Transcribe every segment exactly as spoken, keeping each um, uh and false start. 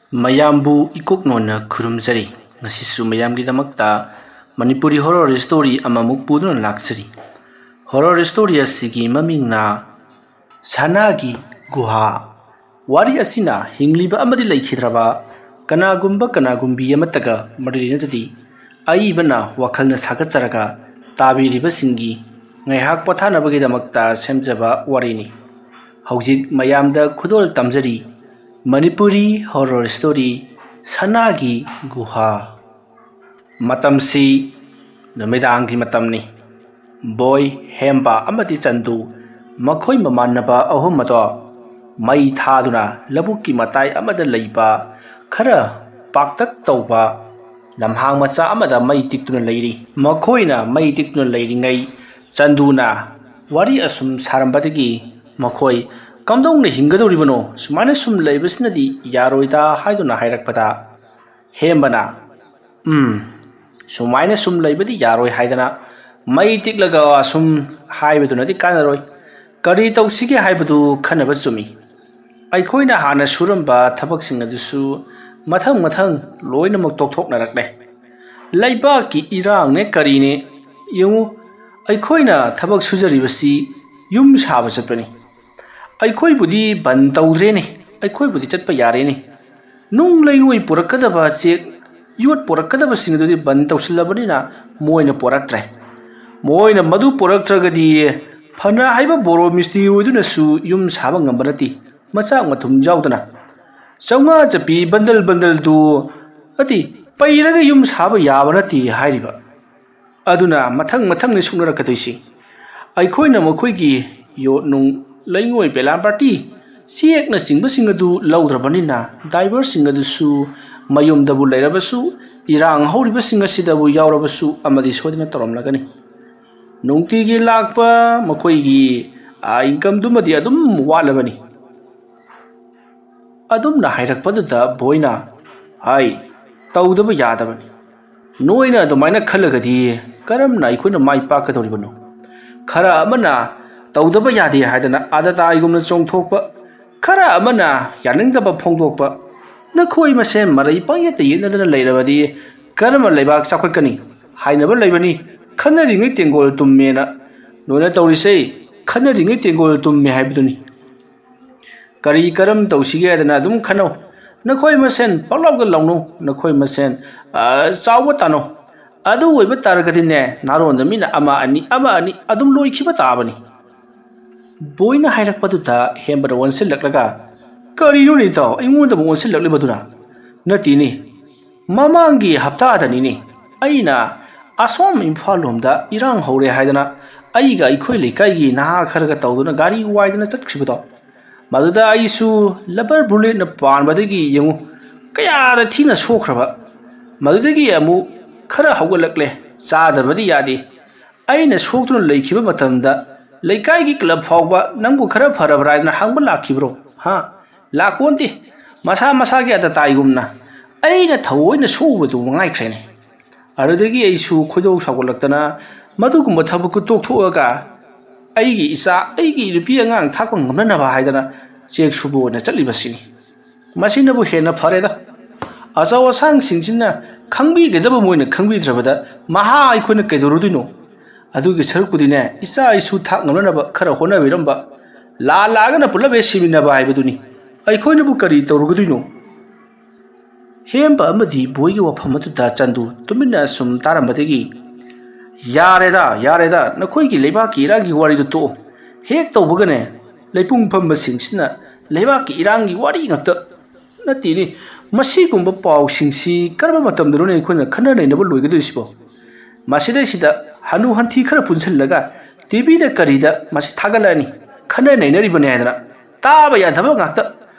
ꯃꯌꯥꯝꯕꯨ ꯏꯀꯣꯛ ꯅꯣꯟꯅ ꯈꯨꯔꯨꯝꯖꯔꯤ꯫ ꯉꯁꯤꯁꯨ ꯃꯌꯥꯝꯒꯤꯗꯃꯛꯇ Manipuri horror story ꯑꯃꯃꯨꯛ ꯄꯨꯗꯨꯅ ꯂꯥꯛꯆꯔꯤ꯫ Horror story ꯑꯁꯤꯒꯤ ꯃꯃꯤꯡꯅ ꯁꯅꯥꯒꯤ ꯒꯨꯍꯥ꯫ ꯋꯥꯔꯤ ꯑꯁꯤꯅ ꯍꯤꯡꯂꯤꯕ ꯑꯃꯗꯤ ꯂꯩꯈꯤꯗ꯭ꯔꯕ ꯀꯅꯥꯒꯨꯝꯕ ꯀꯅꯥꯒꯨꯝꯕꯤ ꯑꯃꯠꯇꯒ ꯃꯔꯤ ꯂꯩꯅꯗꯗꯤ, ꯑꯏꯕꯅ ꯋꯥꯈꯜꯅ ꯁꯥꯒꯠꯆꯔꯒ ꯇꯥꯕꯤꯔꯤꯕꯁꯤꯡꯒꯤ ꯉꯥꯏꯍꯥꯛ ꯄꯣꯊꯥꯅꯕꯒꯤꯗꯃꯛꯇ ꯁꯦꯝꯖꯕ ꯋꯥꯔꯤꯅꯤ꯫ ꯍꯧꯖꯤꯛ ꯃꯌꯥꯝꯗ ꯈꯨꯗꯣꯜ ꯇꯝꯖꯔꯤ ꯃꯅꯤꯄꯨꯔꯤ horror story ꯁꯅꯥꯒꯤ ꯒꯨꯍꯥ꯫ ꯃꯇꯝꯁꯤ ꯅꯨꯃꯤꯗꯥꯡꯒꯤ ꯃꯇꯝꯅꯤ꯫ ꯕꯣꯏ, ꯍꯦꯝꯕ ꯑꯃꯗꯤ ꯆꯟꯗꯨ, ꯃꯈꯣꯏ ꯃꯃꯥꯟꯅꯕ ꯑꯍꯨꯝ ꯑꯗꯣ ꯃꯩ ꯊꯥꯗꯨꯅ ꯂꯧꯕꯨꯛꯀꯤ ꯃꯇꯥꯏ ꯑꯃꯗ ꯂꯩꯕ ꯈꯔ ꯄꯥꯛꯇꯛ ꯇꯧꯕ ꯂꯝꯍꯥꯡ ꯃꯆꯥ ꯑꯃꯗ ꯃꯩ ꯇꯤꯛꯇꯨꯅ ꯂꯩꯔꯤ꯫ ꯃꯈꯣꯏꯅ ꯃꯩ ꯇꯤꯛꯇꯨꯅ ꯂꯩꯔꯤꯉꯩ ꯆꯟꯗꯨꯅ ꯋꯥꯔꯤ ꯑꯁꯨꯝ ꯁꯥꯔꯝꯕꯗꯒꯤ ꯃꯈꯣꯏ ꯀꯝꯗꯧꯅ ꯍꯤꯡꯒꯗꯧꯔꯤꯕꯅꯣ? ꯁꯨꯃꯥꯏꯅ ꯁꯨꯝ ꯂꯩꯕꯁꯤꯅꯗꯤ ꯌꯥꯔꯣꯏꯗ ꯍꯥꯏꯗꯨꯅ ꯍꯥꯏꯔꯛꯄꯗ, ꯍꯦꯝꯕꯅ, "ꯎꯝ, ꯁꯨꯃꯥꯏꯅ ꯁꯨꯝ ꯂꯩꯕꯗꯤ ꯌꯥꯔꯣꯏ ꯍꯥꯏꯗꯅ ꯃꯩ ꯇꯤꯛꯂꯒ ꯑꯁꯨꯝ ꯍꯥꯏꯕꯗꯨꯅꯗꯤ ꯀꯥꯟꯅꯔꯣꯏ꯫ ꯀꯔꯤ ꯇꯧꯁꯤꯒꯦ ꯍꯥꯏꯕꯗꯨ ꯈꯟꯅꯕ ꯆꯨꯝꯃꯤ꯫ ꯑꯩꯈꯣꯏꯅ ꯍꯥꯟꯅ ꯁꯨꯔꯝꯕ ꯊꯕꯛꯁꯤꯡ ꯑꯗꯨꯁꯨ ꯃꯊꯪ ꯃꯊꯪ ꯂꯣꯏꯅꯃꯛ ꯇꯣꯛꯊꯣꯛꯅꯔꯛꯂꯦ꯫ ꯂꯩꯕꯥꯛꯀꯤ ꯏꯔꯥꯡꯅꯦ ꯀꯔꯤꯅꯦ ꯌꯦꯡꯉꯨ, ꯑꯩꯈꯣꯏꯅ ꯊꯕꯛ ꯁꯨꯖꯔꯤꯕꯁꯤ ꯌꯨꯝ ꯁꯥꯕ ꯆꯠꯄꯅꯤ꯫ ꯑꯩꯈꯣꯏꯕꯨꯗꯤ ꯕꯟ ꯇꯧꯗ꯭ꯔꯦꯅꯦ, ꯑꯩꯈꯣꯏꯕꯨꯗꯤ ꯆꯠꯄ ꯌꯥꯔꯦꯅꯦ꯫ ꯅꯨꯡ ꯂꯩꯉꯣꯏ ꯄꯨꯔꯛꯀꯗꯕ, ꯆꯦꯛ ꯌꯣꯠ ꯄꯨꯔꯛꯀꯗꯕꯁꯤꯡ ꯑꯗꯨꯗꯤ ꯕꯟ ꯇꯧꯁꯤꯜꯂꯕꯅꯤꯅ ꯃꯣꯏꯅ ꯄꯨꯔꯛꯇ꯭ꯔꯦ꯫ ꯃꯣꯏꯅ ꯃꯗꯨ ꯄꯨꯔꯛꯇ꯭ꯔꯒꯗꯤ ꯐꯅ ꯍꯥꯏꯕ ꯕꯣꯔꯣ ꯃꯤꯁꯇ꯭ꯔꯤ ꯑꯣꯏꯗꯨꯅꯁꯨ ꯌꯨꯝ ꯁꯥꯕ ꯉꯝꯕ ꯅꯠꯇꯦ, ꯃꯆꯥꯛ ꯃꯊꯨꯝ ꯌꯥꯎꯗꯅ꯫ ꯆꯥꯝꯃꯉꯥ ꯆꯠꯄꯤ ꯕꯟꯗꯜ ꯕꯟꯗꯜꯗꯨ ꯑꯗꯤ ꯄꯩꯔꯒ ꯌꯨꯝ ꯁꯥꯕ ꯌꯥꯕ ꯅꯠꯇꯦ ꯍꯥꯏꯔꯤꯕ꯫ ꯑꯗꯨꯅ ꯃꯊꯪ ꯃꯊꯪꯅꯤ ꯁꯨꯡꯅꯔꯛꯀꯗꯣꯏꯁꯤ꯫ ꯑꯩꯈꯣꯏꯅ ꯃꯈꯣꯏꯒꯤ ꯌꯣꯠ ꯅꯨꯡ, ꯂꯩꯉꯣꯏ, ꯕꯦꯂꯥꯕꯥꯇꯤ, ꯆꯦꯛꯅꯆꯤꯡꯕꯁꯤꯡ ꯑꯗꯨ ꯂꯧꯗ꯭ꯔꯕꯅꯤꯅ ꯗ꯭ꯔꯥꯏꯚꯔꯁꯤꯡ ꯑꯗꯨꯁꯨ ꯃꯌꯨꯝꯗꯕꯨ ꯂꯩꯔꯕꯁꯨ, ꯏꯔꯥꯡ ꯍꯧꯔꯤꯕꯁꯤꯡ ꯑꯁꯤꯗꯕꯨ ꯌꯥꯎꯔꯕꯁꯨ ꯑꯃꯗꯤ ꯁꯣꯏꯗꯅ ꯇꯧꯔꯝꯂꯒꯅꯤ꯫ ꯅꯨꯡꯇꯤꯒꯤ ꯂꯥꯛꯄ ꯃꯈꯣꯏꯒꯤ, ꯑꯥ, ꯏꯟꯀꯝꯗꯨꯃꯗꯤ ꯑꯗꯨꯝ ꯋꯥꯠꯂꯕꯅꯤ꯫" ꯑꯗꯨꯝꯅ ꯍꯥꯏꯔꯛꯄꯗꯨꯗ ꯕꯣꯏꯅ, "ꯍꯥꯏ, ꯇꯧꯗꯕ ꯌꯥꯗꯕꯅꯤ꯫ ꯅꯣꯏꯅ ꯑꯗꯨꯃꯥꯏꯅ ꯈꯜꯂꯒꯗꯤ ꯀꯔꯝꯅ ꯑꯩꯈꯣꯏꯅ ꯃꯥꯏ ꯄꯥꯛꯀꯗꯧꯔꯤꯕꯅꯣ? ꯈꯔ ꯑꯃꯅ ꯇꯧꯗꯕ ꯌꯥꯗꯦ ꯍꯥꯏꯗꯅ ꯑꯥꯗ ꯇꯥꯏꯒꯨꯝꯅ ꯆꯣꯡꯊꯣꯛꯄ, ꯈꯔ ꯑꯃꯅ ꯌꯥꯅꯤꯡꯗꯕ ꯐꯣꯡꯗꯣꯛꯄ, ꯅꯈꯣꯏ ꯃꯁꯦꯟ ꯃꯔꯩ ꯄꯪꯌꯦꯠꯇ ꯌꯦꯠꯅꯗꯅ ꯂꯩꯔꯕꯗꯤ ꯀꯔꯝꯕ ꯂꯩꯕꯥꯛ ꯆꯥꯎꯈꯠꯀꯅꯤ? ꯍꯥꯏꯅꯕ ꯂꯩꯕꯅꯤ, "ꯈꯟꯅꯔꯤꯉꯩ ꯇꯦꯡꯒꯣꯜ ꯇꯨꯝꯃꯦꯅ"꯫ ꯂꯣꯏꯅ ꯇꯧꯔꯤꯁꯦ, "ꯈꯟꯅꯔꯤꯉꯩ ꯇꯦꯡꯒꯣꯜ ꯇꯨꯝꯃꯦ" ꯍꯥꯏꯕꯗꯨꯅꯤ꯫ ꯀꯔꯤ ꯀꯔꯝ ꯇꯧꯁꯤꯒꯦ ꯍꯥꯏꯗꯅ ꯑꯗꯨꯝ ꯈꯟꯅꯧ꯫ ꯅꯈꯣꯏ ꯃꯁꯦꯟ ꯄꯪꯂꯥꯎꯗ ꯂꯥꯎꯅꯧ, ꯅꯈꯣꯏ ꯃꯁꯦꯟ, ꯑ, ꯆꯥꯎꯕ ꯇꯥꯅꯧ꯫ ꯑꯗꯨ ꯑꯣꯏꯕ ꯇꯥꯔꯒꯗꯤꯅꯦ, ꯅꯥꯔꯣꯟꯗ ꯃꯤꯅ ꯑꯃ ꯑꯅꯤ, ꯑꯃ ꯑꯅꯤ ꯑꯗꯨꯝ ꯂꯣꯏꯈꯤꯕ ꯇꯥꯕꯅꯤ꯫ ꯕꯣꯏꯅ ꯍꯥꯏꯔꯛꯄꯗꯨꯗ ꯍꯦꯝꯕꯅ ꯑꯣꯟꯁꯤꯜꯂꯛꯂꯒ, "ꯀꯔꯤꯅꯣꯅꯦ ꯏꯇꯥꯎ, ꯑꯩꯉꯣꯟꯗꯕꯨ ꯑꯣꯟꯁꯤꯜꯂꯛꯂꯤꯕꯗꯨꯅ?" "ꯅꯠꯇꯦꯅꯦ, ꯃꯃꯥꯡꯒꯤ ꯍꯞꯇꯥꯗꯅꯤꯅꯦ, ꯑꯩꯅ ꯑꯁꯣꯝ ꯏꯝꯐꯥꯜ ꯂꯣꯝꯗ ꯏꯔꯥꯡ ꯍꯧꯔꯦ ꯍꯥꯏꯗꯅ ꯑꯩꯒ ꯑꯩꯈꯣꯏ ꯂꯩꯀꯥꯏꯒꯤ ꯅꯍꯥ ꯈꯔꯒ ꯇꯧꯗꯨꯅ ꯒꯥꯔꯤ ꯋꯥꯏꯗꯅ ꯆꯠꯈ꯭ꯔꯤꯕꯗꯣ꯫ ꯃꯗꯨꯗ ꯑꯩꯁꯨ ꯂꯕꯔ ꯕꯨꯂꯦꯠꯅ ꯄꯥꯟꯕꯗꯒꯤ ꯌꯦꯡꯉꯨ ꯀꯌꯥꯗ ꯊꯤꯅ ꯁꯣꯛꯈ꯭ꯔꯕ꯫ ꯃꯗꯨꯗꯒꯤ ꯑꯃꯨꯛ ꯈꯔ ꯍꯧꯒꯠꯂꯛꯂꯦ, ꯆꯥꯗꯕꯗꯤ ꯌꯥꯗꯦ꯫ ꯑꯩꯅ ꯁꯣꯛꯇꯨꯅ ꯂꯩꯈꯤꯕ ꯃꯇꯝꯗ ꯂꯩꯀꯥꯏꯒꯤ ꯀ꯭ꯂꯕ ꯐꯥꯎꯕ ꯅꯪꯕꯨ ꯈꯔ ꯐꯔꯕ꯭ꯔꯥ ꯍꯥꯏꯗꯅ ꯍꯪꯕ ꯂꯥꯛꯈꯤꯕ꯭ꯔꯣ? ꯍꯥ? ꯂꯥꯛꯄꯣꯟꯇꯦ꯫ ꯃꯁꯥ ꯃꯁꯥꯒꯤ ꯑꯇꯇꯥꯏꯒꯨꯝꯅ ꯑꯩꯅ ꯊꯑꯣꯏꯅ ꯁꯣꯛꯎꯕꯗꯨ ꯃꯉꯥꯏꯈ꯭ꯔꯦꯅꯦ꯫ ꯑꯗꯨꯗꯒꯤ ꯑꯩꯁꯨ ꯈꯣꯏꯗꯧ ꯁꯥꯎꯒꯠꯂꯛꯇꯅ ꯃꯗꯨꯒꯨꯝꯕ ꯊꯕꯛꯇꯨ ꯇꯣꯛꯊꯣꯛꯑꯒ ꯑꯩꯒꯤ ꯏꯆꯥ, ꯑꯩꯒꯤ ꯅꯨꯄꯤ ꯑꯉꯥꯡ ꯊꯥꯛꯄ ꯉꯝꯅꯅꯕ ꯍꯥꯏꯗꯅ ꯆꯦꯛ ꯁꯨꯕ ꯑꯣꯏꯅ ꯆꯠꯂꯤꯕꯁꯤꯅꯤ꯫ ꯃꯁꯤꯅꯕꯨ ꯍꯦꯟꯅ ꯐꯔꯦꯗ꯫ ꯑꯆꯧ ꯑꯁꯥꯡꯁꯤꯡꯁꯤꯅ ꯈꯪꯕꯤꯒꯗꯕ ꯃꯣꯏꯅ ꯈꯪꯕꯤꯗ꯭ꯔꯕꯗ ꯃꯍꯥ ꯑꯩꯈꯣꯏꯅ ꯀꯩꯗꯧꯔꯨꯗꯣꯏꯅꯣ? ꯑꯗꯨꯒꯤ ꯁꯔꯨꯛꯄꯨꯗꯤꯅꯦ, ꯏꯆꯥ ꯏꯁꯨ ꯊꯥꯛ ꯉꯝꯅꯅꯕ ꯈꯔ ꯍꯣꯠꯅꯕꯤꯔꯝꯕ, ꯂꯥꯜꯂꯛꯑꯒꯅ ꯄꯨꯜꯂꯞ ꯍꯦꯛ ꯁꯤꯃꯤꯟꯅꯕ ꯍꯥꯏꯕꯗꯨꯅꯤ꯫ ꯑꯩꯈꯣꯏꯅꯕꯨ ꯀꯔꯤ ꯇꯧꯔꯨꯒꯗꯣꯏꯅꯣ? ꯍꯦꯝꯕ ꯑꯃꯗꯤ ꯕꯣꯏꯒꯤ ꯋꯥꯐꯝ ꯑꯗꯨꯗ ꯆꯟꯗꯨ ꯇꯨꯃꯤꯟꯅ ꯁꯨꯝ ꯇꯥꯔꯝꯕꯗꯒꯤ, "ꯌꯥꯔꯦꯗ, ꯌꯥꯔꯦꯗ, ꯅꯈꯣꯏꯒꯤ ꯂꯩꯕꯥꯛꯀꯤ ꯏꯔꯥꯡꯒꯤ ꯋꯥꯔꯤꯗꯨ ꯇꯣꯛꯑꯣ꯫ ꯍꯦꯛ ꯇꯧꯕꯒꯅꯦ, ꯂꯩꯄꯨꯡ ꯐꯝꯕꯁꯤꯡꯁꯤꯅ ꯂꯩꯕꯥꯛꯀꯤ ꯏꯔꯥꯡꯒꯤ ꯋꯥꯔꯤ ꯉꯥꯛꯇ꯫ ꯅꯠꯇꯦꯅꯦ, ꯃꯁꯤꯒꯨꯝꯕ ꯄꯥꯎꯁꯤꯡꯁꯤ ꯀꯔꯝꯕ ꯃꯇꯝꯗꯅꯣꯅꯦ ꯑꯩꯈꯣꯏꯅ ꯈꯟꯅ ꯅꯩꯅꯕ ꯂꯣꯏꯒꯗꯣꯏꯁꯤꯕꯣ? ꯃꯁꯤꯗꯩꯁꯤꯗ ꯍꯅꯨ ꯍꯟꯊꯤ ꯈꯔ ꯄꯨꯟꯁꯤꯜꯂꯒ ꯇꯤꯚꯤꯗ ꯀꯔꯤꯗ ꯃꯁꯤ ꯊꯥꯒꯠꯂꯛꯑꯅꯤ, ꯈꯟꯅ ꯅꯩꯅꯔꯤꯕꯅꯦ ꯍꯥꯏꯗꯅ꯫ ꯇꯥꯕ ꯌꯥꯗꯕ ꯉꯥꯛꯇ꯫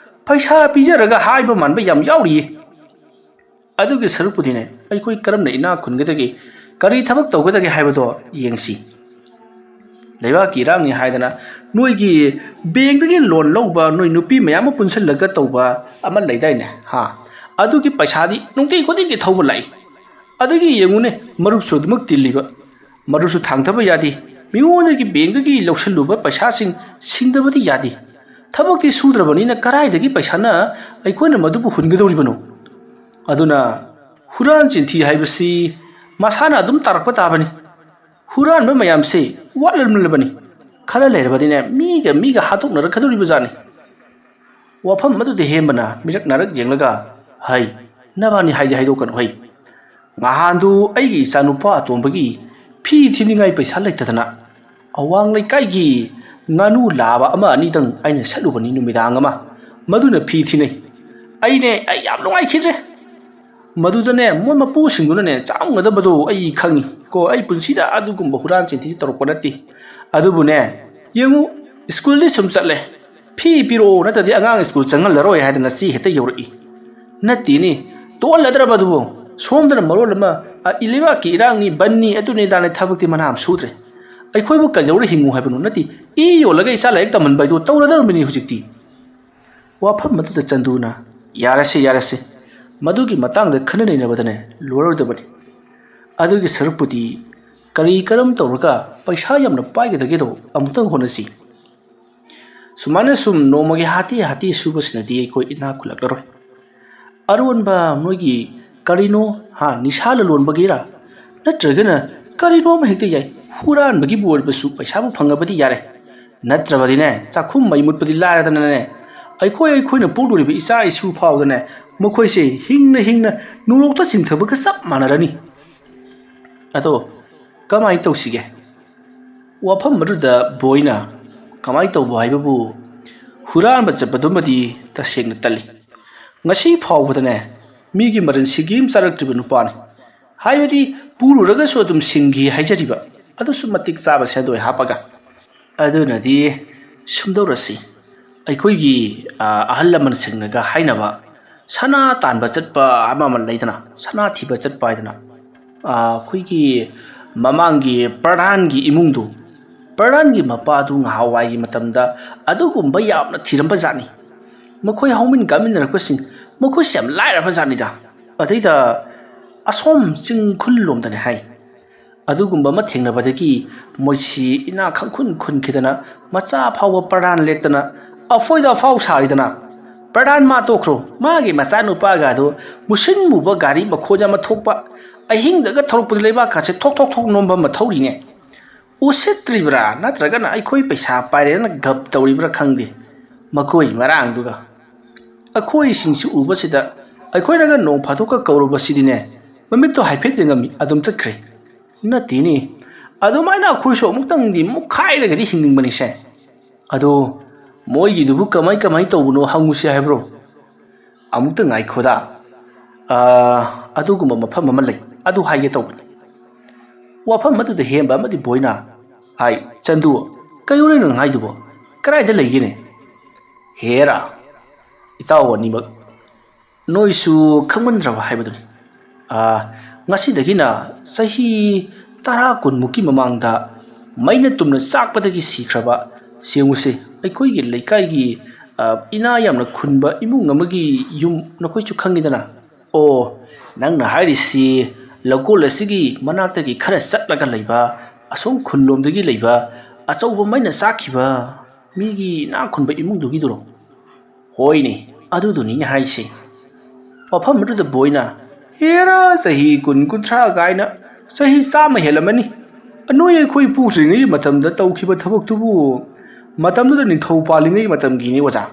ꯄꯩꯁꯥ ꯄꯤꯖꯔꯒ ꯍꯥꯏꯕ ꯃꯥꯟꯕ ꯌꯥꯝ ꯌꯥꯎꯔꯤꯌꯦ꯫ ꯑꯗꯨꯒꯤ ꯁꯔꯨꯛꯄꯨꯗꯤꯅꯦ, ꯑꯩꯈꯣꯏ ꯀꯔꯝꯅ ꯏꯅꯥꯛ ꯈꯨꯟꯒꯗꯒꯦ, ꯀꯔꯤ ꯊꯕꯛ ꯇꯧꯒꯗꯒꯦ ꯍꯥꯏꯕꯗꯣ ꯌꯦꯡꯁꯤ꯫ ꯂꯩꯕꯥꯛꯀꯤ ꯏꯔꯥꯡꯅꯤ ꯍꯥꯏꯗꯅ ꯅꯣꯏꯒꯤ ꯕꯦꯡꯗꯒꯤ ꯂꯣꯟ ꯂꯧꯕ ꯅꯣꯏ ꯅꯨꯄꯤ ꯃꯌꯥꯝ ꯑꯃ ꯄꯨꯟꯁꯤꯜꯂꯒ ꯇꯧꯕ ꯑꯃ ꯂꯩꯗꯥꯏꯅꯦ? ꯍꯥ? ꯑꯗꯨꯒꯤ ꯄꯩꯁꯥꯗꯤ ꯅꯨꯡꯇꯤ ꯈꯨꯗꯤꯡꯒꯤ ꯊꯧꯕ ꯂꯥꯛꯏ꯫ ꯑꯗꯒꯤ ꯌꯦꯡꯉꯨꯅꯦ, ꯃꯔꯨꯞꯁꯨ ꯑꯗꯨꯃꯛ ꯇꯤꯜꯂꯤꯕ꯫ ꯃꯔꯨꯞꯁꯨ ꯊꯥꯡꯊꯕ ꯌꯥꯗꯦ꯫ ꯃꯤꯉꯣꯟꯗꯒꯤ ꯕꯦꯡꯗꯒꯤ ꯂꯧꯁꯤꯜꯂꯨꯕ ꯄꯩꯁꯥꯁꯤꯡ ꯁꯤꯡꯗꯕꯗꯤ ꯌꯥꯗꯦ꯫ ꯊꯕꯛꯇꯤ ꯁꯨꯗ꯭ꯔꯕꯅꯤꯅ ꯀꯗꯥꯏꯗꯒꯤ ꯄꯩꯁꯥꯅ ꯑꯩꯈꯣꯏꯅ ꯃꯗꯨꯕꯨ ꯍꯨꯟꯒꯗꯧꯔꯤꯕꯅꯣ? ꯑꯗꯨꯅ ꯍꯨꯔꯥꯟ ꯆꯤꯟꯊꯤ ꯍꯥꯏꯕꯁꯤ ꯃꯁꯥꯅ ꯑꯗꯨꯝ ꯇꯥꯔꯛꯄ ꯇꯥꯕꯅꯤ꯫ ꯍꯨꯔꯥꯟꯕ ꯃꯌꯥꯝꯁꯤ ꯋꯥꯠꯂꯝꯂꯕꯅꯤ꯫ ꯈꯔ ꯂꯩꯔꯕꯗꯤꯅꯦ, ꯃꯤꯒ ꯃꯤꯒ ꯍꯥꯠꯇꯣꯛꯅꯔꯛꯀꯗꯧꯔꯤꯕ ꯖꯥꯠꯅꯤ꯫ ꯋꯥꯐꯝ ꯑꯗꯨꯗ ꯍꯦꯝꯕꯅ ꯃꯤꯔꯛ ꯅꯥꯔꯛ ꯌꯦꯡꯂꯒ, "ꯍꯩ, ꯅꯕꯥꯅꯤ ꯍꯥꯏꯗꯤ ꯍꯥꯏꯗꯣꯛꯀꯅꯨ ꯍꯩ꯫ ꯉꯍꯥꯟꯗꯨ ꯑꯩꯒꯤ ꯏꯆꯥꯅꯨꯄꯥ ꯑꯇꯣꯝꯕꯒꯤ ꯐꯤ ꯊꯤꯅꯤꯡꯉꯥꯏ ꯄꯩꯁꯥ ꯂꯩꯇꯗꯅ ꯑꯋꯥꯡ ꯂꯩꯀꯥꯏꯒꯤ ꯉꯥꯅꯨ ꯂꯥꯕ ꯑꯃ ꯑꯅꯤꯗꯪ ꯑꯩꯅ ꯁꯠꯂꯨꯕꯅꯤ ꯅꯨꯃꯤꯗꯥꯡ ꯑꯃ꯫ ꯃꯗꯨꯅ ꯐꯤ ꯊꯤꯅꯩ꯫ ꯑꯩꯅꯦ, ꯑꯩ ꯌꯥꯝ ꯅꯨꯡꯉꯥꯏꯈꯤꯗ꯭ꯔꯦ꯫ ꯃꯗꯨꯗꯅꯦ, ꯃꯣꯏ ꯃꯄꯨꯁꯤꯡꯗꯨꯅꯅꯦ ꯆꯥꯔꯝꯒꯗꯕꯗꯣ ꯑꯩ ꯈꯪꯉꯤ ꯀꯣ, ꯑꯩ ꯄꯨꯟꯁꯤꯗ ꯑꯗꯨꯒꯨꯝꯕ ꯍꯨꯔꯥꯟ ꯆꯤꯟꯊꯤꯁꯤ ꯇꯧꯔꯛꯄ ꯅꯠꯇꯦ꯫ ꯑꯗꯨꯕꯨꯅꯦ, ꯌꯦꯡꯉꯨ, ꯁ꯭ꯀꯨꯜꯗꯤ ꯁꯨꯝ ꯆꯠꯂꯦ, ꯐꯤ ꯄꯤꯔꯛꯑꯣ ꯅꯠꯇ꯭ꯔꯗꯤ ꯑꯉꯥꯡ ꯁ꯭ꯀꯨꯜ ꯆꯪꯍꯜꯂꯔꯣꯏ" ꯍꯥꯏꯗꯅ ꯆꯦ ꯍꯦꯛꯇ ꯌꯧꯔꯛꯏ꯫ ꯅꯠꯇꯦꯅꯦ, ꯇꯣꯛꯍꯜꯂꯗ꯭ꯔꯕ ꯑꯗꯨꯕꯨ? ꯁꯣꯝꯗꯅ ꯃꯔꯣꯜ ꯑꯃ, "ꯑ, ꯏ ꯂꯩꯕꯥꯛꯀꯤ ꯏꯔꯥꯡꯅꯤ, ꯕꯟꯅꯤ, ꯑꯗꯨꯅꯤ ꯑꯗꯥꯅꯤ, ꯊꯕꯛꯇꯤ ꯃꯅꯥ ꯑꯃ ꯁꯨꯗ꯭ꯔꯦ꯫ ꯑꯩꯈꯣꯏꯕꯨ ꯀꯩꯗꯧꯔ ꯍꯤꯡꯉꯨ ꯍꯥꯏꯕꯅꯣ?" ꯅꯠꯇꯦ, ꯏ ꯌꯣꯜꯂꯒ ꯏꯆꯥ ꯂꯥꯏꯔꯤꯛ ꯇꯝꯍꯟꯕ ꯍꯥꯏꯗꯣ ꯇꯧꯔꯗꯧꯔꯕꯅꯤ ꯍꯧꯖꯤꯛꯇꯤ꯫ ꯋꯥꯐꯝ ꯑꯗꯨꯗ ꯆꯟꯗꯨꯅ, "ꯌꯥꯔꯁꯤ, ꯌꯥꯔꯁꯤ, ꯃꯗꯨꯒꯤ ꯃꯇꯥꯡꯗ ꯈꯟꯅ ꯅꯩꯅꯕꯗꯅꯦ ꯂꯣꯏꯔꯣꯏꯗꯕꯅꯤ꯫ ꯑꯗꯨꯒꯤ ꯁꯔꯨꯛꯄꯨꯗꯤ ꯀꯔꯤ ꯀꯔꯝ ꯇꯧꯔꯒ ꯄꯩꯁꯥ ꯌꯥꯝꯅ ꯄꯥꯏꯒꯗꯒꯦꯗꯣ ꯑꯃꯨꯛꯇꯪ ꯍꯣꯠꯅꯁꯤ꯫ ꯁꯨꯃꯥꯏꯅ ꯁꯨꯝ ꯅꯣꯡꯃꯒꯤ ꯍꯥꯇꯦ ꯍꯥꯇꯦ ꯁꯨꯕꯁꯤꯅꯗꯤ ꯑꯩꯈꯣꯏ ꯏꯅꯥꯛ ꯈꯨꯜꯂꯛꯂꯔꯣꯏ꯫ ꯑꯔꯣꯟꯕ ꯅꯣꯏꯒꯤ ꯀꯔꯤꯅꯣ, ꯍꯥ, ꯅꯤꯁꯥ ꯂꯂꯣꯟꯕꯒꯤꯔꯥ? ꯅꯠꯇ꯭ꯔꯒꯅ ꯀꯔꯤꯅꯣ ꯑꯃ ꯍꯦꯛꯇ ꯌꯥꯏ, ꯍꯨꯔꯥꯟꯕꯒꯤꯕꯨ ꯑꯣꯏꯔꯕꯁꯨ ꯄꯩꯁꯥꯕꯨ ꯐꯪꯉꯕꯗꯤ ꯌꯥꯔꯦ꯫ ꯅꯠꯇ꯭ꯔꯕꯗꯤꯅꯦ, ꯆꯥꯛꯈꯨꯝ ꯃꯩ ꯃꯨꯠꯄꯗꯤ ꯂꯥꯏꯔꯗꯅꯅꯦ, ꯑꯩꯈꯣꯏ ꯑꯩꯈꯣꯏꯅ ꯄꯣꯛꯂꯨꯔꯤꯕ ꯏꯆꯥ ꯏꯁꯨ ꯐꯥꯎꯗꯅꯦ, ꯃꯈꯣꯏꯁꯦ ꯍꯤꯡꯅ ꯍꯤꯡꯅ ꯅꯨꯡꯂꯣꯛꯇ ꯆꯤꯡꯊꯕꯒ ꯆꯞ ꯃꯥꯟꯅꯔꯅꯤ꯫ ꯑꯗꯣ ꯀꯃꯥꯏꯅ ꯇꯧꯁꯤꯒꯦ?" ꯋꯥꯐꯝ ꯑꯗꯨꯗ ꯕꯣꯏꯅ, "ꯀꯃꯥꯏꯅ ꯇꯧꯕ ꯍꯥꯏꯕꯕꯨ, ꯍꯨꯔꯥꯟꯕ ꯆꯠꯄꯗꯨꯃꯗꯤ ꯇꯁꯦꯡꯅ ꯇꯜꯂꯤ꯫ ꯉꯁꯤ ꯐꯥꯎꯕꯗꯅꯦ, ꯃꯤꯒꯤ ꯃꯔꯟ ꯁꯤꯀꯤ ꯑꯃ ꯆꯥꯔꯛꯇ꯭ꯔꯤꯕ ꯅꯨꯄꯥꯅꯤ꯫ ꯍꯥꯏꯕꯗꯤ ꯄꯨꯔꯨꯔꯒꯁꯨ ꯑꯗꯨꯝ ꯁꯤꯡꯈꯤ ꯍꯥꯏꯖꯔꯤꯕ, ꯑꯗꯨꯁꯨ ꯃꯇꯤꯛ ꯆꯥꯕ ꯁꯦꯟꯗꯣꯏ ꯍꯥꯞꯄꯒ꯫ ꯑꯗꯨꯅꯗꯤ ꯁꯨꯝꯗꯧꯔꯁꯤ, ꯑꯩꯈꯣꯏꯒꯤ, ꯑ, ꯑꯍꯜ ꯂꯃꯟꯁꯤꯡꯅꯒ ꯍꯥꯏꯅꯕ ꯁꯅꯥ ꯇꯥꯟꯕ ꯆꯠꯄ ꯑꯃ ꯑꯃ ꯂꯩꯗꯅ, ꯁꯅꯥ ꯊꯤꯕ ꯆꯠꯄ ꯍꯥꯏꯗꯅ, ꯑ, ꯑꯩꯈꯣꯏꯒꯤ ꯃꯃꯥꯡꯒꯤ ꯄ꯭ꯔꯙꯥꯟꯒꯤ ꯏꯃꯨꯡꯗꯨ, ꯄ꯭ꯔꯙꯥꯟꯒꯤ ꯃꯄꯥꯗꯨ ꯉꯍꯥꯟꯋꯥꯏꯒꯤ ꯃꯇꯝꯗ ꯑꯗꯨꯒꯨꯝꯕ ꯌꯥꯝꯅ ꯊꯤꯔꯝꯕ ꯖꯥꯠꯅꯤ꯫ ꯃꯈꯣꯏ ꯍꯧꯃꯤꯟ ꯀꯥꯃꯤꯟꯅꯔꯛꯄꯁꯤꯡ, ꯃꯈꯣꯏꯁꯦ ꯌꯥꯝ ꯂꯥꯏꯔꯕ ꯖꯥꯠꯅꯤꯗ꯫ ꯑꯗꯩꯗ ꯑꯁꯣꯝ ꯆꯤꯡ ꯈꯨꯜ ꯂꯣꯝꯗꯅꯦ ꯍꯥꯏ, ꯑꯗꯨꯒꯨꯝꯕ ꯑꯃ ꯊꯦꯡꯅꯕꯗꯒꯤ ꯃꯣꯏꯁꯤ ꯏꯅꯥꯛ ꯈꯪꯈꯨꯟ ꯈꯨꯟꯈꯤꯗꯅ, ꯃꯆꯥ ꯐꯥꯎꯕ ꯄ꯭ꯔꯥꯟ ꯂꯦꯛꯇꯅ, ꯑꯐꯣꯏꯗ ꯑꯐꯥꯎ ꯁꯥꯔꯤꯗꯅ꯫ ꯄ꯭ꯔꯙꯥꯟ ꯃꯥ ꯇꯣꯛꯈ꯭ꯔꯣ, ꯃꯥꯒꯤ ꯃꯆꯥꯅꯨꯄꯥꯒꯗꯣ ꯃꯨꯁꯤꯟ ꯃꯨꯕ ꯒꯥꯔꯤ ꯃꯈꯣꯟ ꯑꯃ ꯊꯣꯛꯄ, ꯑꯍꯤꯡꯗꯒ ꯊꯧꯔꯛꯄꯗ ꯂꯩꯕꯥꯛꯀꯥꯁꯦ ꯊꯣꯛ ꯊꯣꯛ ꯊꯣꯛ ꯅꯣꯝꯕ ꯑꯃ ꯊꯧꯔꯤꯅꯦ꯫ ꯎꯁꯤꯠꯇ꯭ꯔꯤꯕ꯭ꯔꯥ ꯅꯠꯇ꯭ꯔꯒꯅ ꯑꯩꯈꯣꯏ ꯄꯩꯁꯥ ꯄꯥꯏꯔꯦꯅ ꯒꯞ ꯇꯧꯔꯤꯕ꯭ꯔꯥ ꯈꯪꯗꯦ꯫ ꯃꯈꯣꯏ ꯃꯔꯥꯡꯗꯨꯒ ꯑꯩꯈꯣꯏꯁꯤꯡꯁꯤ ꯎꯕꯁꯤꯗ ꯑꯩꯈꯣꯏꯅꯒ ꯅꯣꯡ ꯐꯥꯗꯣꯛꯀ ꯀꯧꯔꯨꯕꯁꯤꯗꯤꯅꯦ, ꯃꯃꯤꯠꯇꯣ ꯍꯥꯏꯐꯦꯠ ꯌꯦꯡꯉꯝꯃꯤ, ꯑꯗꯨꯝ ꯆꯠꯈ꯭ꯔꯦ꯫ ꯅꯠꯇꯦꯅꯦ, ꯑꯗꯨꯃꯥꯏꯅ ꯑꯩꯈꯣꯏꯁꯨ ꯑꯃꯨꯛꯇꯪꯗꯤ ꯃꯨꯛꯈꯥꯏꯔꯒꯗꯤ ꯍꯤꯡꯅꯤꯡꯕꯅꯤꯁꯦ꯫ ꯑꯗꯣ ꯃꯣꯏꯒꯤꯗꯨꯕꯨ ꯀꯃꯥꯏ ꯀꯃꯥꯏ ꯇꯧꯕꯅꯣ ꯍꯪꯉꯨꯁꯤ ꯍꯥꯏꯕ꯭ꯔꯣ? ꯑꯃꯨꯛꯇ ꯉꯥꯏꯈꯣꯗ꯫ ꯑꯥ, ꯑꯗꯨꯒꯨꯝꯕ ꯃꯐꯝ ꯑꯃ ꯂꯩ, ꯑꯗꯨ ꯍꯥꯏꯒꯦ ꯇꯧꯕꯅꯤ꯫ ꯋꯥꯐꯝ ꯑꯗꯨꯗ ꯍꯦꯟꯕ ꯑꯃꯗꯤ ꯕꯣꯏꯅ ꯍꯥꯏ, "ꯆꯟꯗꯨ, ꯀꯩꯅꯣꯅꯦ ꯅꯪ ꯍꯥꯏꯗꯨꯕꯣ? ꯀꯗꯥꯏꯗ ꯂꯩꯒꯦꯅꯦ?" ꯍꯦꯔꯥ, ꯏꯇꯥꯎ ꯑꯅꯤꯃꯛ, ꯅꯣꯏꯁꯨ ꯈꯪꯃꯟꯗ꯭ꯔꯕ ꯍꯥꯏꯕꯗꯨꯅꯤ꯫ ꯑꯥ, ꯉꯁꯤꯗꯒꯤꯅ ꯆꯍꯤ ꯇꯔꯥ ꯀꯨꯟꯃꯨꯛꯀꯤ ꯃꯃꯥꯡꯗ ꯃꯩꯅ ꯇꯨꯝꯅ ꯆꯥꯛꯄꯗꯒꯤ ꯁꯤꯈ꯭ꯔꯕ, ꯌꯦꯡꯉꯨꯁꯦ, ꯑꯩꯈꯣꯏꯒꯤ ꯂꯩꯀꯥꯏꯒꯤ, ꯑꯥ, ꯏꯅꯥ ꯌꯥꯝꯅ ꯈꯨꯟꯕ ꯏꯃꯨꯡ ꯑꯃꯒꯤ ꯌꯨꯝ ꯅꯈꯣꯏꯁꯨ ꯈꯪꯉꯤꯗꯅ꯫ ꯑꯣ, ꯅꯪꯅ ꯍꯥꯏꯔꯤꯁꯤ ꯂꯧꯀꯣꯜ ꯑꯁꯤꯒꯤ ꯃꯅꯥꯛꯇꯒꯤ ꯈꯔ ꯆꯠꯂꯒ ꯂꯩꯕ, ꯑꯁꯣꯝ ꯈꯨꯜꯂꯣꯝꯗꯒꯤ ꯂꯩꯕ ꯑꯆꯧꯕ ꯃꯩꯅ ꯆꯥꯛꯈꯤꯕ ꯃꯤꯒꯤ ꯏꯅꯥꯛ ꯈꯨꯟꯕ ꯏꯃꯨꯡꯗꯨꯒꯤꯗꯨꯔꯣ? ꯍꯣꯏꯅꯦ, ꯑꯗꯨꯗꯨꯅꯤꯅꯦ ꯍꯥꯏꯁꯦ꯫ ꯃꯐꯝ ꯑꯗꯨꯗ ꯕꯣꯏꯅ, "ꯍꯦꯔꯥ, ꯆꯍꯤ ꯀꯨꯟ, ꯀꯨꯟꯊ꯭ꯔꯥ ꯀꯥꯏꯅ ꯆꯍꯤ ꯆꯥꯝꯃ ꯍꯦꯜꯂꯝꯃꯅꯤ꯫ ꯑꯅꯣꯏ ꯑꯩꯈꯣꯏ ꯄꯣꯛꯇ꯭ꯔꯤꯉꯩ ꯃꯇꯝꯗ ꯇꯧꯈꯤꯕ ꯊꯕꯛꯇꯨꯕꯨ, ꯃꯇꯝꯗꯨꯗ ꯅꯤꯡꯊꯧ ꯄꯥꯜꯂꯤꯉꯩ ꯃꯇꯝꯒꯤꯅꯤ ꯑꯣꯖꯥ꯫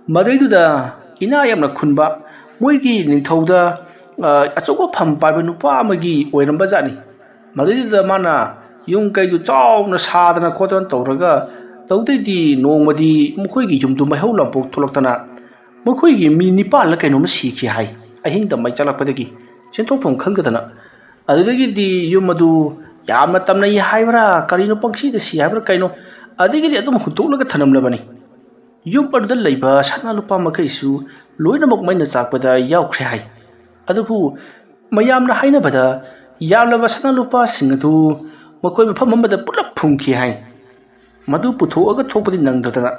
ꯃꯗꯩꯗꯨꯗ ꯏꯅꯥ ꯌꯥꯝꯅ ꯈꯨꯟꯕ ꯃꯣꯏꯒꯤ ꯅꯤꯡꯊꯧꯗ, ꯑ, ꯑꯆꯧꯕ ꯐꯝ ꯄꯥꯏꯕ ꯅꯨꯄꯥ ꯑꯃꯒꯤ ꯑꯣꯏꯔꯝꯕ ꯖꯥꯠꯅꯤ꯫ ꯃꯗꯩꯗꯨꯗ ꯃꯥꯅ ꯌꯨꯝ ꯀꯩꯗꯨ ꯆꯥꯎꯅ ꯁꯥꯗꯅ ꯈꯣꯠꯇꯅ ꯇꯧꯔꯒ ꯇꯧꯗꯩꯗꯤ ꯅꯣꯡꯃꯗꯤ ꯃꯈꯣꯏꯒꯤ ꯌꯨꯝꯗꯨ ꯃꯩꯍꯧ ꯂꯥꯡꯄꯣꯛ ꯊꯣꯛꯂꯛꯇꯅ ꯃꯈꯣꯏꯒꯤ ꯃꯤ ꯅꯤꯄꯥꯜꯂ ꯀꯩꯅꯣꯝꯃ ꯁꯤꯈꯤ ꯍꯥꯏ, ꯑꯍꯤꯡꯗ ꯃꯩ ꯆꯥꯛꯂꯛꯄꯗꯒꯤ ꯆꯦꯟꯊꯣꯛꯐꯝ ꯈꯪꯗꯗꯅ꯫ ꯑꯗꯨꯗꯒꯤꯗꯤ ꯌꯨꯝ ꯑꯗꯨ ꯌꯥꯝꯅ ꯇꯝꯅꯩ ꯍꯥꯏꯕ꯭ꯔꯥ ꯀꯔꯤꯅꯣ, ꯄꯪꯁꯤꯗ ꯁꯤ ꯍꯥꯏꯕ꯭ꯔꯥ ꯀꯩꯅꯣ, ꯑꯗꯒꯤꯗꯤ ꯑꯗꯨꯝ ꯍꯨꯟꯇꯣꯛꯂꯒ ꯊꯅꯝꯂꯕꯅꯤ꯫ ꯌꯨꯝ ꯑꯗꯨꯗ ꯂꯩꯕ ꯁꯅꯥ ꯂꯨꯄꯥ ꯃꯈꯩꯁꯨ ꯂꯣꯏꯅꯃꯛ ꯃꯩꯅ ꯆꯥꯛꯄꯗ ꯌꯥꯎꯈ꯭ꯔꯦ ꯍꯥꯏ꯫ ꯑꯗꯨꯕꯨ ꯃꯌꯥꯝꯅ ꯍꯥꯏꯅꯕꯗ ꯌꯥꯝꯂꯕ ꯁꯅꯥ ꯂꯨꯄꯥꯁꯤꯡ ꯑꯗꯨ ꯃꯈꯣꯏ ꯃꯐꯝ ꯑꯃꯗ ꯄꯨꯂꯞ ꯐꯨꯝꯈꯤ ꯍꯥꯏ꯫ ꯃꯗꯨ ꯄꯨꯊꯣꯛꯑꯒ ꯊꯣꯛꯄꯗꯤ ꯅꯪꯗꯗꯅ꯫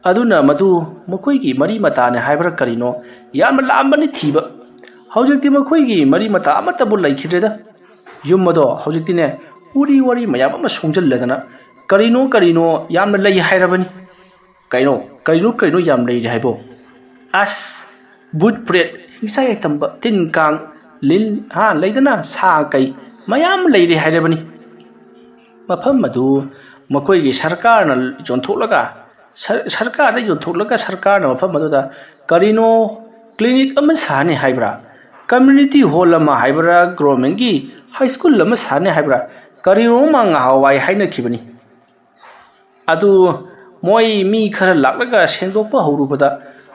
ꯑꯗꯨꯅ ꯃꯗꯨ ꯃꯈꯣꯏꯒꯤ ꯃꯔꯤ ꯃꯇꯥꯅꯦ ꯍꯥꯏꯕ꯭ꯔꯥ ꯀꯔꯤꯅꯣ, ꯌꯥꯝꯅ ꯂꯥꯝꯕꯅꯤ ꯊꯤꯕ꯫ ꯍꯧꯖꯤꯛꯇꯤ ꯃꯈꯣꯏꯒꯤ ꯃꯔꯤ ꯃꯇꯥ ꯑꯃꯠꯇꯕꯨ ꯂꯩꯈꯤꯗ꯭ꯔꯦꯗ꯫ ꯌꯨꯝ ꯑꯗꯣ ꯍꯧꯖꯤꯛꯇꯤꯅꯦ, ꯎꯔꯤ ꯋꯥꯔꯤ ꯃꯌꯥꯝ ꯑꯃ ꯁꯣꯡꯖꯜꯂꯗꯅ ꯀꯔꯤꯅꯣ ꯀꯔꯤꯅꯣ ꯌꯥꯝꯅ ꯂꯩ ꯍꯥꯏꯔꯕꯅꯤ꯫ "ꯀꯩꯅꯣ, ꯀꯩꯅꯣ, ꯀꯩꯅꯣ ꯌꯥꯝ ꯂꯩꯔꯦ ꯍꯥꯏꯕꯣ?" "ꯑꯁ, ꯕꯨꯠ ꯄ꯭ꯔꯦꯠ, ꯍꯤꯡꯆꯥꯏ ꯌꯥꯏꯇꯝꯕ, ꯇꯤꯟ ꯀꯥꯡ, ꯂꯤꯟ, ꯍꯥ, ꯂꯩꯗꯅ, ꯁꯥ ꯀꯩ ꯃꯌꯥꯝ ꯂꯩꯔꯦ" ꯍꯥꯏꯔꯕꯅꯤ꯫ ꯃꯐꯝ ꯑꯗꯨ ꯃꯈꯣꯏꯒꯤ ꯁꯔꯀꯥꯔꯅ ꯌꯣꯟꯊꯣꯛꯂꯒ, ꯁꯔ-, ꯁꯔꯀꯥꯔꯗ ꯌꯣꯟꯊꯣꯛꯂꯒ ꯁꯔꯀꯥꯔꯅ ꯃꯐꯝ ꯑꯗꯨꯗ ꯀꯔꯤꯅꯣ, ꯀ꯭ꯂꯤꯅꯤꯛ ꯑꯃ ꯁꯥꯅꯤ ꯍꯥꯏꯕ꯭ꯔꯥ, ꯀꯝꯃ꯭ꯌꯨꯅꯤꯇꯤ ꯍꯣꯜ ꯑꯃ ꯍꯥꯏꯕ꯭ꯔꯥ, ꯒꯣꯔꯃꯦꯟꯒꯤ ꯍꯥꯏ ꯁ꯭ꯀꯨꯜ ꯑꯃ ꯁꯥꯅꯤ ꯍꯥꯏꯕ꯭ꯔꯥ, ꯀꯔꯤꯅꯣ ꯑꯃ ꯉꯍꯥꯟꯋꯥꯏ ꯍꯥꯏꯅꯈꯤꯕꯅꯤ꯫ ꯑꯗꯨ ꯃꯣꯏ ꯃꯤ ꯈꯔ ꯂꯥꯛꯂꯒ ꯁꯦꯡꯗꯣꯛꯄ ꯍꯧꯔꯨꯕꯗ,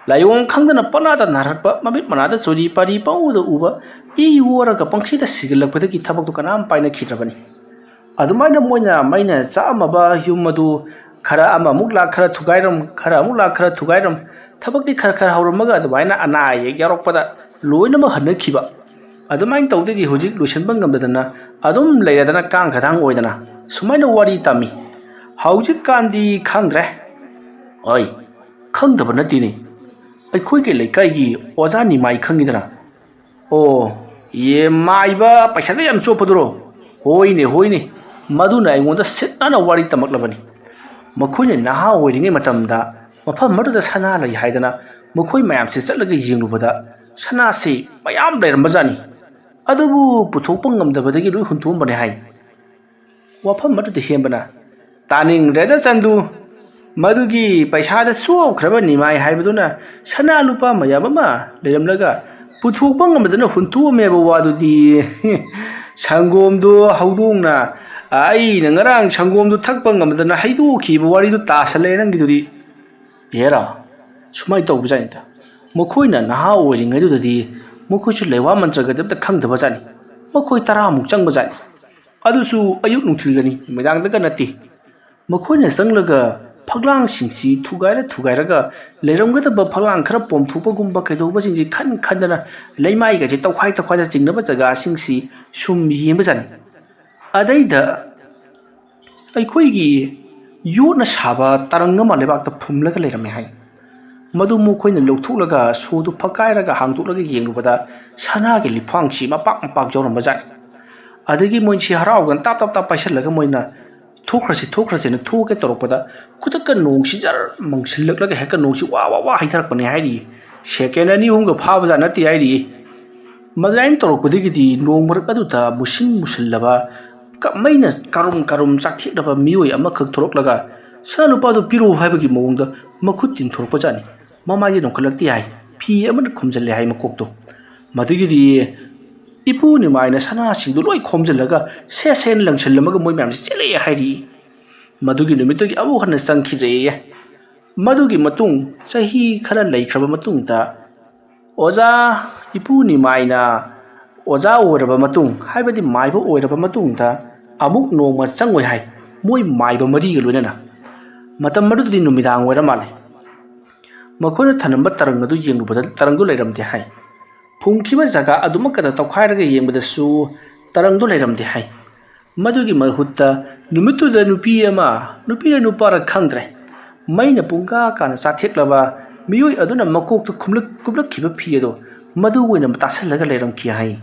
ꯂꯥꯏꯑꯣꯡ ꯈꯪꯗꯅ ꯄꯅꯥꯗ ꯅꯥꯔꯛꯄ, ꯃꯃꯤꯠ ꯃꯅꯥꯗ ꯆꯨꯔꯤ ꯄꯥꯔꯤ ꯄꯪꯎꯗ ꯎꯕ, ꯏ ꯑꯣꯔꯒ ꯄꯪꯁꯤꯗ ꯁꯤꯒꯠꯂꯛꯄꯗꯒꯤ ꯊꯕꯛꯇꯨ ꯀꯅꯥꯝ ꯄꯥꯏꯅꯈꯤꯗ꯭ꯔꯕꯅꯤ꯫ ꯑꯗꯨꯃꯥꯏꯅ ꯃꯣꯏꯅ ꯃꯩꯅ ꯆꯥꯛꯑꯝꯃꯕ ꯌꯨꯝ ꯑꯗꯨ ꯈꯔ ꯑꯃꯃꯨꯛ ꯂꯥꯛ ꯈꯔ ꯊꯨꯒꯥꯏꯔꯝ, ꯈꯔ ꯑꯃꯨꯛ ꯂꯥꯛ ꯈꯔ ꯊꯨꯒꯥꯏꯔꯝ, ꯊꯕꯛꯇꯤ ꯈꯔ ꯈꯔ ꯍꯧꯔꯝꯃꯒ ꯑꯗꯨꯃꯥꯏꯅ ꯑꯅꯥ ꯑꯌꯦꯛ ꯌꯥꯎꯔꯛꯄꯗ ꯂꯣꯏꯅꯃꯛ ꯍꯟꯅꯈꯤꯕ꯫ ꯑꯗꯨꯃꯥꯏꯅ ꯇꯧꯗꯣꯏꯗꯤ ꯍꯧꯖꯤꯛ ꯂꯣꯏꯁꯤꯟꯕ ꯉꯝꯗꯗꯅ ꯑꯗꯨꯝ ꯂꯩꯔꯗꯅ ꯀꯥꯡ ꯈꯗꯥꯡ ꯑꯣꯏꯗꯅ ꯁꯨꯃꯥꯏꯅ ꯋꯥꯔꯤ ꯇꯝꯃꯤ꯫ ꯍꯧꯖꯤꯛꯀꯥꯟꯗꯤ ꯈꯪꯗ꯭ꯔꯦ꯫ ꯑꯣꯏ, ꯈꯪꯗꯕ ꯅꯠꯇꯦꯅꯦ꯫ ꯑꯩꯈꯣꯏꯒꯤ ꯂꯩꯀꯥꯏꯒꯤ ꯑꯣꯖꯥ ꯅꯤꯃꯥꯏ ꯈꯪꯉꯤꯗꯅ? ꯑꯣ, ꯌꯦ, ꯃꯥꯏꯕ ꯄꯩꯁꯥꯗ ꯌꯥꯝ ꯆꯣꯞꯄꯗꯨꯔꯣ? ꯍꯣꯏꯅꯦ, ꯍꯣꯏꯅꯦ, ꯃꯗꯨꯅ ꯑꯩꯉꯣꯟꯗ ꯁꯤꯠ ꯅꯥꯟꯅ ꯋꯥꯔꯤ ꯇꯝꯃꯛꯂꯕꯅꯤ꯫ ꯃꯈꯣꯏꯅ ꯅꯍꯥ ꯑꯣꯏꯔꯤꯉꯩ ꯃꯇꯝꯗ ꯃꯐꯝ ꯑꯃꯗꯨꯗ ꯁꯅꯥ ꯂꯩ ꯍꯥꯏꯗꯅ ꯃꯈꯣꯏ ꯃꯌꯥꯝꯁꯤ ꯆꯠꯂꯒ ꯌꯦꯡꯂꯨꯕꯗ ꯁꯅꯥꯁꯤ ꯃꯌꯥꯝ ꯂꯩꯔꯝꯕꯖꯥꯠꯅꯤ꯫ ꯑꯗꯨꯕꯨ ꯄꯨꯊꯣꯛꯄ ꯉꯝꯗꯕꯗꯒꯤ ꯂꯣꯏ ꯍꯨꯟꯇꯣꯛꯑꯝꯕꯅꯦ ꯍꯥꯏ꯫ ꯋꯥꯐꯝ ꯑꯗꯨꯗ ꯍꯦꯟꯕꯅ, "ꯇꯥꯅꯤꯡꯗ꯭ꯔꯦꯗ ꯆꯟꯗꯨ, ꯃꯗꯨꯒꯤ ꯄꯩꯁꯥꯗ ꯆꯣꯞꯈ꯭ꯔꯕ ꯅꯤꯃꯥꯏ ꯍꯥꯏꯕꯗꯨꯅ ꯁꯅꯥ ꯂꯨꯄꯥ ꯃꯌꯥꯝ ꯑꯃ ꯂꯩꯔꯝꯂꯒ ꯄꯨꯊꯣꯛꯄ ꯉꯝꯗꯅ ꯍꯨꯟꯇꯣꯛꯑꯝꯃꯦꯕ ꯋꯥꯗꯨꯗꯤ꯫ ꯁꯪꯒꯣꯝꯗꯣ ꯍꯧꯗꯣꯡꯅ, ꯑꯩꯅ ꯉꯔꯥꯡ ꯁꯪꯒꯣꯝꯗꯣ ꯊꯛꯄ ꯉꯝꯗꯅ ꯍꯩꯗꯣꯛꯈꯤꯕ ꯋꯥꯔꯤꯗꯣ ꯇꯥꯁꯜꯂꯛꯑꯦ ꯅꯪꯒꯤꯗꯨꯗꯤ"꯫ ꯍꯦꯔꯥ, ꯁꯨꯃꯥꯏꯅ ꯇꯧꯕꯖꯥꯠꯅꯤꯗ꯫ ꯃꯈꯣꯏꯅ ꯅꯍꯥ ꯑꯣꯏꯔꯤꯉꯩꯗꯨꯗꯗꯤ ꯃꯈꯣꯏꯁꯨ ꯂꯩꯋꯥ ꯃꯟꯇ꯭ꯔꯒꯗꯤ ꯑꯝꯇ ꯈꯪꯗꯕꯖꯥꯠꯅꯤ꯫ ꯃꯈꯣꯏ ꯇꯔꯥꯃꯨꯛ ꯆꯪꯕꯖꯥꯠꯅꯤ꯫ ꯑꯗꯨꯁꯨ ꯑꯌꯨꯛ ꯅꯨꯡꯊꯤꯜꯒꯅꯤ, ꯅꯨꯃꯤꯗꯥꯡꯗꯒ ꯅꯠꯇꯦ꯫ ꯃꯈꯣꯏꯅ ꯆꯪꯂꯒ ꯐꯛꯂꯥꯡꯁꯤꯡꯁꯤ ꯊꯨꯒꯥꯏꯔ ꯊꯨꯒꯥꯏꯔꯒ ꯂꯩꯔꯝꯒꯗꯕ ꯐꯛꯂꯥꯡ ꯈꯔ ꯄꯣꯝꯊꯣꯛꯄꯒꯨꯝꯕ ꯀꯩꯗꯧꯕꯁꯤꯡꯁꯤ ꯈꯟ ꯈꯟꯗꯅ ꯂꯩꯃꯥꯏꯒꯁꯦ ꯇꯧꯈꯥꯏ ꯇꯧꯈꯥꯏꯗ ꯆꯤꯡꯅꯕ ꯖꯒꯥꯁꯤꯡꯁꯤ ꯁꯨꯝ ꯌꯦꯡꯕꯖꯥꯠꯅꯤ꯫ ꯑꯗꯩꯗ ꯑꯩꯈꯣꯏꯒꯤ ꯌꯣꯠꯅ ꯁꯥꯕ ꯇꯔꯪ ꯑꯃ ꯂꯩꯕꯥꯛꯇ ꯐꯨꯝꯂꯒ ꯂꯩꯔꯝꯃꯦ ꯍꯥꯏ꯫ ꯃꯗꯨ ꯃꯈꯣꯏꯅ ꯂꯧꯊꯣꯛꯂꯒ ꯁꯣꯗꯨ ꯐꯛꯀꯥꯏꯔꯒ ꯍꯥꯡꯗꯣꯛꯂꯒ ꯌꯦꯡꯂꯨꯕꯗ ꯁꯅꯥꯒꯤ ꯂꯤꯛꯐꯥꯡꯁꯤ ꯃꯄꯥꯛ ꯃꯄꯥꯛ ꯌꯥꯎꯔꯝꯕꯖꯥꯠꯅꯤ꯫ ꯑꯗꯒꯤ ꯃꯣꯏꯁꯤ ꯍꯔꯥꯎꯗꯅ ꯇꯥꯞ ꯇꯥꯞ ꯇꯥꯞ ꯄꯥꯏꯁꯤꯜꯂꯒ ꯃꯣꯏꯅ "ꯊꯣꯛꯈ꯭ꯔꯁꯤ, ꯊꯣꯛꯈ꯭ꯔꯁꯤꯅ" ꯊꯣꯛꯀꯦ ꯇꯧꯔꯛꯄꯗ, ꯈꯨꯗꯛꯇ ꯅꯣꯡꯁꯤ ꯖꯔ ꯃꯪꯁꯤꯜꯂꯛꯂꯒ ꯍꯦꯛꯇ ꯅꯣꯡꯁꯤ ꯋꯥ ꯋꯥ ꯋꯥ ꯍꯩꯊꯔꯛꯄꯅꯦ ꯍꯥꯏꯔꯤꯌꯦ꯫ ꯁꯦꯀꯦꯟ ꯑꯅꯤ ꯑꯍꯨꯝꯒ ꯐꯥꯕꯖꯥꯠ ꯅꯠꯇꯦ ꯍꯥꯏꯔꯤꯌꯦ꯫ ꯃꯗꯨꯃꯥꯏꯅ ꯇꯧꯔꯛꯄꯗꯒꯤꯗꯤ ꯅꯣꯡ ꯃꯔꯛ ꯑꯗꯨꯗ ꯃꯨꯁꯤꯟ ꯃꯨꯁꯤꯜꯂꯕ, ꯀ-, ꯃꯩꯅ ꯀꯔꯨꯝ ꯀꯔꯨꯝ ꯆꯥꯛꯊꯦꯛꯂꯕ ꯃꯤꯑꯣꯏ ꯑꯃꯈꯛ ꯊꯣꯔꯛꯂꯒ, "ꯁꯅꯥ ꯂꯨꯄꯥꯗꯨ ꯄꯤꯔꯛꯎ" ꯍꯥꯏꯕꯒꯤ ꯃꯑꯣꯡꯗ ꯃꯈꯨꯠ ꯇꯤꯟꯊꯣꯔꯛꯄꯖꯥꯠꯅꯤ꯫ ꯃꯃꯥꯏꯗꯤ ꯅꯣꯡꯈꯠꯂꯛꯇꯦ ꯍꯥꯏ, ꯐꯤ ꯑꯃꯅ ꯈꯨꯝꯖꯤꯜꯂꯦ ꯍꯥꯏ ꯃꯀꯣꯛꯇꯣ꯫ ꯃꯗꯨꯒꯤꯗꯤ ꯏꯄꯨ ꯅꯤꯃꯥꯏꯅ ꯁꯅꯥꯁꯤꯡꯗꯨ ꯂꯣꯏ ꯈꯣꯝꯖꯤꯜꯂꯒ ꯁꯦ ꯁꯦꯅ ꯂꯪꯁꯤꯜꯂꯝꯃꯒ ꯃꯣꯏ ꯃꯌꯥꯝꯁꯤ ꯆꯦꯜꯂꯛꯑꯦ ꯍꯥꯏꯔꯤ꯫ ꯃꯗꯨꯒꯤ ꯅꯨꯃꯤꯠꯇꯒꯤ ꯑꯃꯨꯛ ꯍꯟꯅ ꯆꯪꯈꯤꯗ꯭ꯔꯦꯌꯦ꯫ ꯃꯗꯨꯒꯤ ꯃꯇꯨꯡ ꯆꯍꯤ ꯈꯔ ꯂꯩꯈ꯭ꯔꯕ ꯃꯇꯨꯡꯗ, ꯑꯣꯖꯥ ꯏꯄꯨ ꯅꯤꯃꯥꯏꯅ ꯑꯣꯖꯥ ꯑꯣꯏꯔꯕ ꯃꯇꯨꯡ, ꯍꯥꯏꯕꯗꯤ ꯃꯥꯏꯕ ꯑꯣꯏꯔꯕ ꯃꯇꯨꯡꯗ, ꯑꯃꯨꯛ ꯅꯣꯡꯃ ꯆꯪꯉꯣꯏ ꯍꯥꯏ, ꯃꯣꯏ ꯃꯥꯏꯕ ꯃꯔꯤꯒ ꯂꯣꯏꯅꯅ꯫ ꯃꯇꯝ ꯑꯗꯨꯗꯗꯤ ꯅꯨꯃꯤꯗꯥꯡ ꯑꯣꯏꯔ ꯃꯥꯜꯂꯦ꯫ ꯃꯈꯣꯏꯅ ꯊꯅꯝꯕ ꯇꯔꯪ ꯑꯗꯨ ꯌꯦꯡꯂꯨꯕꯗ ꯇꯔꯪꯗꯨ ꯂꯩꯔꯝꯗꯦ ꯍꯥꯏ꯫ ꯐꯨꯝꯈꯤꯕ ꯖꯒꯥ ꯑꯗꯨꯃꯛꯀꯗ ꯇꯧꯈꯥꯏꯔꯒ ꯌꯦꯡꯕꯗꯁꯨ ꯇꯔꯪꯗꯨ ꯂꯩꯔꯝꯗꯦ ꯍꯥꯏ꯫ ꯃꯗꯨꯒꯤ ꯃꯍꯨꯠꯇ ꯅꯨꯃꯤꯠꯇꯨꯗ ꯅꯨꯄꯤ ꯑꯃ, ꯅꯨꯄꯤꯔ ꯅꯨꯄꯥꯔ ꯈꯪꯗ꯭ꯔꯦ, ꯃꯩꯅ ꯄꯨꯡꯀꯥ ꯀꯥꯅ ꯆꯥꯊꯦꯛꯂꯕ ꯃꯤꯑꯣꯏ ꯑꯗꯨꯅ ꯃꯀꯣꯛꯇ ꯈꯨꯝꯂꯛ-, ꯀꯨꯞꯂꯛꯈꯤꯕ ꯐꯤ ꯑꯗꯨ ꯃꯗꯨ ꯑꯣꯏꯅ ꯇꯥꯁꯤꯜꯂꯒ ꯂꯩꯔꯝꯈꯤ ꯍꯥꯏ꯫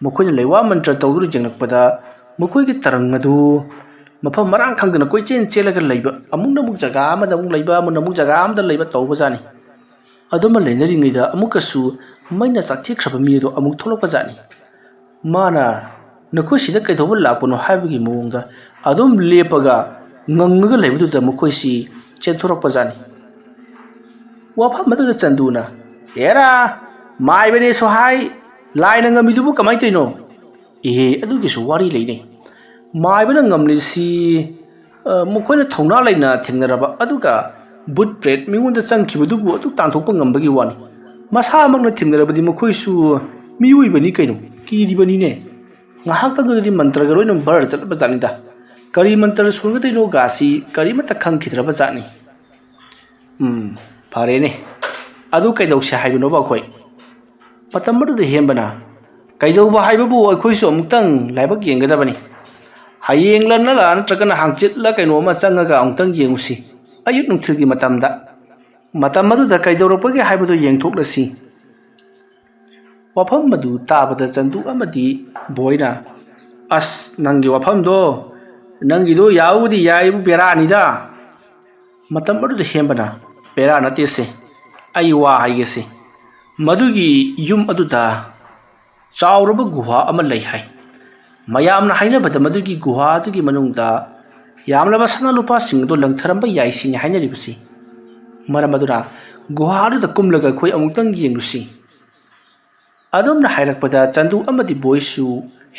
ꯃꯈꯣꯏꯅ ꯂꯩꯋꯥ ꯃꯟꯇ꯭ꯔ ꯇꯧꯗꯨꯅ ꯌꯦꯡꯂꯛꯄꯗ, ꯃꯈꯣꯏꯒꯤ ꯇꯔꯪ ꯑꯗꯨ ꯃꯐꯝ ꯃꯔꯥꯡ ꯈꯪꯗꯅ ꯀꯣꯏꯆꯦꯟ ꯆꯦꯜꯂꯒ ꯂꯩꯕ, ꯑꯃꯨꯛꯅ ꯑꯃꯨꯛ ꯖꯒꯥ ꯑꯃꯗ ꯑꯃꯨꯛ ꯂꯩꯕ, ꯑꯃꯅ ꯑꯃꯨꯛ ꯖꯒꯥ ꯑꯃꯗ ꯂꯩꯕ ꯇꯧꯕꯖꯥꯠꯅꯤ꯫ ꯑꯗꯨꯃ ꯂꯩꯅꯔꯤꯉꯩꯗ ꯑꯃꯨꯛꯀꯁꯨ ꯃꯩꯅ ꯆꯥꯛꯊꯦꯛꯈ꯭ꯔꯕ ꯃꯤ ꯑꯗꯨ ꯑꯃꯨꯛ ꯊꯣꯛꯂꯛꯄꯖꯥꯠꯅꯤ꯫ ꯃꯥꯅ "ꯅꯈꯣꯏ ꯁꯤꯗ ꯀꯩꯗꯧꯕ ꯂꯥꯛꯄꯅꯣ?" ꯍꯥꯏꯕꯒꯤ ꯃꯑꯣꯡꯗ ꯑꯗꯨꯝ ꯂꯦꯞꯄꯒ ꯉꯪꯉꯒ ꯂꯩꯕꯗꯨꯗ ꯃꯈꯣꯏꯁꯤ ꯆꯦꯟꯊꯣꯔꯛꯄꯖꯥꯠꯅꯤ꯫ ꯋꯥꯐꯝ ꯑꯗꯨꯗ ꯆꯟꯗꯨꯅ, "ꯑꯦꯔꯥ, ꯃꯥꯏꯕꯅꯦꯁꯨ ꯍꯥꯏ, ꯂꯥꯏꯅ ꯉꯝꯃꯤꯗꯨꯕꯨ ꯀꯃꯥꯏꯅ ꯇꯧꯔꯤꯅꯣ?" "ꯏꯍꯦ, ꯑꯗꯨꯒꯤꯁꯨ ꯋꯥꯔꯤ ꯂꯩꯅꯦ꯫ ꯃꯥꯏꯕꯅ ꯉꯝꯂꯤꯁꯤ, ꯑ, ꯃꯈꯣꯏꯅ ꯊꯧꯅꯥ ꯂꯩꯅ ꯊꯦꯡꯅꯔꯕ, ꯑꯗꯨꯒ ꯕꯨꯠ ꯄ꯭ꯔꯦꯠ ꯃꯤꯉꯣꯟꯗ ꯆꯪꯈꯤꯕꯗꯨꯕꯨ ꯑꯗꯨ ꯇꯥꯟꯊꯣꯛꯄ ꯉꯝꯕꯒꯤ ꯋꯥꯅꯤ꯫ ꯃꯁꯥꯃꯛꯅ ꯊꯦꯡꯅꯔꯕꯗꯤ ꯃꯈꯣꯏꯁꯨ ꯃꯤꯑꯣꯏꯕꯅꯤ ꯀꯩꯅꯣ, ꯀꯤꯔꯤꯕꯅꯤꯅꯦ꯫ ꯉꯥꯏꯍꯥꯛꯇꯪꯗꯨꯗꯗꯤ ꯃꯟꯇ꯭ꯔꯒ ꯂꯣꯏꯅ ꯕꯔ ꯆꯠꯂꯕ ꯖꯥꯠꯅꯤꯗ꯫ ꯀꯔꯤ ꯃꯟꯇ꯭ꯔ ꯁꯣꯟꯒꯗꯣꯏꯅꯣ ꯒꯥꯁꯤ ꯀꯔꯤꯃꯠꯇ ꯈꯪꯈꯤꯗ꯭ꯔꯕ ꯖꯥꯠꯅꯤ꯫ ꯎꯝ, ꯐꯔꯦꯅꯦ꯫ ꯑꯗꯨ ꯀꯩꯗꯧꯁꯦ ꯍꯥꯏꯕꯅꯣꯕ ꯑꯩꯈꯣꯏ?" ꯃꯇꯝ ꯑꯗꯨꯗ ꯍꯦꯟꯕꯅ, "ꯀꯩꯗꯧꯕ ꯍꯥꯏꯕꯕꯨ ꯑꯩꯈꯣꯏꯁꯨ ꯑꯃꯨꯛꯇꯪ ꯂꯥꯏꯕꯛ ꯌꯦꯡꯒꯗꯕꯅꯤ꯫ ꯍꯌꯦꯡꯂ ꯅꯠꯇ꯭ꯔꯒꯅ ꯍꯥꯡꯆꯤꯠꯂ ꯀꯩꯅꯣ ꯑꯃ ꯆꯪꯉꯒ ꯑꯃꯨꯛꯇꯪ ꯌꯦꯡꯉꯨꯁꯤ, ꯑꯌꯨꯛ ꯅꯨꯡꯊꯤꯜꯒꯤ ꯃꯇꯝꯗ꯫ ꯃꯇꯝ ꯑꯗꯨꯗ ꯀꯩꯗꯧꯔꯛꯄꯒꯦ ꯍꯥꯏꯕꯗꯨ ꯌꯦꯡꯊꯣꯛꯂꯁꯤ꯫" ꯋꯥꯐꯝ ꯑꯗꯨ ꯇꯥꯕꯗ ꯆꯟꯗꯨ ꯑꯃꯗꯤ ꯕꯣꯏꯅ, "ꯑꯁ, ꯅꯪꯒꯤ ꯋꯥꯐꯝꯗꯣ "ꯅꯪꯒꯤꯗꯣ ꯌꯥꯕꯨꯗꯤ ꯌꯥꯏꯕꯨ, ꯕꯦꯔꯥꯅꯤꯗ!" ꯃꯇꯝ ꯑꯗꯨꯗ ꯍꯦꯝꯕꯅ, "ꯕꯦꯔꯥ ꯅꯠꯇꯦꯁꯦ, ꯑꯩ ꯋꯥ ꯍꯥꯏꯒꯦꯁꯦ꯫ ꯃꯗꯨꯒꯤ ꯌꯨꯝ ꯑꯗꯨꯗ ꯆꯥꯎꯔꯕ ꯒꯨꯍꯥ ꯑꯃ ꯂꯩ ꯍꯥꯏ꯫ ꯃꯌꯥꯝꯅ ꯍꯥꯏꯅꯕꯗ ꯃꯗꯨꯒꯤ ꯒꯨꯍꯥ ꯑꯗꯨꯒꯤ ꯃꯅꯨꯡꯗ ꯌꯥꯝꯂꯕ ꯁꯅꯥ ꯂꯨꯄꯥꯁꯤꯡ ꯑꯗꯨ ꯂꯪꯊꯔꯝꯕ ꯌꯥꯏ ꯁꯤꯅꯤ ꯍꯥꯏꯅꯔꯤꯕꯁꯤ꯫ ꯃꯔꯝ ꯑꯗꯨꯅ ꯒꯨꯍꯥ ꯑꯗꯨꯗ ꯀꯨꯝꯂꯒ ꯑꯩꯈꯣꯏ ꯑꯃꯨꯛꯇꯪ ꯌꯦꯡꯂꯨꯁꯤ꯫" ꯑꯗꯨꯝꯅ ꯍꯥꯏꯔꯛꯄꯗ ꯆꯟꯗꯨ ꯑꯃꯗꯤ ꯕꯣꯏꯁꯨ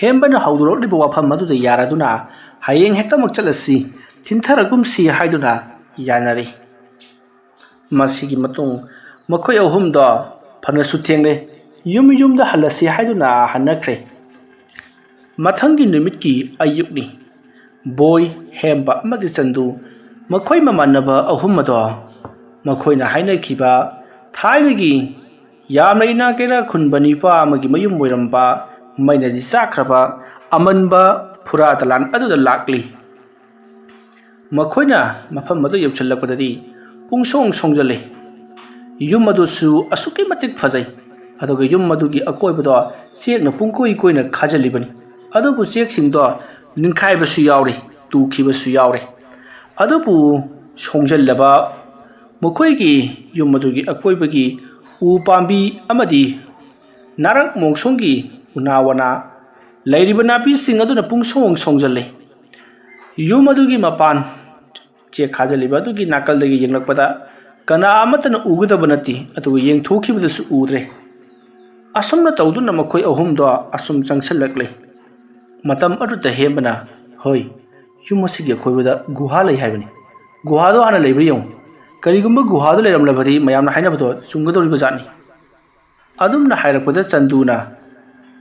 ꯍꯦꯝꯕꯅ ꯍꯧꯗꯣꯔꯛꯂꯤꯕ ꯋꯥꯐꯝ ꯑꯗꯨꯗ ꯌꯥꯔꯗꯨꯅ "ꯍꯌꯦꯡ ꯍꯦꯛꯇꯃꯛ ꯆꯠꯂꯁꯤ, ꯊꯤꯟꯊꯔꯒꯨꯝꯁꯤ" ꯍꯥꯏꯗꯨꯅ ꯌꯥꯅꯔꯤ꯫ ꯃꯁꯤꯒꯤ ꯃꯇꯨꯡ ꯃꯈꯣꯏ ꯑꯍꯨꯝꯗꯣ ꯐꯅꯁꯨ ꯊꯦꯡꯂꯦ, ꯌꯨꯝ ꯌꯨꯝꯗ ꯍꯜꯂꯁꯤ ꯍꯥꯏꯗꯨꯅ ꯍꯟꯅꯈ꯭ꯔꯦ꯫ ꯃꯊꯪꯒꯤ ꯅꯨꯃꯤꯠꯀꯤ ꯑꯌꯨꯛꯅꯤ꯫ ꯕꯣꯏ, ꯍꯦꯝꯕ ꯑꯃꯗꯤ ꯆꯟꯗꯨ, ꯃꯈꯣꯏ ꯃꯃꯥꯟꯅꯕ ꯑꯍꯨꯝ ꯑꯗꯣ ꯃꯈꯣꯏꯅ ꯍꯥꯏꯅꯈꯤꯕ ꯊꯥꯏꯅꯒꯤ ꯌꯥꯝꯅ ꯏꯅꯥꯛ ꯀꯩꯔꯥꯛ ꯈꯨꯟꯕ ꯅꯨꯄꯥ ꯑꯃꯒꯤ ꯃꯌꯨꯝ ꯑꯣꯏꯔꯝꯕ ꯃꯩꯅꯗꯤ ꯆꯥꯛꯈ꯭ꯔꯕ ꯑꯃꯟꯕ ꯐꯨꯔꯥ ꯗꯂꯥꯟ ꯑꯗꯨꯗ ꯂꯥꯛꯂꯤ꯫ ꯃꯈꯣꯏꯅ ꯃꯐꯝ ꯑꯗꯨ ꯌꯧꯁꯤꯜꯂꯛꯄꯗꯗꯤ ꯄꯨꯡꯁꯣꯡ ꯁꯣꯡꯖꯜꯂꯤ꯫ ꯌꯨꯝ ꯑꯗꯨꯁꯨ ꯑꯁꯨꯛꯀꯤ ꯃꯇꯤꯛ ꯐꯖꯩ꯫ ꯑꯗꯨꯒ ꯌꯨꯝ ꯑꯗꯨꯒꯤ ꯑꯀꯣꯏꯕꯗꯣ ꯆꯦꯛꯅ ꯄꯨꯡꯀꯣꯏ ꯀꯣꯏꯅ ꯈꯥꯖꯤꯜꯂꯤꯕꯅꯤ꯫ ꯑꯗꯨꯕꯨ ꯆꯦꯛꯁꯤꯡꯗꯣ ꯅꯤꯡꯈꯥꯏꯕꯁꯨ ꯌꯥꯎꯔꯤ, ꯇꯨꯈꯤꯕꯁꯨ ꯌꯥꯎꯔꯤ꯫ ꯑꯗꯨꯕꯨ ꯁꯣꯡꯖꯜꯂꯕ ꯃꯈꯣꯏꯒꯤ ꯌꯨꯝ ꯑꯗꯨꯒꯤ ꯑꯀꯣꯏꯕꯒꯤ ꯎ ꯄꯥꯝꯕꯤ ꯑꯃꯗꯤ ꯅꯥꯔꯛ ꯃꯣꯡꯁꯣꯡꯒꯤ ꯎꯅꯥ ꯋꯥꯅꯥ ꯂꯩꯔꯤꯕ ꯅꯥꯄꯤꯁꯤꯡ ꯑꯗꯨꯅ ꯄꯨꯡꯁꯣꯡ ꯁꯣꯡꯖꯜꯂꯤ꯫ ꯌꯨꯝ ꯑꯗꯨꯒꯤ ꯃꯄꯥꯟ ꯆꯦꯛ ꯈꯥꯖꯤꯜꯂꯤꯕ ꯑꯗꯨꯒꯤ ꯅꯥꯀꯜꯗꯒꯤ ꯌꯦꯡꯂꯛꯄꯗ ꯀꯅꯥ ꯑꯃꯠꯇꯅ ꯎꯒꯗꯕ ꯅꯠꯇꯦ, ꯑꯗꯨꯒ ꯌꯦꯡꯊꯣꯛꯈꯤꯕꯗꯁꯨ ꯎꯗ꯭ꯔꯦ꯫ ꯑꯁꯨꯝꯅ ꯇꯧꯗꯨꯅ ꯃꯈꯣꯏ ꯑꯍꯨꯝꯗꯣ ꯑꯁꯨꯝ ꯆꯪꯁꯤꯜꯂꯛꯂꯦ꯫ ꯃꯇꯝ ꯑꯗꯨꯗ ꯍꯦꯝꯕꯅ, "ꯍꯣꯏ, ꯌꯨꯝ ꯑꯁꯤꯒꯤ ꯑꯀꯣꯏꯕꯗ ꯒꯨꯍꯥ ꯂꯩ ꯍꯥꯏꯕꯅꯤ꯫ ꯒꯨꯍꯥꯗꯣ ꯍꯥꯟꯅ ꯂꯩꯕ꯭ꯔꯥ ꯌꯦꯡꯉꯨ꯫ ꯀꯔꯤꯒꯨꯝꯕ ꯒꯨꯍꯥꯗꯣ ꯂꯩꯔꯝꯂꯕꯗꯤ ꯃꯌꯥꯝꯅ ꯍꯥꯏꯅꯕꯗꯣ ꯆꯨꯝꯒꯗꯧꯔꯤꯕ ꯖꯥꯠꯅꯤ꯫" ꯑꯗꯨꯝꯅ ꯍꯥꯏꯔꯛꯄꯗ ꯆꯟꯗꯨꯅ,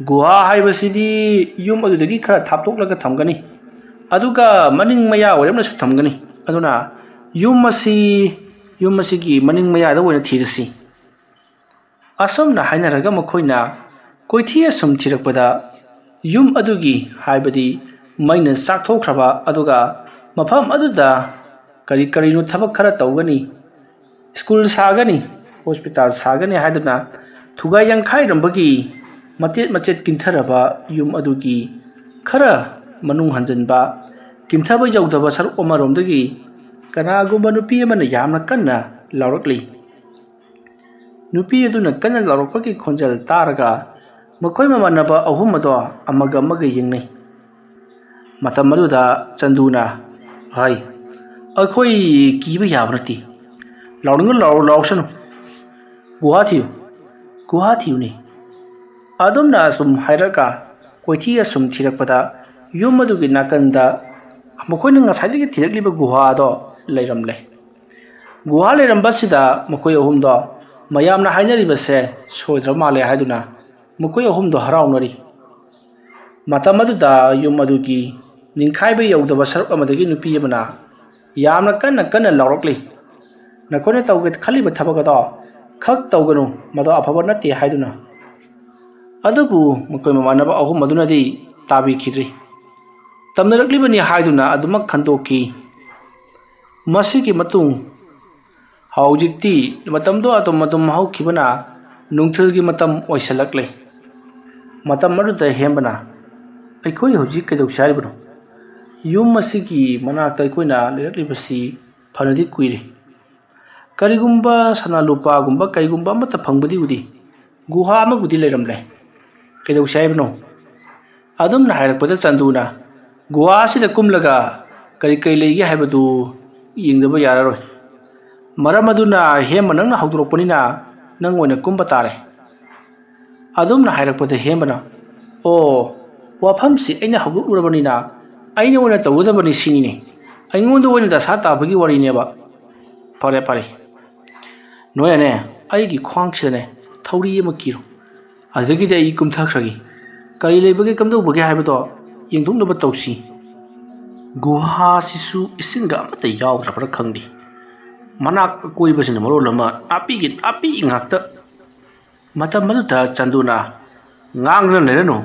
"ꯒꯨꯍꯥ ꯍꯥꯏꯕꯁꯤꯗꯤ ꯌꯨꯝ ꯑꯗꯨꯗꯒꯤ ꯈꯔ ꯊꯥꯞꯇꯣꯛꯂꯒ ꯊꯝꯒꯅꯤ, ꯑꯗꯨꯒ ꯃꯅꯤꯡ ꯃꯌꯥ ꯑꯣꯏꯔꯞꯅꯁꯨ ꯊꯝꯒꯅꯤ꯫ ꯑꯗꯨꯅ ꯌꯨꯝ ꯑꯁꯤ, ꯌꯨꯝ ꯑꯁꯤꯒꯤ ꯃꯅꯤꯡ ꯃꯌꯥꯗ ꯑꯣꯏꯅ ꯊꯤꯔꯁꯤ꯫" ꯑꯁꯨꯝꯅ ꯍꯥꯏꯅꯔꯒ ꯃꯈꯣꯏꯅ ꯀꯣꯏꯊꯤ ꯑꯁꯨꯝ ꯊꯤꯔꯛꯄꯗ ꯌꯨꯝ ꯑꯗꯨꯒꯤ, ꯍꯥꯏꯕꯗꯤ ꯃꯩꯅ ꯆꯥꯛꯊꯣꯛꯈ꯭ꯔꯕ, ꯑꯗꯨꯒ ꯃꯐꯝ ꯑꯗꯨꯗ ꯀꯔꯤ ꯀꯔꯤꯅꯣ ꯊꯕꯛ ꯈꯔ ꯇꯧꯒꯅꯤ, ꯁ꯭ꯀꯨꯜ ꯁꯥꯒꯅꯤ, ꯍꯣꯁꯄꯤꯇꯥꯜ ꯁꯥꯒꯅꯤ ꯍꯥꯏꯗꯨꯅ ꯊꯨꯒꯥꯏ ꯌꯥꯡꯈꯥꯏꯔꯝꯕꯒꯤ ꯃꯆꯦꯠ ꯃꯆꯦꯠ ꯀꯤꯟꯊꯔꯕ ꯌꯨꯝ ꯑꯗꯨꯒꯤ ꯈꯔ ꯃꯅꯨꯡ ꯍꯟꯖꯤꯟꯕ, ꯀꯤꯝꯊꯕ ꯌꯧꯗꯕ ꯁꯔꯨꯛ ꯑꯃꯔꯣꯝꯗꯒꯤ ꯀꯅꯥꯒꯨꯝꯕ ꯅꯨꯄꯤ ꯑꯃꯅ ꯌꯥꯝꯅ ꯀꯟꯅ ꯂꯥꯎꯔꯛꯂꯤ꯫ ꯅꯨꯄꯤ ꯑꯗꯨꯅ ꯀꯟꯅ ꯂꯥꯎꯔꯛꯄꯒꯤ ꯈꯣꯟꯖꯦꯜ ꯇꯥꯔꯒ ꯃꯈꯣꯏ ꯃꯃꯥꯟꯅꯕ ꯑꯍꯨꯝ ꯑꯗꯣ ꯑꯃꯒ ꯑꯃꯒ ꯌꯦꯡꯅꯩ꯫ ꯃꯇꯝ ꯑꯗꯨꯗ ꯆꯟꯗꯨꯅ ꯍꯥꯏ, "ꯑꯩꯈꯣꯏ ꯀꯤꯕ ꯌꯥꯕ ꯅꯠꯇꯦ꯫ ꯂꯥꯎꯅꯤꯡꯉ ꯂꯥꯎꯔ ꯂꯥꯎꯁꯅꯨ꯫ ꯒꯨꯍꯥ ꯊꯤꯌꯨ, ꯒꯨꯍꯥ ꯊꯤꯌꯨꯅꯦ꯫" ꯑꯗꯨꯝꯅ ꯑꯁꯨꯝ ꯍꯥꯏꯔꯒ ꯀꯣꯏꯊꯤ ꯑꯁꯨꯝ ꯊꯤꯔꯛꯄꯗ ꯌꯨꯝ ꯑꯗꯨꯒꯤ ꯅꯥꯀꯟꯗ ꯃꯈꯣꯏꯅ ꯉꯁꯥꯏꯗꯒꯤ ꯊꯤꯔꯛꯂꯤꯕ ꯒꯨꯍꯥꯗꯣ ꯂꯩꯔꯝꯂꯦ꯫ ꯒꯨꯍꯥ ꯂꯩꯔꯝꯕꯁꯤꯗ ꯃꯈꯣꯏ ꯑꯍꯨꯝꯗꯣ ꯃꯌꯥꯝꯅ ꯍꯥꯏꯅꯔꯤꯕꯁꯦ ꯁꯣꯏꯗ꯭ꯔꯕ ꯃꯥꯜꯂꯦ ꯍꯥꯏꯗꯨꯅ ꯃꯈꯣꯏ ꯑꯍꯨꯝꯗꯣ ꯍꯔꯥꯎꯅꯔꯤ꯫ ꯃꯇꯝ ꯑꯗꯨꯗ ꯌꯨꯝ ꯑꯗꯨꯒꯤ ꯅꯤꯡꯈꯥꯏꯕ ꯌꯧꯗꯕ ꯁꯔꯨꯛ ꯑꯃꯗꯒꯤ ꯅꯨꯄꯤ ꯑꯃꯅ ꯌꯥꯝꯅ ꯀꯟꯅ ꯀꯟꯅ ꯂꯥꯎꯔꯛꯂꯤ, "ꯅꯈꯣꯏꯅ ꯇꯧꯒꯦ ꯈꯜꯂꯤꯕ ꯊꯕꯛ ꯑꯗꯣ ꯈꯛ ꯇꯧꯒꯅꯨ, ꯃꯗꯣ ꯑꯐꯕ ꯅꯠꯇꯦ" ꯍꯥꯏꯗꯨꯅ꯫ ꯑꯗꯨꯕꯨ ꯃꯈꯣꯏ ꯃꯃꯥꯟꯅꯕ ꯑꯍꯨꯝ ꯑꯗꯨꯅꯗꯤ ꯇꯥꯕꯤꯈꯤꯗ꯭ꯔꯤ꯫ "ꯇꯝꯅꯔꯛꯂꯤꯕꯅꯤ" ꯍꯥꯏꯗꯨꯅ ꯑꯗꯨꯃꯛ ꯈꯟꯗꯣꯛꯈꯤ꯫ ꯃꯁꯤꯒꯤ ꯃꯇꯨꯡ ꯍꯧꯖꯤꯛꯇꯤ ꯃꯇꯝꯗꯣ ꯑꯗꯨꯝ ꯑꯗꯨꯝ ꯍꯧꯈꯤꯕꯅ ꯅꯨꯡꯊꯤꯜꯒꯤ ꯃꯇꯝ ꯑꯣꯏꯁꯤꯜꯂꯛꯂꯦ꯫ ꯃꯇꯝ ꯑꯗꯨꯗ ꯍꯦꯝꯕꯅ, "ꯑꯩꯈꯣꯏ ꯍꯧꯖꯤꯛ ꯀꯩꯗꯧꯁꯤ ꯍꯥꯏꯔꯤꯕꯅꯣ? ꯌꯨꯝ ꯑꯁꯤꯒꯤ ꯃꯅꯥꯛꯇ ꯑꯩꯈꯣꯏꯅ ꯂꯩꯔꯛꯂꯤꯕꯁꯤ ꯐꯅꯗꯤ ꯀꯨꯏꯔꯦ꯫ ꯀꯔꯤꯒꯨꯝꯕ ꯁꯅꯥ ꯂꯨꯄꯥꯒꯨꯝꯕ ꯀꯩꯒꯨꯝꯕ ꯑꯃꯠꯇ ꯐꯪꯕꯗꯤ ꯎꯗꯦ꯫ ꯒꯨꯍꯥ ꯑꯃꯕꯨꯗꯤ ꯂꯩꯔꯝꯂꯦ꯫ ꯀꯩꯗꯧꯁꯤ ꯍꯥꯏꯕꯅꯣ?" ꯑꯗꯨꯝꯅ ꯍꯥꯏꯔꯛꯄꯗ ꯆꯟꯗꯨꯅ, "ꯒꯨꯍꯥ ꯑꯁꯤꯗ ꯀꯨꯝꯂꯒ ꯀꯔꯤ ꯀꯔꯤ ꯂꯩꯒꯦ ꯍꯥꯏꯕꯗꯨ ꯌꯦꯡꯗꯕ ꯌꯥꯔꯔꯣꯏ꯫ ꯃꯔꯝ ꯑꯗꯨꯅ ꯍꯦꯝꯕ ꯅꯪꯅ ꯍꯧꯗꯣꯔꯛꯄꯅꯤꯅ ꯅꯪ ꯑꯣꯏꯅ ꯀꯨꯝꯕ ꯇꯥꯔꯦ꯫" ꯑꯗꯨꯝꯅ ꯍꯥꯏꯔꯛꯄꯗ ꯍꯦꯝꯕꯅ, "ꯑꯣ, ꯋꯥꯐꯝꯁꯤ ꯑꯩꯅ ꯍꯧꯗꯣꯛꯂꯨꯔꯕꯅꯤꯅ ꯑꯩꯅ ꯑꯣꯏꯅ ꯇꯧꯒꯗꯕꯅꯤ ꯁꯤꯅꯤꯅꯦ꯫ ꯑꯩꯉꯣꯟꯗ ꯑꯣꯏꯅ ꯗꯁꯥ ꯇꯥꯕꯒꯤ ꯋꯥꯔꯤꯅꯦꯕ꯫ ꯐꯔꯦ, ꯐꯔꯦ꯫ ꯅꯣꯏꯅꯅꯦ, ꯑꯩꯒꯤ ꯈ꯭ꯋꯥꯡꯁꯤꯗꯅꯦ ꯊꯧꯔꯤ ꯑꯃ ꯀꯤꯔꯣ꯫ ꯑꯗꯨꯗꯒꯤꯗꯤ ꯑꯩ ꯀꯨꯝꯊꯈ꯭ꯔꯒꯦ꯫ ꯀꯔꯤ ꯂꯩꯕꯒꯦ ꯀꯝꯗꯧꯕꯒꯦ ꯍꯥꯏꯕꯗꯣ ꯌꯦꯡꯊꯣꯛꯅꯕ ꯇꯧꯁꯤ꯫" ꯒꯨꯍꯥꯁꯤꯁꯨ ꯏꯁꯤꯡꯒ ꯑꯃꯠꯇ ꯌꯥꯎꯗ꯭ꯔꯕ꯭ꯔꯥ ꯈꯪꯗꯦ꯫ ꯃꯅꯥꯛ ꯑꯀꯣꯏꯕꯁꯤꯅ ꯃꯔꯣꯜ ꯑꯃ ꯅꯥꯄꯤꯒꯤ ꯅꯥꯄꯤ ꯉꯥꯛꯇ꯫ ꯃꯇꯝ ꯑꯗꯨꯗ ꯆꯟꯗꯨꯅ, "ꯉꯥꯡꯗꯨꯅ ꯂꯩꯔꯅꯨ,